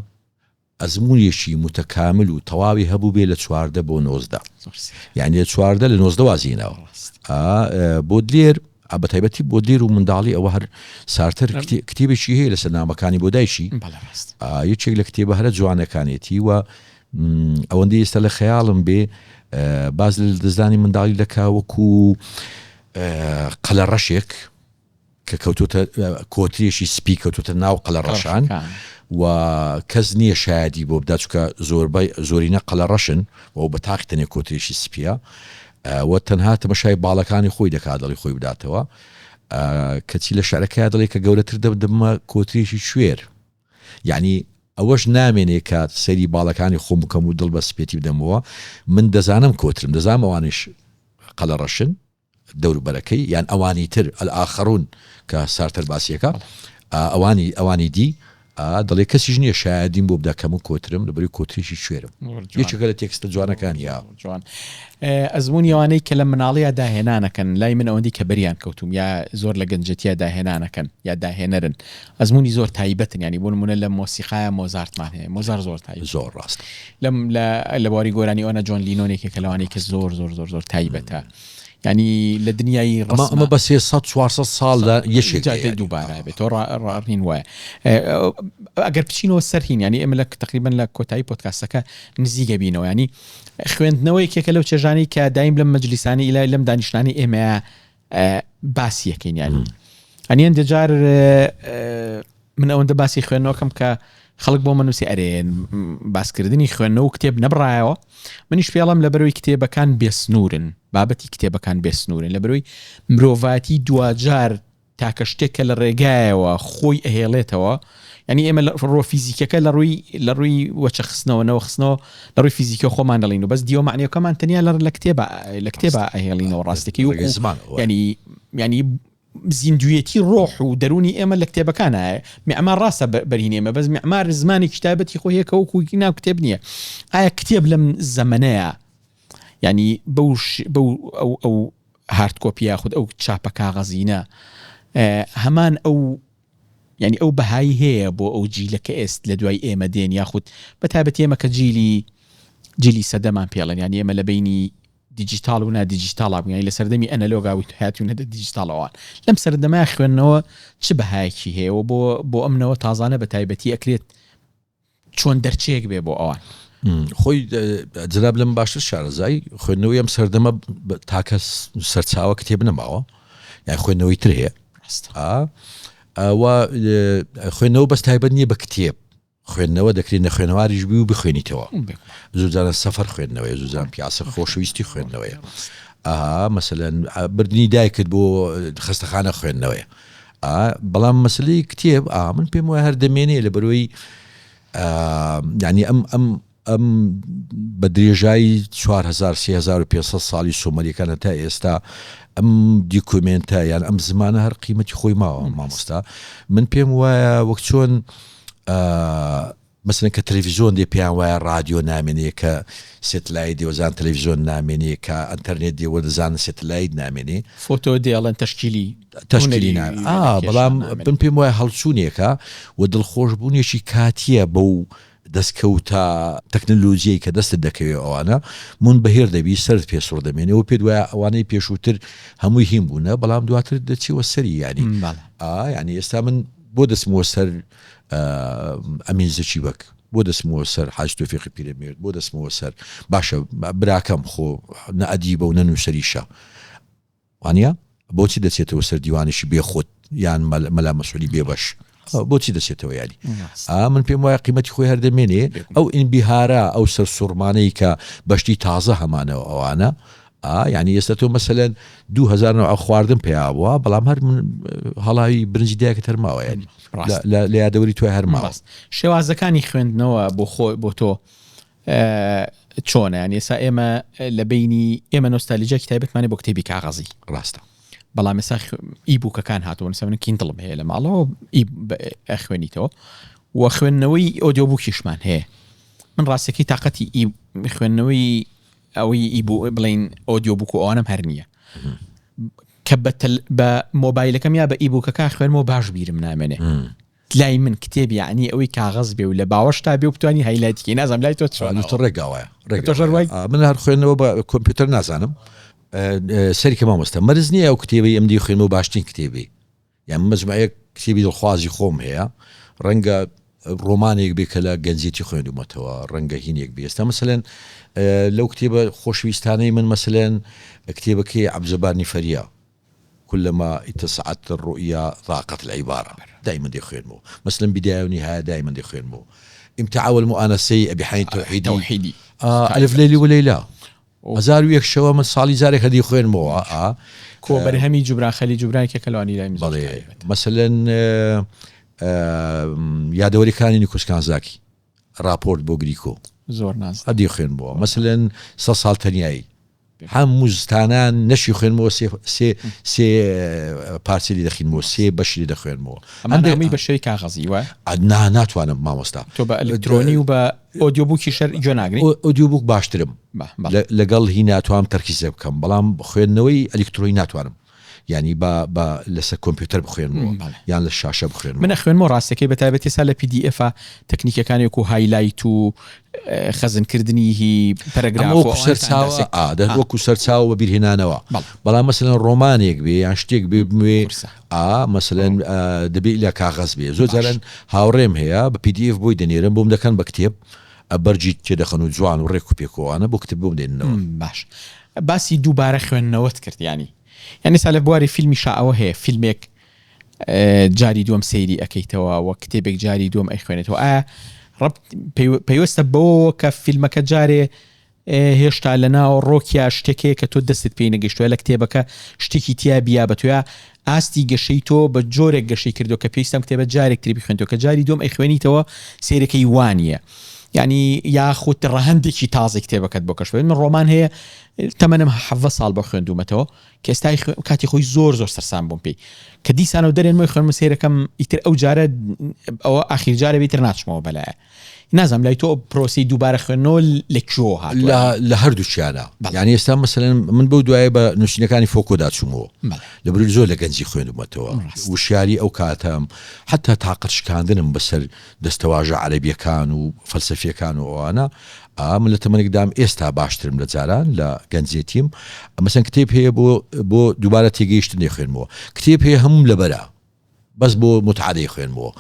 [SPEAKER 2] ئەزموونێکی موتەکامل و تەواوی هەبووبێ لە 14 بۆ 19 یعنی لە 14 لە 19 وازی هێناوە بۆدلێر بە تایبەتی بۆدلێر و منداڵی ئەوە هەر سارتەر کتێبێکی هەیە لەسەر نامەکانی بۆ دایکی یەکێک لە کتێبە هەرە جوانەکانێتی و ئەوەندەی ئێستا لە خەیاڵم بێ باز لە دەستدانی منداڵی دەکا وەکو قەلەڕەشێک کە کەوتۆتە کۆترێکی سپی کەوتۆتە ناو قەلەڕەشان و کەس نییە شایەدی بۆ بدا چونکە زۆربەی زۆرینە قەلەڕەشن و بە تاقی تەنێ کۆترێکی سپیە و تەنها تەمەشای باڵەکانی خۆی دەکات دڵی خۆی بداتەوە کەچی لە شعرەکەیا دەڵێ کە گەورەتر دەبم دەبمە کۆترێکی کوێر یعنی ئەوەش نامێنێ کە سەیری باڵەکانی خۆم بکەم و دڵ بە سپێتی بدەمەوە من دەزانم کۆترم دەزانم ئەوانیش قەلەڕەشن دەوروبەرەکەی یان ئەوانی تر، الآخرون، کە سارتەر باسیەکا ئەوانی ئەوانی دی. ئا دەڵێ کەسیش نییە شایەدیم بۆ بدا کە من کۆترم لەبەرئەوەی کۆترێکی کوێرم. یەکێکە لە تێکستە جوانەکانی ئا.
[SPEAKER 1] جوان. ئەزموونی ئەوانەی کە لە مناڵیا داهێنانەکەن لای من ئەوەندەی کە بەریان کەوتووم یا زۆر لە گەنجێتیا داهێنانەکەن یا داهێنەرن ئەزموونی زۆر تایبەتن یانی بۆ نموونە لە مۆسیقایا مۆزارتمان هەیە مۆزار زۆر تایبەتە.
[SPEAKER 2] زۆر ڕاستە.
[SPEAKER 1] لەم لە لە بواری گۆرانی ئەوانە جۆن لینۆن یەکێکە لەوانەی کە زۆر زۆر زۆر زۆر تایبەتە. یانی لە دنیای
[SPEAKER 2] ئەمە ڕەسما ئەمە بە 300 400 ساڵدا یەکێک
[SPEAKER 1] جا دێ دووبارە بێتەوە ڕا ڕا هین وایە ئەگەر بچینەوە سەر هین یانی ئێمە لە تقریبا لە کۆتایی پۆدکاستەکە نزیکە بینەوە ینی خوێندنەوە یەکێکە لەو چێژانەی کە دایم لەم مەجلیسانی ئیلای لەم دانیشتانی ئێمەیە باسی یەکەین ینی ئەنی هەندێ جار من ئەوەندە باسی خوێندنەوەکەم کە خەڵک بۆ منوسی ئەرێ باسکردنی خوێندنەوە و کتێب نەبڕایەوە منیش پێڵم لە بەرەوەی کتێبەکان بێسنوورن بابەتی کتێبەکان بێسنوورن لە بەرەوەی مرۆڤاتی دواجار تاکە شتێک کە لە ڕێگایەوە خۆی ئەهێڵێتەوە یعنی ئێمە لە ڕووە فیزیکەکە لە ڕووی لە ڕووی وەچە خستنەوە نەوە خستنەوە لە ڕووی فیزیکە خۆمان دەڵین و بەس دیوە معنیەکەمان تەنیا لە لە کتێبە لە کتێبە ئەهێڵینەوە ڕاستەکەی وەکو
[SPEAKER 2] زمان
[SPEAKER 1] ینی ینی زیندویەتی ڕۆح و دەروونی ئێمە لە کتێبەکانایە میعمار ڕاستە بەرهین ئێمە بەس میعمار زمانێکی تایبەتی خۆی هەیە کە وەکو ناو کتێب نییە ئایا کتێب لەم زەمەنەیە یعنی بەو بەو ئەو ئەو هارد کۆپی یاخود ئەو چاپە کاغەزینە هەمان ئەو یعنی ئەو بەهایی هەیە بۆ ئەو جیلە کە ئێست لە دوای ئێمە دێن یاخود بە تایبەتی ئێمە کە جیلی جیلی سەدەمان پێڵێن یعنی ئێمە لە بینی دیجیتاڵ و نادیجیتاڵا بووین یانی لە سەردەمی ئەنەلۆگا بووین هاتوونەتە دیجیتاڵەوە لەم سەردەمە خوێندنەوە چ بەهایەکی هەیە و بۆ بۆ ئەم نەوە تازانە بە تایبەتی ئەکرێت چۆن دەرچەیەک بێ بۆ ئەوان؟
[SPEAKER 2] خۆی جناب لەم باشتر شارەزای خوێندنەوەی ئەم سەردەمە تاکە سەرچاوە کتێب نەماوە یان خوێندنەوەی تر هەیە خوێندنەوە بەس تایبەت نییە بە کتێب خوێندنەوە دەکرێت نەخوێنەواریش بی و بخوێنیتەوە زۆرجارە سەفەر خوێندنەوەیە زۆرجاران پیاسە خۆشەویستی خوێندنەوەیە ئەها مەسەلەن بردنی دایکت بۆ خەستەخانە خوێندنەوەیە بەڵام مەسلەی کتێب ئا من پێم وایە هەر دەمێنێ لە بەرۆی یعنی ئەم ئەم ئەم بە درێژایی 4000 3500 ساڵی سۆمەریەکانە تا ئێستا ئەم دیکۆمێنتە یان ئەم زمانە هەر قیمەتی خۆی ماوە مامۆستا من پێم وایە وەک چۆن مەسەلەن کە تەلەفیزۆن دێ پێیان وایە ڕادیۆ نامێنێ کە سێتلایت دێ وەزان تەلەفیزۆن نامێنێ کە ئەنتەرنێت دێ وەدەزانن سێتلایت نامێنێ.
[SPEAKER 1] فۆتۆ دێ ئەڵێن تەشکیلی
[SPEAKER 2] تەشکیلی نا ئا بەڵام من پێم وایە هەڵچوونێکە و دڵخۆشبوونێکی کاتییە بەو دەستکەوتە تەکنەلۆجیەی کە دەستت دەکەوێ ئەوانە مونبەهێر دەبی سەرت پێ سوڕ دەمێنێ و پێت وایە ئەوانەی پێشووتر هەمووی هین بوونە بەڵام دواتر دەچیەوە سەری یانی ئا یانی ئێستا من بۆ دەچمەوە سەر ئەمین زەکی بەگ بۆ دەچمەوە سەر حاج تۆفیقی پیرەمێرد بۆ دەچمەوە سەر باشە براکەم خۆ نە ئەدیبە و نە نووسەریشە وانە بۆچی دەچێتەوە سەر دیوانێکی بێ خۆت یان مەلا مەسعودی بێبەش بۆچی دەچێتەوە یاری ئا من پێم وایە قیمەتی خۆی هەردەمێنێ ئەو ئینبیهارە ئەو سەر سوڕمانەی کە بەشتی تازە هەمانەوە ئەوانە ئا یانی ئێستا تۆ مەسەلەن 2000 نەوع خواردن پیا بووە بەڵام هەر من هەڵاوی برنجی دایکت هەر ماوە یانی لە یادەوەری تۆی هەر ماوە
[SPEAKER 1] ڕاست شێوازەکانی خوێندنەوە بۆ خۆ بۆ تۆ چۆنە یانی ئێستا ئێمە لە بینی ئێمە نۆستالیجاکی تایبەتمانە بۆ کتێبی کاغەزی
[SPEAKER 2] ڕاستە
[SPEAKER 1] بەڵام ئێستا ئی بووکەکان هاتوون سە من کیندڵم هەیە لە ماڵەوە ئەخوێنیتەوە و خوێندنەوەی ئۆدیۆ بووکیشمان هەیە من ڕاستەکەی تااقەتی خوێندنەوەی ئەوەی ئی بوو بڵین ئۆدیۆ بووک و ئەوانم هەر نییە کە بە مۆبایلەکەم یا بە ئیبووکەکە خوێنمەوە باش بیرم نامێنێ لای من کتێب یعنی ئەوەی کاغەز بێ و لە باوەشتا بێ و بتوانی highlight کەی نازانم لای تۆ چۆنە
[SPEAKER 2] تۆ ڕێگا وایە ڕێگا وایە. من هەر خوێندنەوە بە کۆمپیوتەر نازانم سەری کە مامۆستا مەرج نییە ئەو کتێبەی ئەم دی خوێنمەوە باشترین کتێبی یان من مەجموعەیەک کتێبی دڵخوازی خۆم هەیە ڕەنگە ڕۆمانێک بێ کە لە گەنجێتی خوێندومەتەوە ڕەنگە هینێک بێ ئێستا مەسەلەن لەو کتێبە خۆشویستانەی من مەسەلەن کتێبەکەی عەبدولجەبار نیفەریە كلما اتسعت الرؤيا ضاقت العبارة دائما دەیخوێنمەوە مەسەلەن بداية ونهاية دائما دەیخوێنمەوە امتعة والمؤانسەی ئەبی حەین تەوحیدی
[SPEAKER 1] تەوحیدی
[SPEAKER 2] ألف ليلة وليلة 1001 شەوە من ساڵی جارێک هەر دەیخوێنمەوە ئا.
[SPEAKER 1] کۆ بەرهەمی جوبران خەلیل جوبران یەکێکە لەوانەی لای من زۆر
[SPEAKER 2] بەڵێ
[SPEAKER 1] تایبەتە.
[SPEAKER 2] مەسەلەن یادەوەریەکانی نیکۆس کانزاکی ڕاپۆرت بۆ گریکۆ
[SPEAKER 1] زۆر نازدار.
[SPEAKER 2] هەر دەیخوێنمەوە مەسەلەن سەد ساڵ تەنیایی. هەموو زستانان نەشی خوێنمەوە سێ سێ سێ پارچە لێ دەخینمەوە سێ بەشی لێ دەخوێنمەوە.
[SPEAKER 1] ئەمانە هەمووی بە شێوەی کاغەزی وایە؟
[SPEAKER 2] نا ناتوانم مامۆستا.
[SPEAKER 1] تۆ بە ئەلکترۆنی و بە ئۆدیۆ بووکیش هەر گوێ ناگری؟
[SPEAKER 2] ئۆدیۆ بووک باشترم لەگەڵ هی ناتوانم تەرکیزێ بکەم بەڵام خوێندنەوەی ئەلیکترۆنی ناتوانم. یانی با با لەسەر کۆمپیوتەر بخوێنمەوە یان لە شاشە بخوێنمەوە.
[SPEAKER 1] من ئەخوێنمەوە ڕاستەکەی بە تایبەتی ئێستا لە پی دی ئێفا تەکنیکەکانی وەکو highlight و خەزن کردنی هی پەرەگراف
[SPEAKER 2] و وەکو سەرچاوە ئا دە وەکو سەرچاوە وەبیرهێنانەوە بەڵام مەسەلەن ڕۆمانێک بێ یان شتێک بێ بموێ ئا مەسەلەن دەبێ ئیلا کاغەز بێ زۆر جاران هاوڕێم هەیە بە پی دی ئێف بۆی دەنێرم بۆم دەکەن بە کتێب بەرگی تێدەخەن و جوان و ڕێک و پێکەوانە بۆ کتێب بۆم دێننەوە.
[SPEAKER 1] باش باسی دووبارە خوێندنەوەت کرد یانی یانی ئێستا لە بواری فیلمیشا ئەوە هەیە فیلمێک جاری دووەم سەیری ئەکەیتەوە وە کتێبێک جاری دووەم ئەیخوێنێتەوە ئایا ڕەبت پەیوەستە بەوەوە کە فیلمەکە جارێ هێشتا لە ناو ڕۆکیا شتێک هەیە کە تۆ دەستت پێی نەگەیشتووە لە کتێبەکە شتێکی تیا بیا بە تۆیا ئاستی گەشەی تۆ بە جۆرێک گەشەی کردووە کە پێویستە ئەم کتێبە جارێک تری بخوێنیتەوە کە جاری دووەم ئەیخوێنیتەوە سەیرەکەی وانییە یعنی یاخود ڕەهەندێکی تازەی کتێبەکەت بۆ کەشف من ڕۆمان هەیە تەمەنم حەڤدە ساڵ بۆ خوێندوومەتەوە کە ئێستای کاتی خۆی زۆر زۆر سەرسام بووم پێی کە دیسانەوە دەرێنمەوەی خوێنم سەیرەکەم ئیتر ئەو جارە ئەوە ئاخیر جارە بیتر ناچمەوە بەلایە نازانم لای تۆ پرۆسەی دووبارە خوێندنەوە لە کوێوە هاتووە؟
[SPEAKER 2] لە لە هەردووکیانە یانی ئێستا مەسەلەن من بەو دوایە بە نووسینەکانی فۆکۆدا چوومەوە لە بری زۆر لە گەنجی خوێندومەتەوە وشیاری ئەو کاتەم حتا تاقەت شکاندنم بەسەر دەستەواژە عەرەبیەکان و فەلسەفیەکان و ئەوانە ئا من لە تەمەنێکدام ئێستا باشترم لە جاران لە گەنجێتیم مەسەن کتێب هەیە بۆ بۆ دووبارە تێگەیشتن دەیخوێنمەوە کتێب هەیە هەمووم لەبەرە بەس بۆ متعە دەیخوێنمەوە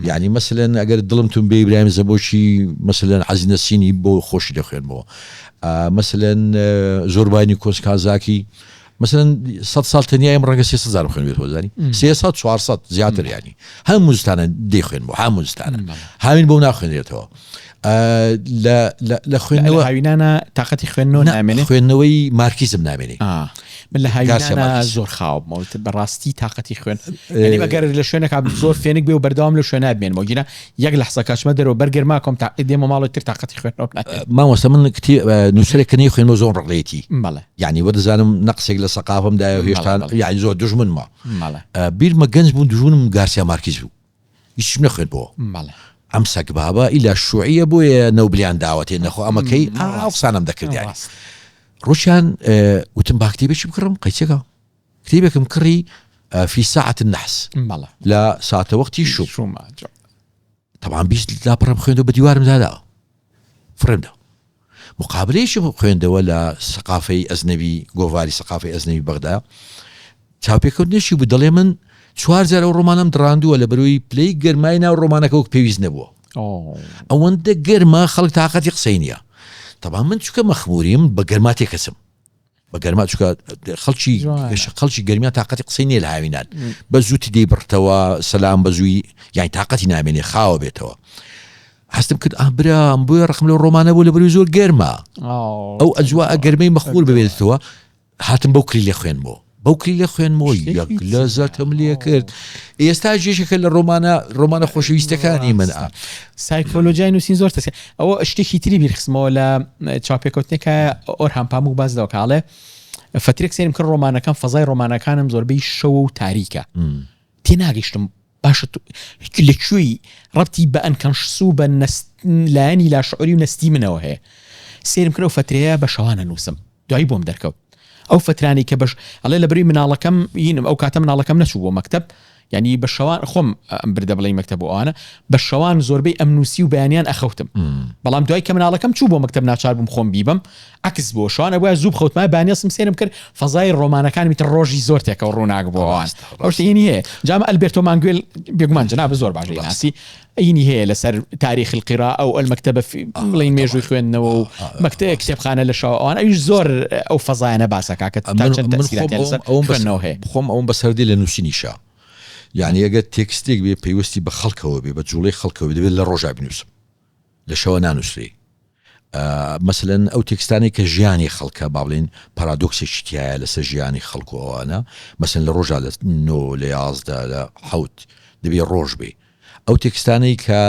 [SPEAKER 2] یعنی مەسەلەن ئەگەر دڵم تون بێ ئیبراهیم زەبۆکی مەسەلەن عەزیز نەسینی بۆ خۆشی دەخوێنمەوە مەسەلەن زۆربای نیکۆس کازاکی مەسەلەن سەد ساڵ تەنیایم ڕەنگە سێ سەد جارم خوێندبێتەوە زانی سێ سەد چوار سەد زیاتر یعنی هەموو زستانە دەیخوێنمەوە هەموو زستانە هاوین بۆ ناخوێنرێتەوە لە لە خوێندنەوە
[SPEAKER 1] هاوینانە تاقەتی خوێندنەوە نامێنێ
[SPEAKER 2] خوێندنەوەی مارکیزم نامێنێ
[SPEAKER 1] من لە هاوینانە زۆر خاو بمەوە بەڕاستی تاقەتی خوێن یعنی ئەگەر لە شوێنێکا زۆر فێنک بێ و بەردەوام لە شوێنە بمێنمەوە گینا یەک لەحزە کاچمە دەرەوە بەر گەرما کۆم تا دێمە ماڵەوە تر تاقەتی خوێندنەوە نامێنێ
[SPEAKER 2] مامۆستا من کتێ نووسەرێک کە نەیخوێنمەوە زۆر ڕقلێتی
[SPEAKER 1] بەڵێ
[SPEAKER 2] یعنی وەدەزانم نەقسێک لە سەقافمدایە و هێشتا یعنی زۆر دوژمنمە بیرمە گەنج بوون دوژمنم گارسیا مارکیز بوو هیچم نەخوێندبۆوە
[SPEAKER 1] بەڵێ.
[SPEAKER 2] ئەم سەگبابە ئیلا شوعیە بۆیە نەوبلیان داوەتێ نەخۆ ئەمە کەی ئاو قسانم دەکرد یانی ڕۆژیان وتم با کتێبێکی بکڕم قەیچەکە کتێبێکم کڕی فی ساعة النحس
[SPEAKER 1] بەڵێ
[SPEAKER 2] لە ساتەوەختی شوم تەبعا 20 لاپەڕەم خوێندەوە بە دیوارم دادا فڕێمدا مقابلەیەکی خوێندەوە لە سەقافەی ئەزنەبی گۆڤاری سەقافەی ئەزنەبی بەغدا چاوپێکەوتنێکی بوو دەڵێ من چوار جار ئەو ڕۆمانەم دڕاندووە لە بەروی پلەی گەرمای ناو ڕۆمانەکە وەک پێویست نەبووە ئەوەندە گەرمە خەڵک تااقەتی قسەی نییە تەبا من چکە مەخموریم بە گەرما تێکەچم بە گەرما چکە خەڵکی خەڵکی گەرمیا تااقەتی قسەی نیە لە هاوینان بە زووتی دەی بڕتەوە سەسلام بە زووی یان تااقەتی نامێنێ خاوە بێتەوە هەستم کرد ئا برام بۆیە ڕقم لەو ڕۆمانە بوو لە بەروی زۆر گەرمە ئەو ئەجوا گەرمەی مەخمور ببێتەوە هاتم بەو کلیلە خوێنمەوە بەو کلیلە خوێنمەوە یەک لە زەتم لێ کرد ئێستا جێشەکە لە ڕۆمانە ڕۆمانە خۆشەویستەکانی من ئا
[SPEAKER 1] سایکۆلۆژیای نووسین زۆر تەسکە ئەوە شتێکی تری بیرخستمەوە لە چاپێکەوتنێکە ئۆرهان پاموک باس لەوە کاڵێ فترێک سێرم کرد ڕۆمانەکان فەزای ڕۆمانەکانم زۆربەی شەوە و تاریکە تێناگەیشتم باشە لە کوێی ڕەبتی بە ئەنکەنشس و بە لایەنی لاشعوری و نەستی منەوە هەیە سێرم کرد ئەو فترەیە بە شەوانە نووسم دوایی بۆم دەرکەوت ئەو فترانی کە بەش ئەڵێ لە بری مناڵەکەم یینم ئەو کاتە مناڵەکەم نەچوو بۆ مەکتب یعنی بە شەوان خۆم ئەم بردە بڵێ مەکتب و ئەوانە بە شەوان زۆربەی ئەم نووسی و بەیانیان ئەخەوتم بەڵام دوای کە مناڵەکەم چوو بۆ مەکتب ناچار بووم خۆم بیبم عەکس بوو شەوان ئەبوایە زوو بخەوتمایە بانیەسم سێرم کرد فەزای ڕۆمانەکانمی تر ڕۆژی زۆر تێکەوە ڕووناک بوو ئەوان ئەو شتە ئینی هەیە جامە ئەلبێرتۆ مانگوێل بێگومان جەنابت زۆر باش ئەیناسی ئینی هەیە لەسەر تاریخ القراءە و المەکتەبە بڵێین مێژووی خوێندنەوە و مەکتە کتێبخانە لە شەوە ئەوان ئەویش زۆر ئەو فەزایانە باسەکا کە تا چەند تەئسیراتیان لەسەر خوێندنەوە هەیە.
[SPEAKER 2] خۆم ئەوم بەسەر دێ لە نووسینیشا یانی ئەگەر تێکستێک بێ پەیوەستی بە خەڵکەوە بێ بە جوڵەی خەڵکەوە بێ دەبێت لە ڕۆژا بنووسم لە شەوە نانووسرێ مەسەلەن ئەو تێکستانەی کە ژیانی خەڵکە با بڵێین پارادۆکسێکی تایە لەسەر ژیانی خەڵک و ئەوانە مەسەن لە ڕۆژا لە نۆ لە یازدە لە حەوت دەبێ ڕۆژ بێ ئەو تێکستانەی کە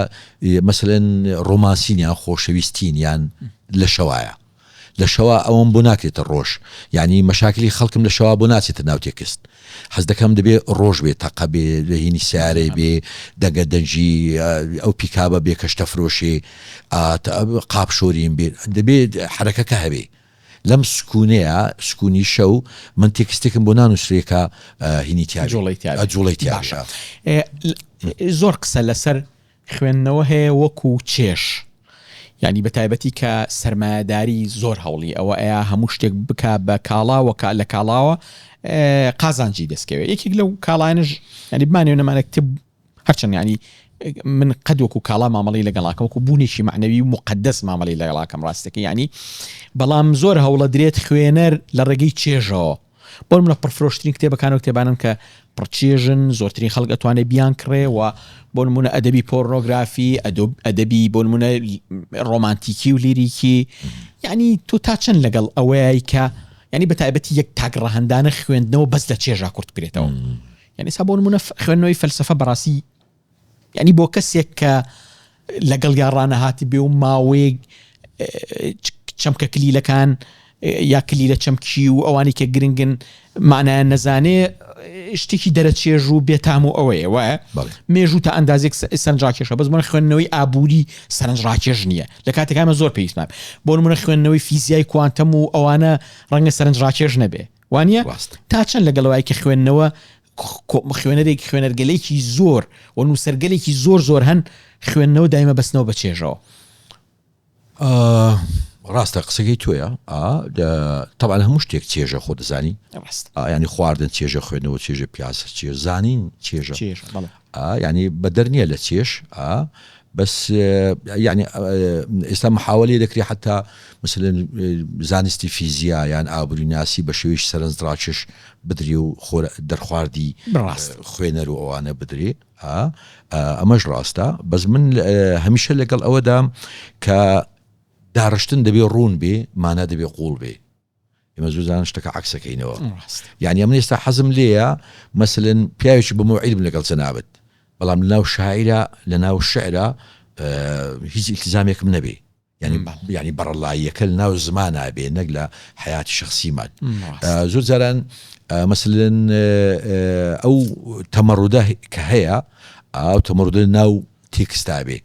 [SPEAKER 2] مەسەلەن ڕۆمانسین یان خۆشەویستین یان لە شەوایە. لە شەوا ئەوەم بۆ ناکرێتە ڕۆژ یانی مەشاکلی خەڵکم لە شەوا بۆ ناچێتە ناو تێکست حەز دەکەم دەبێ ڕۆژ بێ تەقە بێ لە هینی سیارەی بێ دەنگە دەنگی ئەو پیکابە بێ کە شتە فرۆشێ قاپ شۆرین بێ دەبێ حرەکەکە هەبێ لەم سکونەیە سکونی شەو من تێکستێکم بۆ نانووسرێ کە هینی تیا
[SPEAKER 1] جوڵەی تیا
[SPEAKER 2] جوڵەی تیا باشە
[SPEAKER 1] زۆر قسە لەسەر خوێندنەوە هەیە وەکو چێژ یانی بە تایبەتی کە سەرمایەداری زۆر هەوڵی ئەوە ئەیا هەموو شتێک بکا بە کاڵا وە لە کاڵاوە قازانجی دەستکەوێت یەکێک لەو کاڵانش ینی بمانێ نەمانە کتێب هەرچەند ینی من قەد وەکو کاڵا مامەڵی لەگەڵاکەم وەکو بوونێکی معنەوی و مقدس مامەڵی لەگەڵاکەم ڕاستەکە ینی بەڵام زۆر هەوڵە درێت خوێنەر لە ڕێگەی چێژەوە بۆ نمونە پڕفرۆشترین کتێبەکان و کتێبانن کە پڕچێژن زۆرترین خەڵک ئەتوانێت بیان کڕێ و بۆ نمونە ئەدەبی پۆرنۆگرافی ئەدەبی بۆ نمونە ڕۆمانتیکی و لیریکی یعنی تۆ تا چەند لەگەڵ ئەوەیە کە ینی بە تایبەتی یەک تاک ڕەهندانە خوێندنەوە بەس لە چێژا کورت بکرێتەوە یعنی سا بۆ نمونە خوێندنەوەی فەلسفە بەڕاستی یانی بۆ کەسێک کە لەگەڵیا ڕانەهاتبێ و ماوەیەک چەمکە کلیلەکان یا کلیلە چەمکی و ئەوانی کە گرنگن مانایان نەزانێ شتێکی دەرەچێژ و بێتام و ئەوەیە وایە مێژوو تا ئەندازێک سەرنجڕاکێشە بەس بۆ خوێندنەوەی ئابووری سەرنجڕاکێش نییە لە کاتێکامە زۆر پێویستمان بۆ نمونە خوێندنەوەی فیزیای کوانتەم و ئەوانە ڕەنگە سەرنجڕاکێش نەبێ وانە تا چەند لەگەڵەوەی کە خوێندنەوە خوێنەرێک خوێنەرگەلێکی زۆر و نووسەرگەلێکی زۆر زۆر هەن خوێندنەوە دایمە بەستنەوە بە چێژەوە.
[SPEAKER 2] ڕاستە قسەکەی تۆیە تەبعەن هەموو شتێک چێژە خۆ دەزانی ینی خواردن چێژە خوێندنەوە چێژە پیاسە چێژ زانین چێژە ینی بەدەر نییە لە چێژ بەس یعنی ئێستا محاولی دەکرێت حتا مثلەن زانستی فیزیا یان ئابووری ناسی بە شێوەیەکی سەرنجڕاکێش بدرێ و خۆر دەرخواردی خوێنەر و ئەوانە بدرێ ئەمەش ڕاستە بەس من هەمیشە لەگەڵ ئەوەدام کە داڕشتن دەبێ ڕوون بێ مانا دەبێ قوڵ بێ ئێمە زوزان شتەکە عکسەکەینەوە یعنی ئەمن ئێستا حەزم لێیە مەسلەن پیاوێکی بە مۆعید بم لەگەڵ جەنابت بەڵام لەناو شاعیرە لەناو شعرە هیچ ئیلتزامێکم نەبێ یعنی یعنی بەڕەڵاییەکە لە ناو زمانا بێ نەک لە حیاتی شخصیمان زۆر جاران مەسلەن ئەو تەمەڕودە کە هەیە ئەو تەمەڕودە ناو تێکستا بێ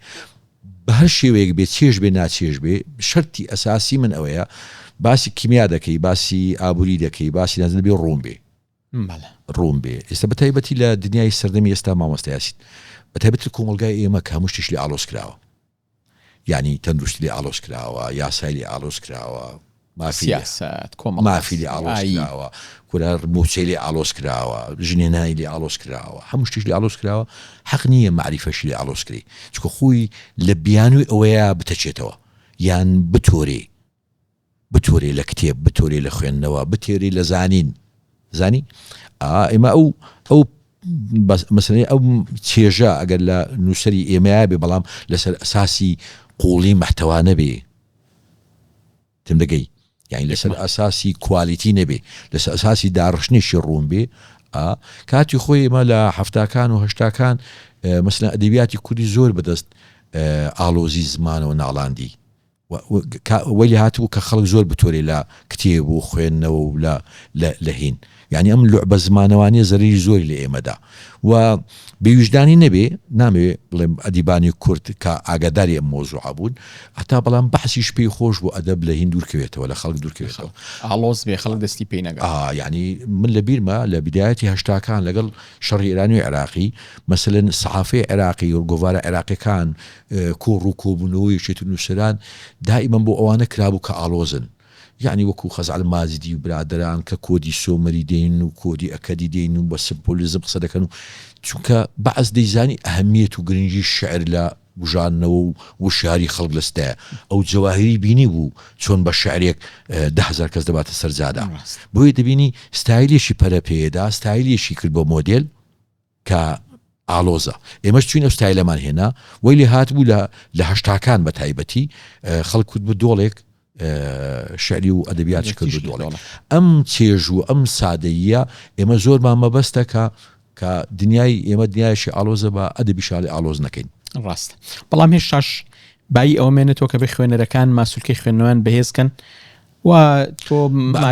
[SPEAKER 2] بە هەر شێوەیەک بێ چێژ بێ ناچێژ بێ شەرتی ئەساسی من ئەوەیە باسی کیمیا دەکەی باسی ئابووری دەکەی باسی نازن بێ ڕوون بێ ڕوون بێ ئێستا بە تایبەتی لە دنیای سەردەمی ئێستا مامۆستا یاسین بە تایبەتی کۆمەڵگای ئێمە کە هەموو شتیش لێ ئاڵۆز کراوە یانی تەندروستی لێ ئاڵۆز کراوە یاسای لێ ئاڵۆز کراوە مافی
[SPEAKER 1] سیاسەت کۆمەڵ
[SPEAKER 2] مافی لێ ئاڵۆز کراوە کورە مووچەی لێ ئاڵۆز کراوە ژنێنانی لێ ئاڵۆز کراوە هەموو شتیش لێ ئاڵۆز کراوە حەق نییە مەعریفەشی لێ ئاڵۆز کرێ چونکە خۆی لە بیانووی ئەوەیە بتەچێتەوە یان بتۆرێ بتۆرێ لە کتێب بتۆرێ لە خوێندنەوە بتێرێ لە زانین زانی ئێمە ئەو ئەو مەسەلەی ئەو چێژە ئەگەر لە نووسەری ئێمەیا بێ بەڵام لەسەر ئەساسی قوڵی مەحتەوا نەبێ تم دەگەی یعنی لەسەر ئەساسی کوالیتی نەبێ لەسەر ئەساسی داڕشتنێکی ڕوون بێ کاتی خۆی ئێمە لە هەفتاکان و هەشتاکان مەسەلەن ئەدەبیاتی کوردی زۆر بەدەست ئاڵۆزی زمانەوە ناڵاندی وەی لێ هاتبوو کە خەڵک زۆر بتۆرێ لە کتێب و خوێندنەوە و لە لە لە هین یانی ئەم لوعبە زمانەوانیە زەرەری زۆری لە ئێمە دا و بێ ویژدانی نەبێ نامەوێ بڵێم ئەدیبانی کورد کە ئاگاداری ئەم مەوزوعە بوون هەتا بەڵام بەعسیش پێی خۆش بوو ئەدەب لە هین دوور کەوێتەوە لە خەڵک دوور کەوێتەوە
[SPEAKER 1] ئاڵۆز بێ خەڵک دەستی پێی نەگات.
[SPEAKER 2] ئا یانی من لە بیرمە لە بیدایەتی هەشتاکان لەگەڵ شەڕی ئێرانی و عێراقی مەسەلەن سەحافەی عێراقی و گۆڤارە عێراقیەکان کۆڕ و کۆبوونەوەی یەکێتی نووسەران دائیمەن بۆ ئەوانە کرابوو کە ئاڵۆزن یەعنی وەکو خەزعەل ماجدی و برادەران کە کۆدی سۆمەری دێنن و کۆدی ئەکەدی دێنن و بە سمپۆلیزم قسە دەکەن و چونکە بەعس دەیزانی ئەهمیەت و گرنگی شیعر لە بوژاندنەوە و وشیاری خەڵک لە ستایە ئەو جەواهیری بینی بوو چۆن بە شیعرێک 10,000 کەس دەباتە سەر جادە بۆیە دەبینی ستایلێکی پەرە پێدا ستایلێکی کرد بە مۆدێل کە ئاڵۆزە ئێمەش چوین ئەو ستایلەمان هێنا وەی لێ هاتبوو لە لە هەشتاکان بە تایبەتی خەڵک کورد بە دۆڵێک شعری و ئەدەبیاتش کرد بە دۆڵێک ئەم چێژ و ئەم سادەییە ئێمە زۆرمان مەبەستە کە کە دنیای ئێمە دنیایشی ئاڵۆزە بە ئەدەبی شاڵی ئاڵۆز نەکەین.
[SPEAKER 1] ڕاستە بەڵام هێشتاش بایی ئەوە مێنێتەوە کە بێ خوێنەرەکان ماسولکەی خوێندنەوەیان بەهێز کەن. و تۆ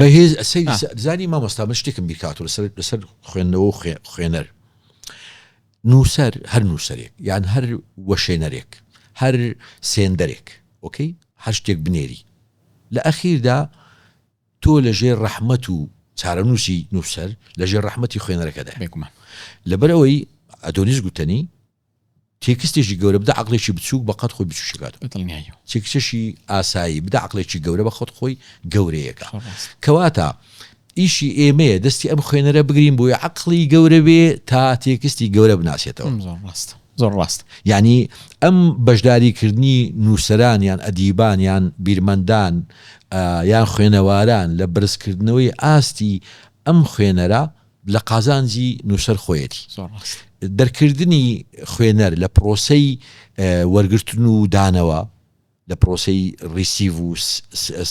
[SPEAKER 2] بەهێز سەیری زانی مامۆستا من شتێکم بیرکاتەوە لەسەر لەسەر خوێندنەوە و خوێنەر نووسەر هەر نووسەرێک یان هەر وەشێنەرێک هەر سێندەرێک ئۆکەی هەر شتێک بنێری لە ئەخیردا تۆ لە ژێر ڕەحمەت و چارەنووسی نووسەر لە ژێر ڕەحمەتی خوێنەرەکەدایە
[SPEAKER 1] بێگومان
[SPEAKER 2] لەبەرئەوەی ئەدۆنیس گوتەنی تێکستێکی گەورە بدە عەقڵێکی بچووک بە قەد خۆی بچووکەکاتەوە.
[SPEAKER 1] بە دڵنیاییەوە.
[SPEAKER 2] تێکستێکی ئاسایی بدە عەقڵێکی گەورە بە قەد خۆی گەورەیەکە.
[SPEAKER 1] زۆر ڕاستە.
[SPEAKER 2] کەواتە ئیشی ئێمەیە دەستی ئەم خوێنەرە بگرین بۆی عەقڵی گەورە بێ تا تێکستی گەورە بناسێتەوە.
[SPEAKER 1] زۆر ڕاستە. زۆر ڕاستە.
[SPEAKER 2] یانی ئەم بەشداری کردنی نووسەران یان ئەدیبان یان بیرمەندان یان خوێنەواران لە بەرزکردنەوەی ئاستی ئەم خوێنەرە لە قازانجی نووسەر خۆیەتی.
[SPEAKER 1] زۆر ڕاستە.
[SPEAKER 2] دەرکردنی خوێنەر لە پرۆسەی وەرگرتن و دانەوە، لە پرۆسەی ڕیسیڤ و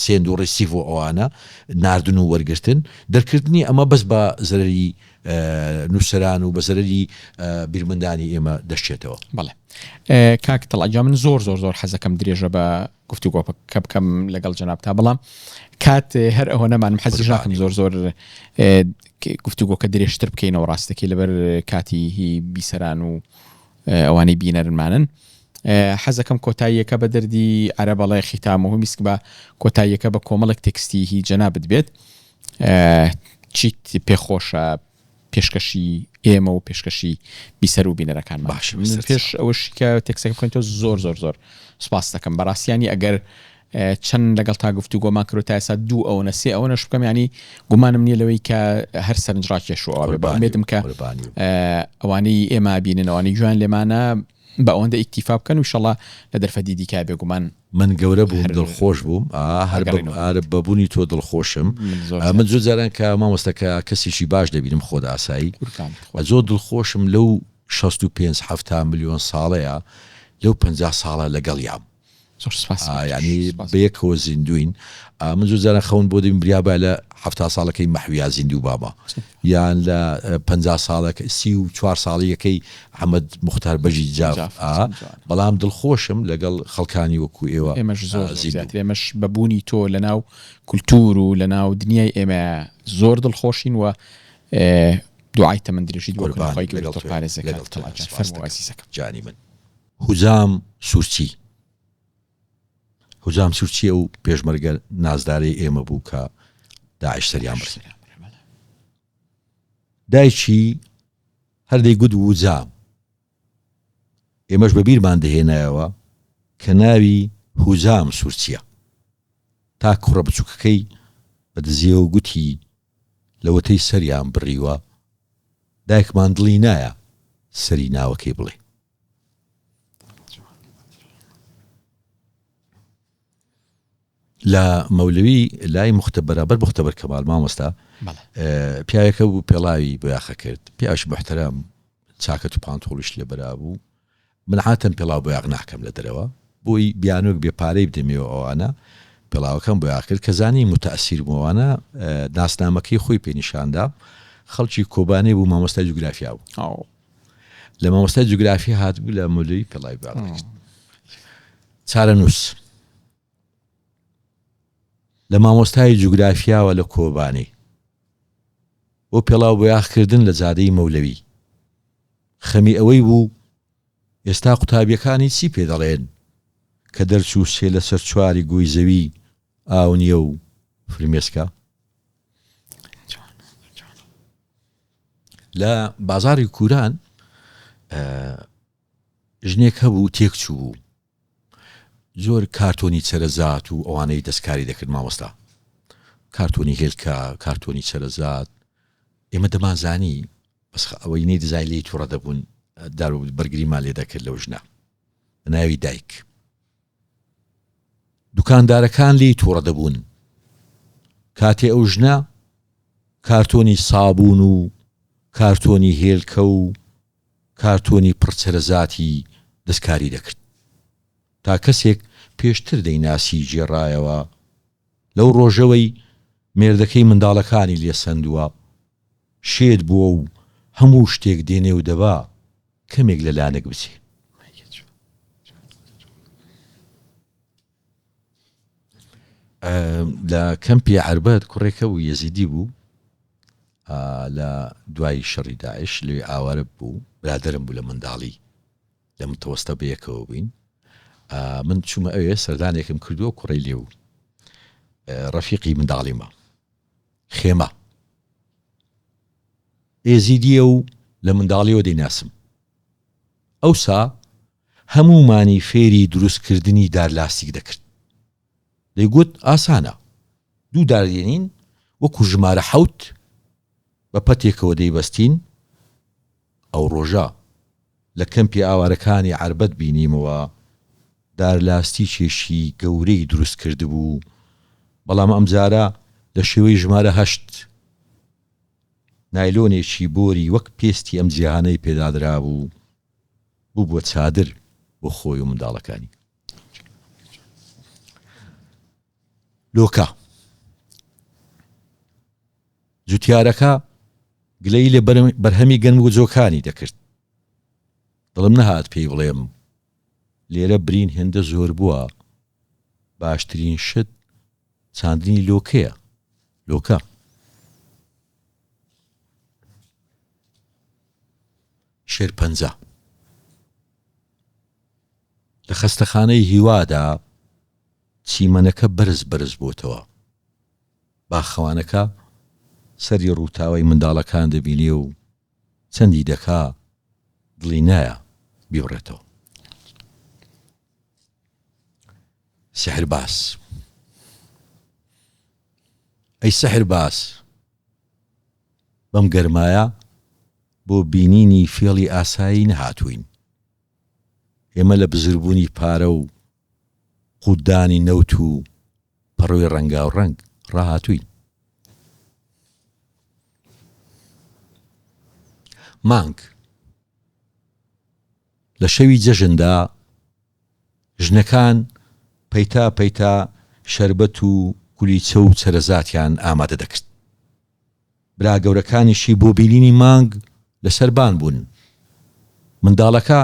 [SPEAKER 2] send و receive و ئەوانە، ناردن و وەرگرتن، دەرکردنی ئەمە بەس بە زەرەری نووسەران و بە زەرەری بیرمەندانی ئێمە دەشچێتەوە.
[SPEAKER 1] بەڵێ کاک تەڵعەت گیان من زۆر زۆر زۆر حەزەکەم درێژە بە گفتوگۆکە بکەم لەگەڵ جەنابتا بەڵام کات هەر ئەوە نەمانم حەزیش ناکەم زۆر زۆر گفتوگۆکە درێژتر بکەینەوە ڕاستەکەی لەبەر کاتی هی بیسەران و ئەوانەی بینەرمانن حەزەکەم کۆتاییەکە بە دەردی عەرەبەڵێ خیتامه میسک بە کۆتاییەکە بە کۆمەڵێک تێکستی هی جەنابت بێت چیت پێخۆشە پێشکەشی ئێمە و پێشکەشی بیسەر و بینەرەکانمان
[SPEAKER 2] باشە
[SPEAKER 1] من
[SPEAKER 2] بەسەر
[SPEAKER 1] پێش
[SPEAKER 2] چاو.
[SPEAKER 1] ئەوەش کە تێکسەکە بخوێنیتەوە زۆر زۆر زۆر سوپاست دەکەم بەڕاستیانی ئەگەر چەند لەگەڵ تا گفتوگۆمان کرد تا ئێستا دوو ئەوەنە سێ ئەوەنەش بکەم ینی گومانم نییە لەوەی کە هەر سەرنجڕاکێش و ئەوە بێ.
[SPEAKER 2] قوربانی
[SPEAKER 1] ئومێدم کە
[SPEAKER 2] قوربانی
[SPEAKER 1] ئەوانەی ئێمە بینن ئەوانەی گوێیان لێمانە بە ئەوەندە ئیکتیفا بکەن و ئیشەڵا لە دەرفەتی دیکە بێگومان
[SPEAKER 2] من گەورە بووم
[SPEAKER 1] هەر
[SPEAKER 2] دڵخۆش بووم ئا هەر بە
[SPEAKER 1] ئەگەڕێینەوە
[SPEAKER 2] هەر بە بوونی تۆ دڵخۆشم
[SPEAKER 1] من زۆر
[SPEAKER 2] من
[SPEAKER 1] زیاتر
[SPEAKER 2] زۆر جاران کە مامۆستا کە کەسێکی باش دەبینم خۆت ئاسایی
[SPEAKER 1] قوربانت خۆت
[SPEAKER 2] زۆر دڵخۆشم لەو 65 70 ملیۆن ساڵەیە لەو 50 ساڵە لەگەڵیام
[SPEAKER 1] زۆر سپاس
[SPEAKER 2] ئا
[SPEAKER 1] بۆ تۆش
[SPEAKER 2] یانی
[SPEAKER 1] سپاس
[SPEAKER 2] بە یەکەوە زیندووین ئا من زۆر جاران خەون بۆ دەبینم بریا با لە 70 ساڵەکەی مەحویا زیندوو بامە یان لە 50 ساڵەکە 34 ساڵیەکەی حەمەد موختار بەگی جاف
[SPEAKER 1] جاف
[SPEAKER 2] ئا
[SPEAKER 1] چەند جوانە.
[SPEAKER 2] بەڵام دڵخۆشم لەگەڵ خەڵکانی وەکو ئێوە
[SPEAKER 1] ئێمەش زۆر زۆر
[SPEAKER 2] زیندووم.
[SPEAKER 1] زیاتر ئێمەش بە بوونی تۆ لەناو کولتوور و لەناو دنیای ئێمە زۆر دڵخۆشین و دوعای تەمەن درێژیت بۆ بکەین
[SPEAKER 2] قوربانم
[SPEAKER 1] خوای گەورە
[SPEAKER 2] لەگەڵ
[SPEAKER 1] تۆ
[SPEAKER 2] تۆیە
[SPEAKER 1] پارێزێ کات
[SPEAKER 2] لەگەڵ
[SPEAKER 1] تەڵا
[SPEAKER 2] تۆیە
[SPEAKER 1] گیان
[SPEAKER 2] سپاست
[SPEAKER 1] فەرموو
[SPEAKER 2] دەکەم
[SPEAKER 1] ئازیزەکەم.
[SPEAKER 2] جانی من. هوجام سورچی هوجام سورچی ئەو پێشمەرگە نازدارەی ئێمە بوو کە داعش سەریان
[SPEAKER 1] داعش
[SPEAKER 2] بڕی.
[SPEAKER 1] سەریان بڕی بەڵێ.
[SPEAKER 2] دایکی هەر دەیگوت وجام. ئێمەش بە بیرمان دەهێنایەوە کە ناوی هوجام سورچیە. تا کوڕە بچوکەکەی بە دزیەوە گوتی لەوەتەی سەریان بڕیوە دایکمان دڵی نایە سەری ناوەکەی بڵێ. لە مەولەوی لای مختبەرە بەر مختبەر کەمال مامۆستا پیاوێکە بوو پێڵاوی بۆیاخە کرد پیاش محتەرم چاکەت و پانتۆڵیش لە بەرا بوو من عاتەم پێڵاو بۆیاغ ناکەم لە دەرەوە بۆی بیانۆک بێ پارەی بدەمێەوە ئەوانە پێڵاوەکەم بۆیاخ کرد کە زانی متەسیر بووانە ناسنامەکەی خۆی پێنیشاندا خەڵکی کۆبانێ بوو مامۆستای جوگرافیا بوو لە مامۆستای جوگرافی هاتبوو لە مولوی پێڵاوی بۆیاغ دەکرد چارەنووس لە مامۆستای جوگرافیاوە لە کۆبانێ بۆ پێڵاو بۆیاخکردن لە جادەی مەولەوی خەمی ئەوەی بوو ئێستا قوتابیەکانی چی پێ دەڵێن کە دەرچوو سێ لەسەر چواری گۆی زەوی ئاو نییە و فرمێسکە لە بازاری کوران ژنێک هەبوو تێک چوو زۆر کارتۆنی چەرەزات و ئەوانەی دەستکاری دەکرد مامۆستا کارتۆنی هێلکە کارتۆنی چەرەزات ئێمە دەمانزانی بەس ئەوەی نەی دەزای لێی تووڕە دەبوون دار و بەرگریمان لێ دەکرد لەو ژنە بە ناوی دایک دوکاندارەکان لێی تووڕە دەبوون کاتێ ئەو ژنە کارتۆنی سابوون و کارتۆنی هێلکە و کارتۆنی پڕ چەرەزاتی دەستکاری دەکرد. تا کەسێک پێشتر دەیناسی گێڕایەوە، لەو ڕۆژەوەی مێردەکەی منداڵەکانی لێ سەندووە، شێت بووە و هەموو شتێک دێنێ و دەبا کەمێک لە لانک بچێ. لە کەمپی عەربەت کوڕێک هەبوو یەزیدی بوو لە دوای شەڕی داعش لەوێ ئاوارە بوو برادەرم بوو لە منداڵی لە متەوەستە بەیەکەوە بووین من چوومە ئەوێ سەردانێکم کردووە کوڕی لێ و ڕەفیقی منداڵیمە خێمە ئێزیدیە و لە منداڵیەوە دەیناسم ئەوسا هەموومانی فێری دروستکردنی دارلاستیک دەکرد. دەیگوت ئاسانە، دوو دار دێنین وەکو ژمارە حەوت بە پەتێکەوە دەیبەستین، ئەو ڕۆژە لە کەمپی ئاوارەکانی عەربەت بینیمەوە دارلاستیکێکی گەورەی دروست کردبوو، بەڵام ئەمجارە لە شێوەی ژمارە هەشت نایلۆنێکی بۆری وەک پێستی ئەم جیهانەی پێدادرابوو. بووبووە چادر بۆ خۆی و منداڵەکانی. لۆکە جوتیارەکە گلەیی لە بەرهەمی گەنم و جۆکانی دەکرد. دڵم نەهات پێی بڵێم لێرە برین هێندە زۆر بووە باشترین شت چاندنی لۆکەیە. لۆکە. شێرپەنجە. لە خەستەخانەی هیوادا چیمەنەکە بەرز بەرز بۆتەوە. باخەوانەکە سەری ڕووتاوەی منداڵەکان دەبینێ و چەندی دەکا دڵی نایە بیبڕێتەوە. سیحرباز. ئەی سیحرباز! بەم گەرمایە بۆ بینینی فێڵی ئاسایی نەهاتووین. ئێمە لە بزربوونی پارە و قووتدانی نەوت و پەڕۆی ڕەنگاوڕەنگ ڕاهاتووین. مانگ لە شەوی جەژندا ژنەکان پەیتا پەیتا شەربەت و کولیچە و چەرەزاتیان ئامادە دەکرد. برا گەورەکانیشی بۆ بینینی مانگ لە سەربان بوون. منداڵەکە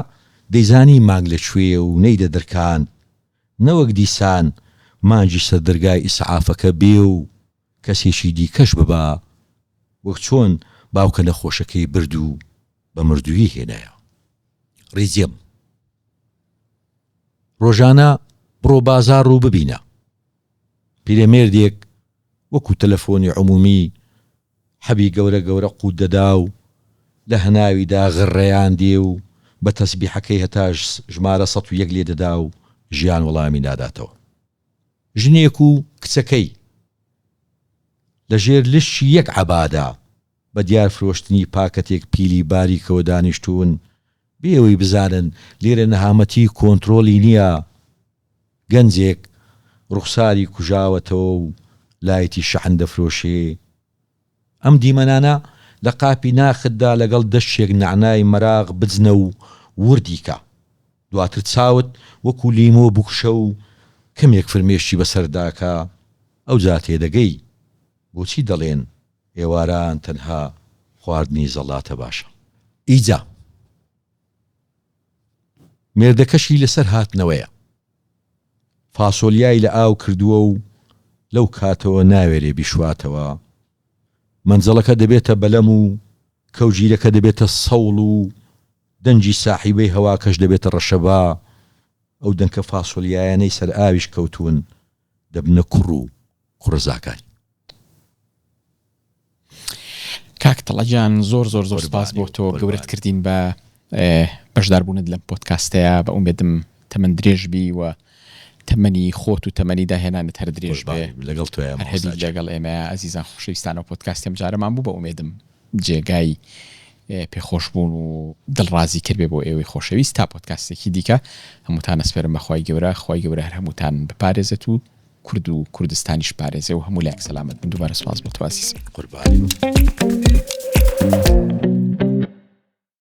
[SPEAKER 2] دەیزانی مانگ لە کوێیە و نەیدەدرکاند، نەوەک دیسان مانگی سەر دەرگای ئیسعافەکە بێ و کەسێکی دیکەش ببا، وەک چۆن باوکە نەخۆشەکەی برد و بە مردوویی هێنایەوە. ڕیجێم. ڕۆژانە بڕۆ بازاڕ و ببینە. پیرەمێردێک وەکو تەلەفۆنی عمومی حەبی گەورە گەورە قوت دەدا و لە هەناویدا غڕڕەیان دێ و بە تەسبیحەکەی هەتا ژمارە 101 لێ دەدا و ژیان وەڵامی ناداتەوە. ژنێک و کچەکەی لە ژێر لشی یەک عەبادا بە دیار فرۆشتنی پاکەتێک پیلی باریکەوە دانیشتوون بێ ئەوەی بزانن لێرە نەهامەتی کۆنترۆلی نییە. گەنجێک ڕوخساری کوژاوەتەوە و لایتی شەحن دەفرۆشێ. ئەم دیمەنانە لە قاپی ناختدا لەگەڵ دەشتێک نەعنای مەراق بجنە و وردی کە. دواتر چاوت وەکو لیمۆ بکوشە و کەمێک فرمێشکی بەسەردا کە، ئەوجا تێدەگەی بۆچی دەڵێن ئێواران تەنها خواردنی زەڵاتە باشە. ئیجا. مێردەکەشی لەسەر هاتنەوەیە. فاسۆلیای لە ئاو کردووە و لەو کاتەوە ناوێرێ بیشواتەوە. مەنجەڵەکە دەبێتە بەلەم و کەوگیرەکە دەبێتە سەوڵ و دەنگی ساحیبەی هەواکەش دەبێتە ڕەشەبا. ئەو دەنکە فاسۆلیایانەی سەر ئاویش کەوتوون دەبنە کوڕ و کوڕەزاکانی.
[SPEAKER 1] کاک تەڵە گیان زۆر زۆر زۆر سپاس بۆ تۆ گەورەت کردین بە بەشداربوونت لەم پۆدکاستەیە بە ئومێدم تەمەن درێژ بی و تەمەنی خۆت و تەمەنی داهێنانت هەر درێژ بێ
[SPEAKER 2] لەگەڵ تۆ
[SPEAKER 1] هەر هەبی لەگەڵ ئێمە ئەزیزان خۆشەویستانە پۆدکاستی ئەم جارەمان بوو بە ئومێدم جێگای پێخۆشبوون و دڵڕازی کرد بێ بۆ ئێوەی خۆشەویست تا پۆدکاستێکی دیکە هەمووتان ئەسپێرم بە خوای گەورە خوای گەورە هەر هەمووتان بپارێزێت و کورد و کوردستانیش پارێزێ و هەموو لایەک سەلامەت بن دووبارە سوپاس بۆ تۆ ئازیزم.
[SPEAKER 2] قوربانی بم.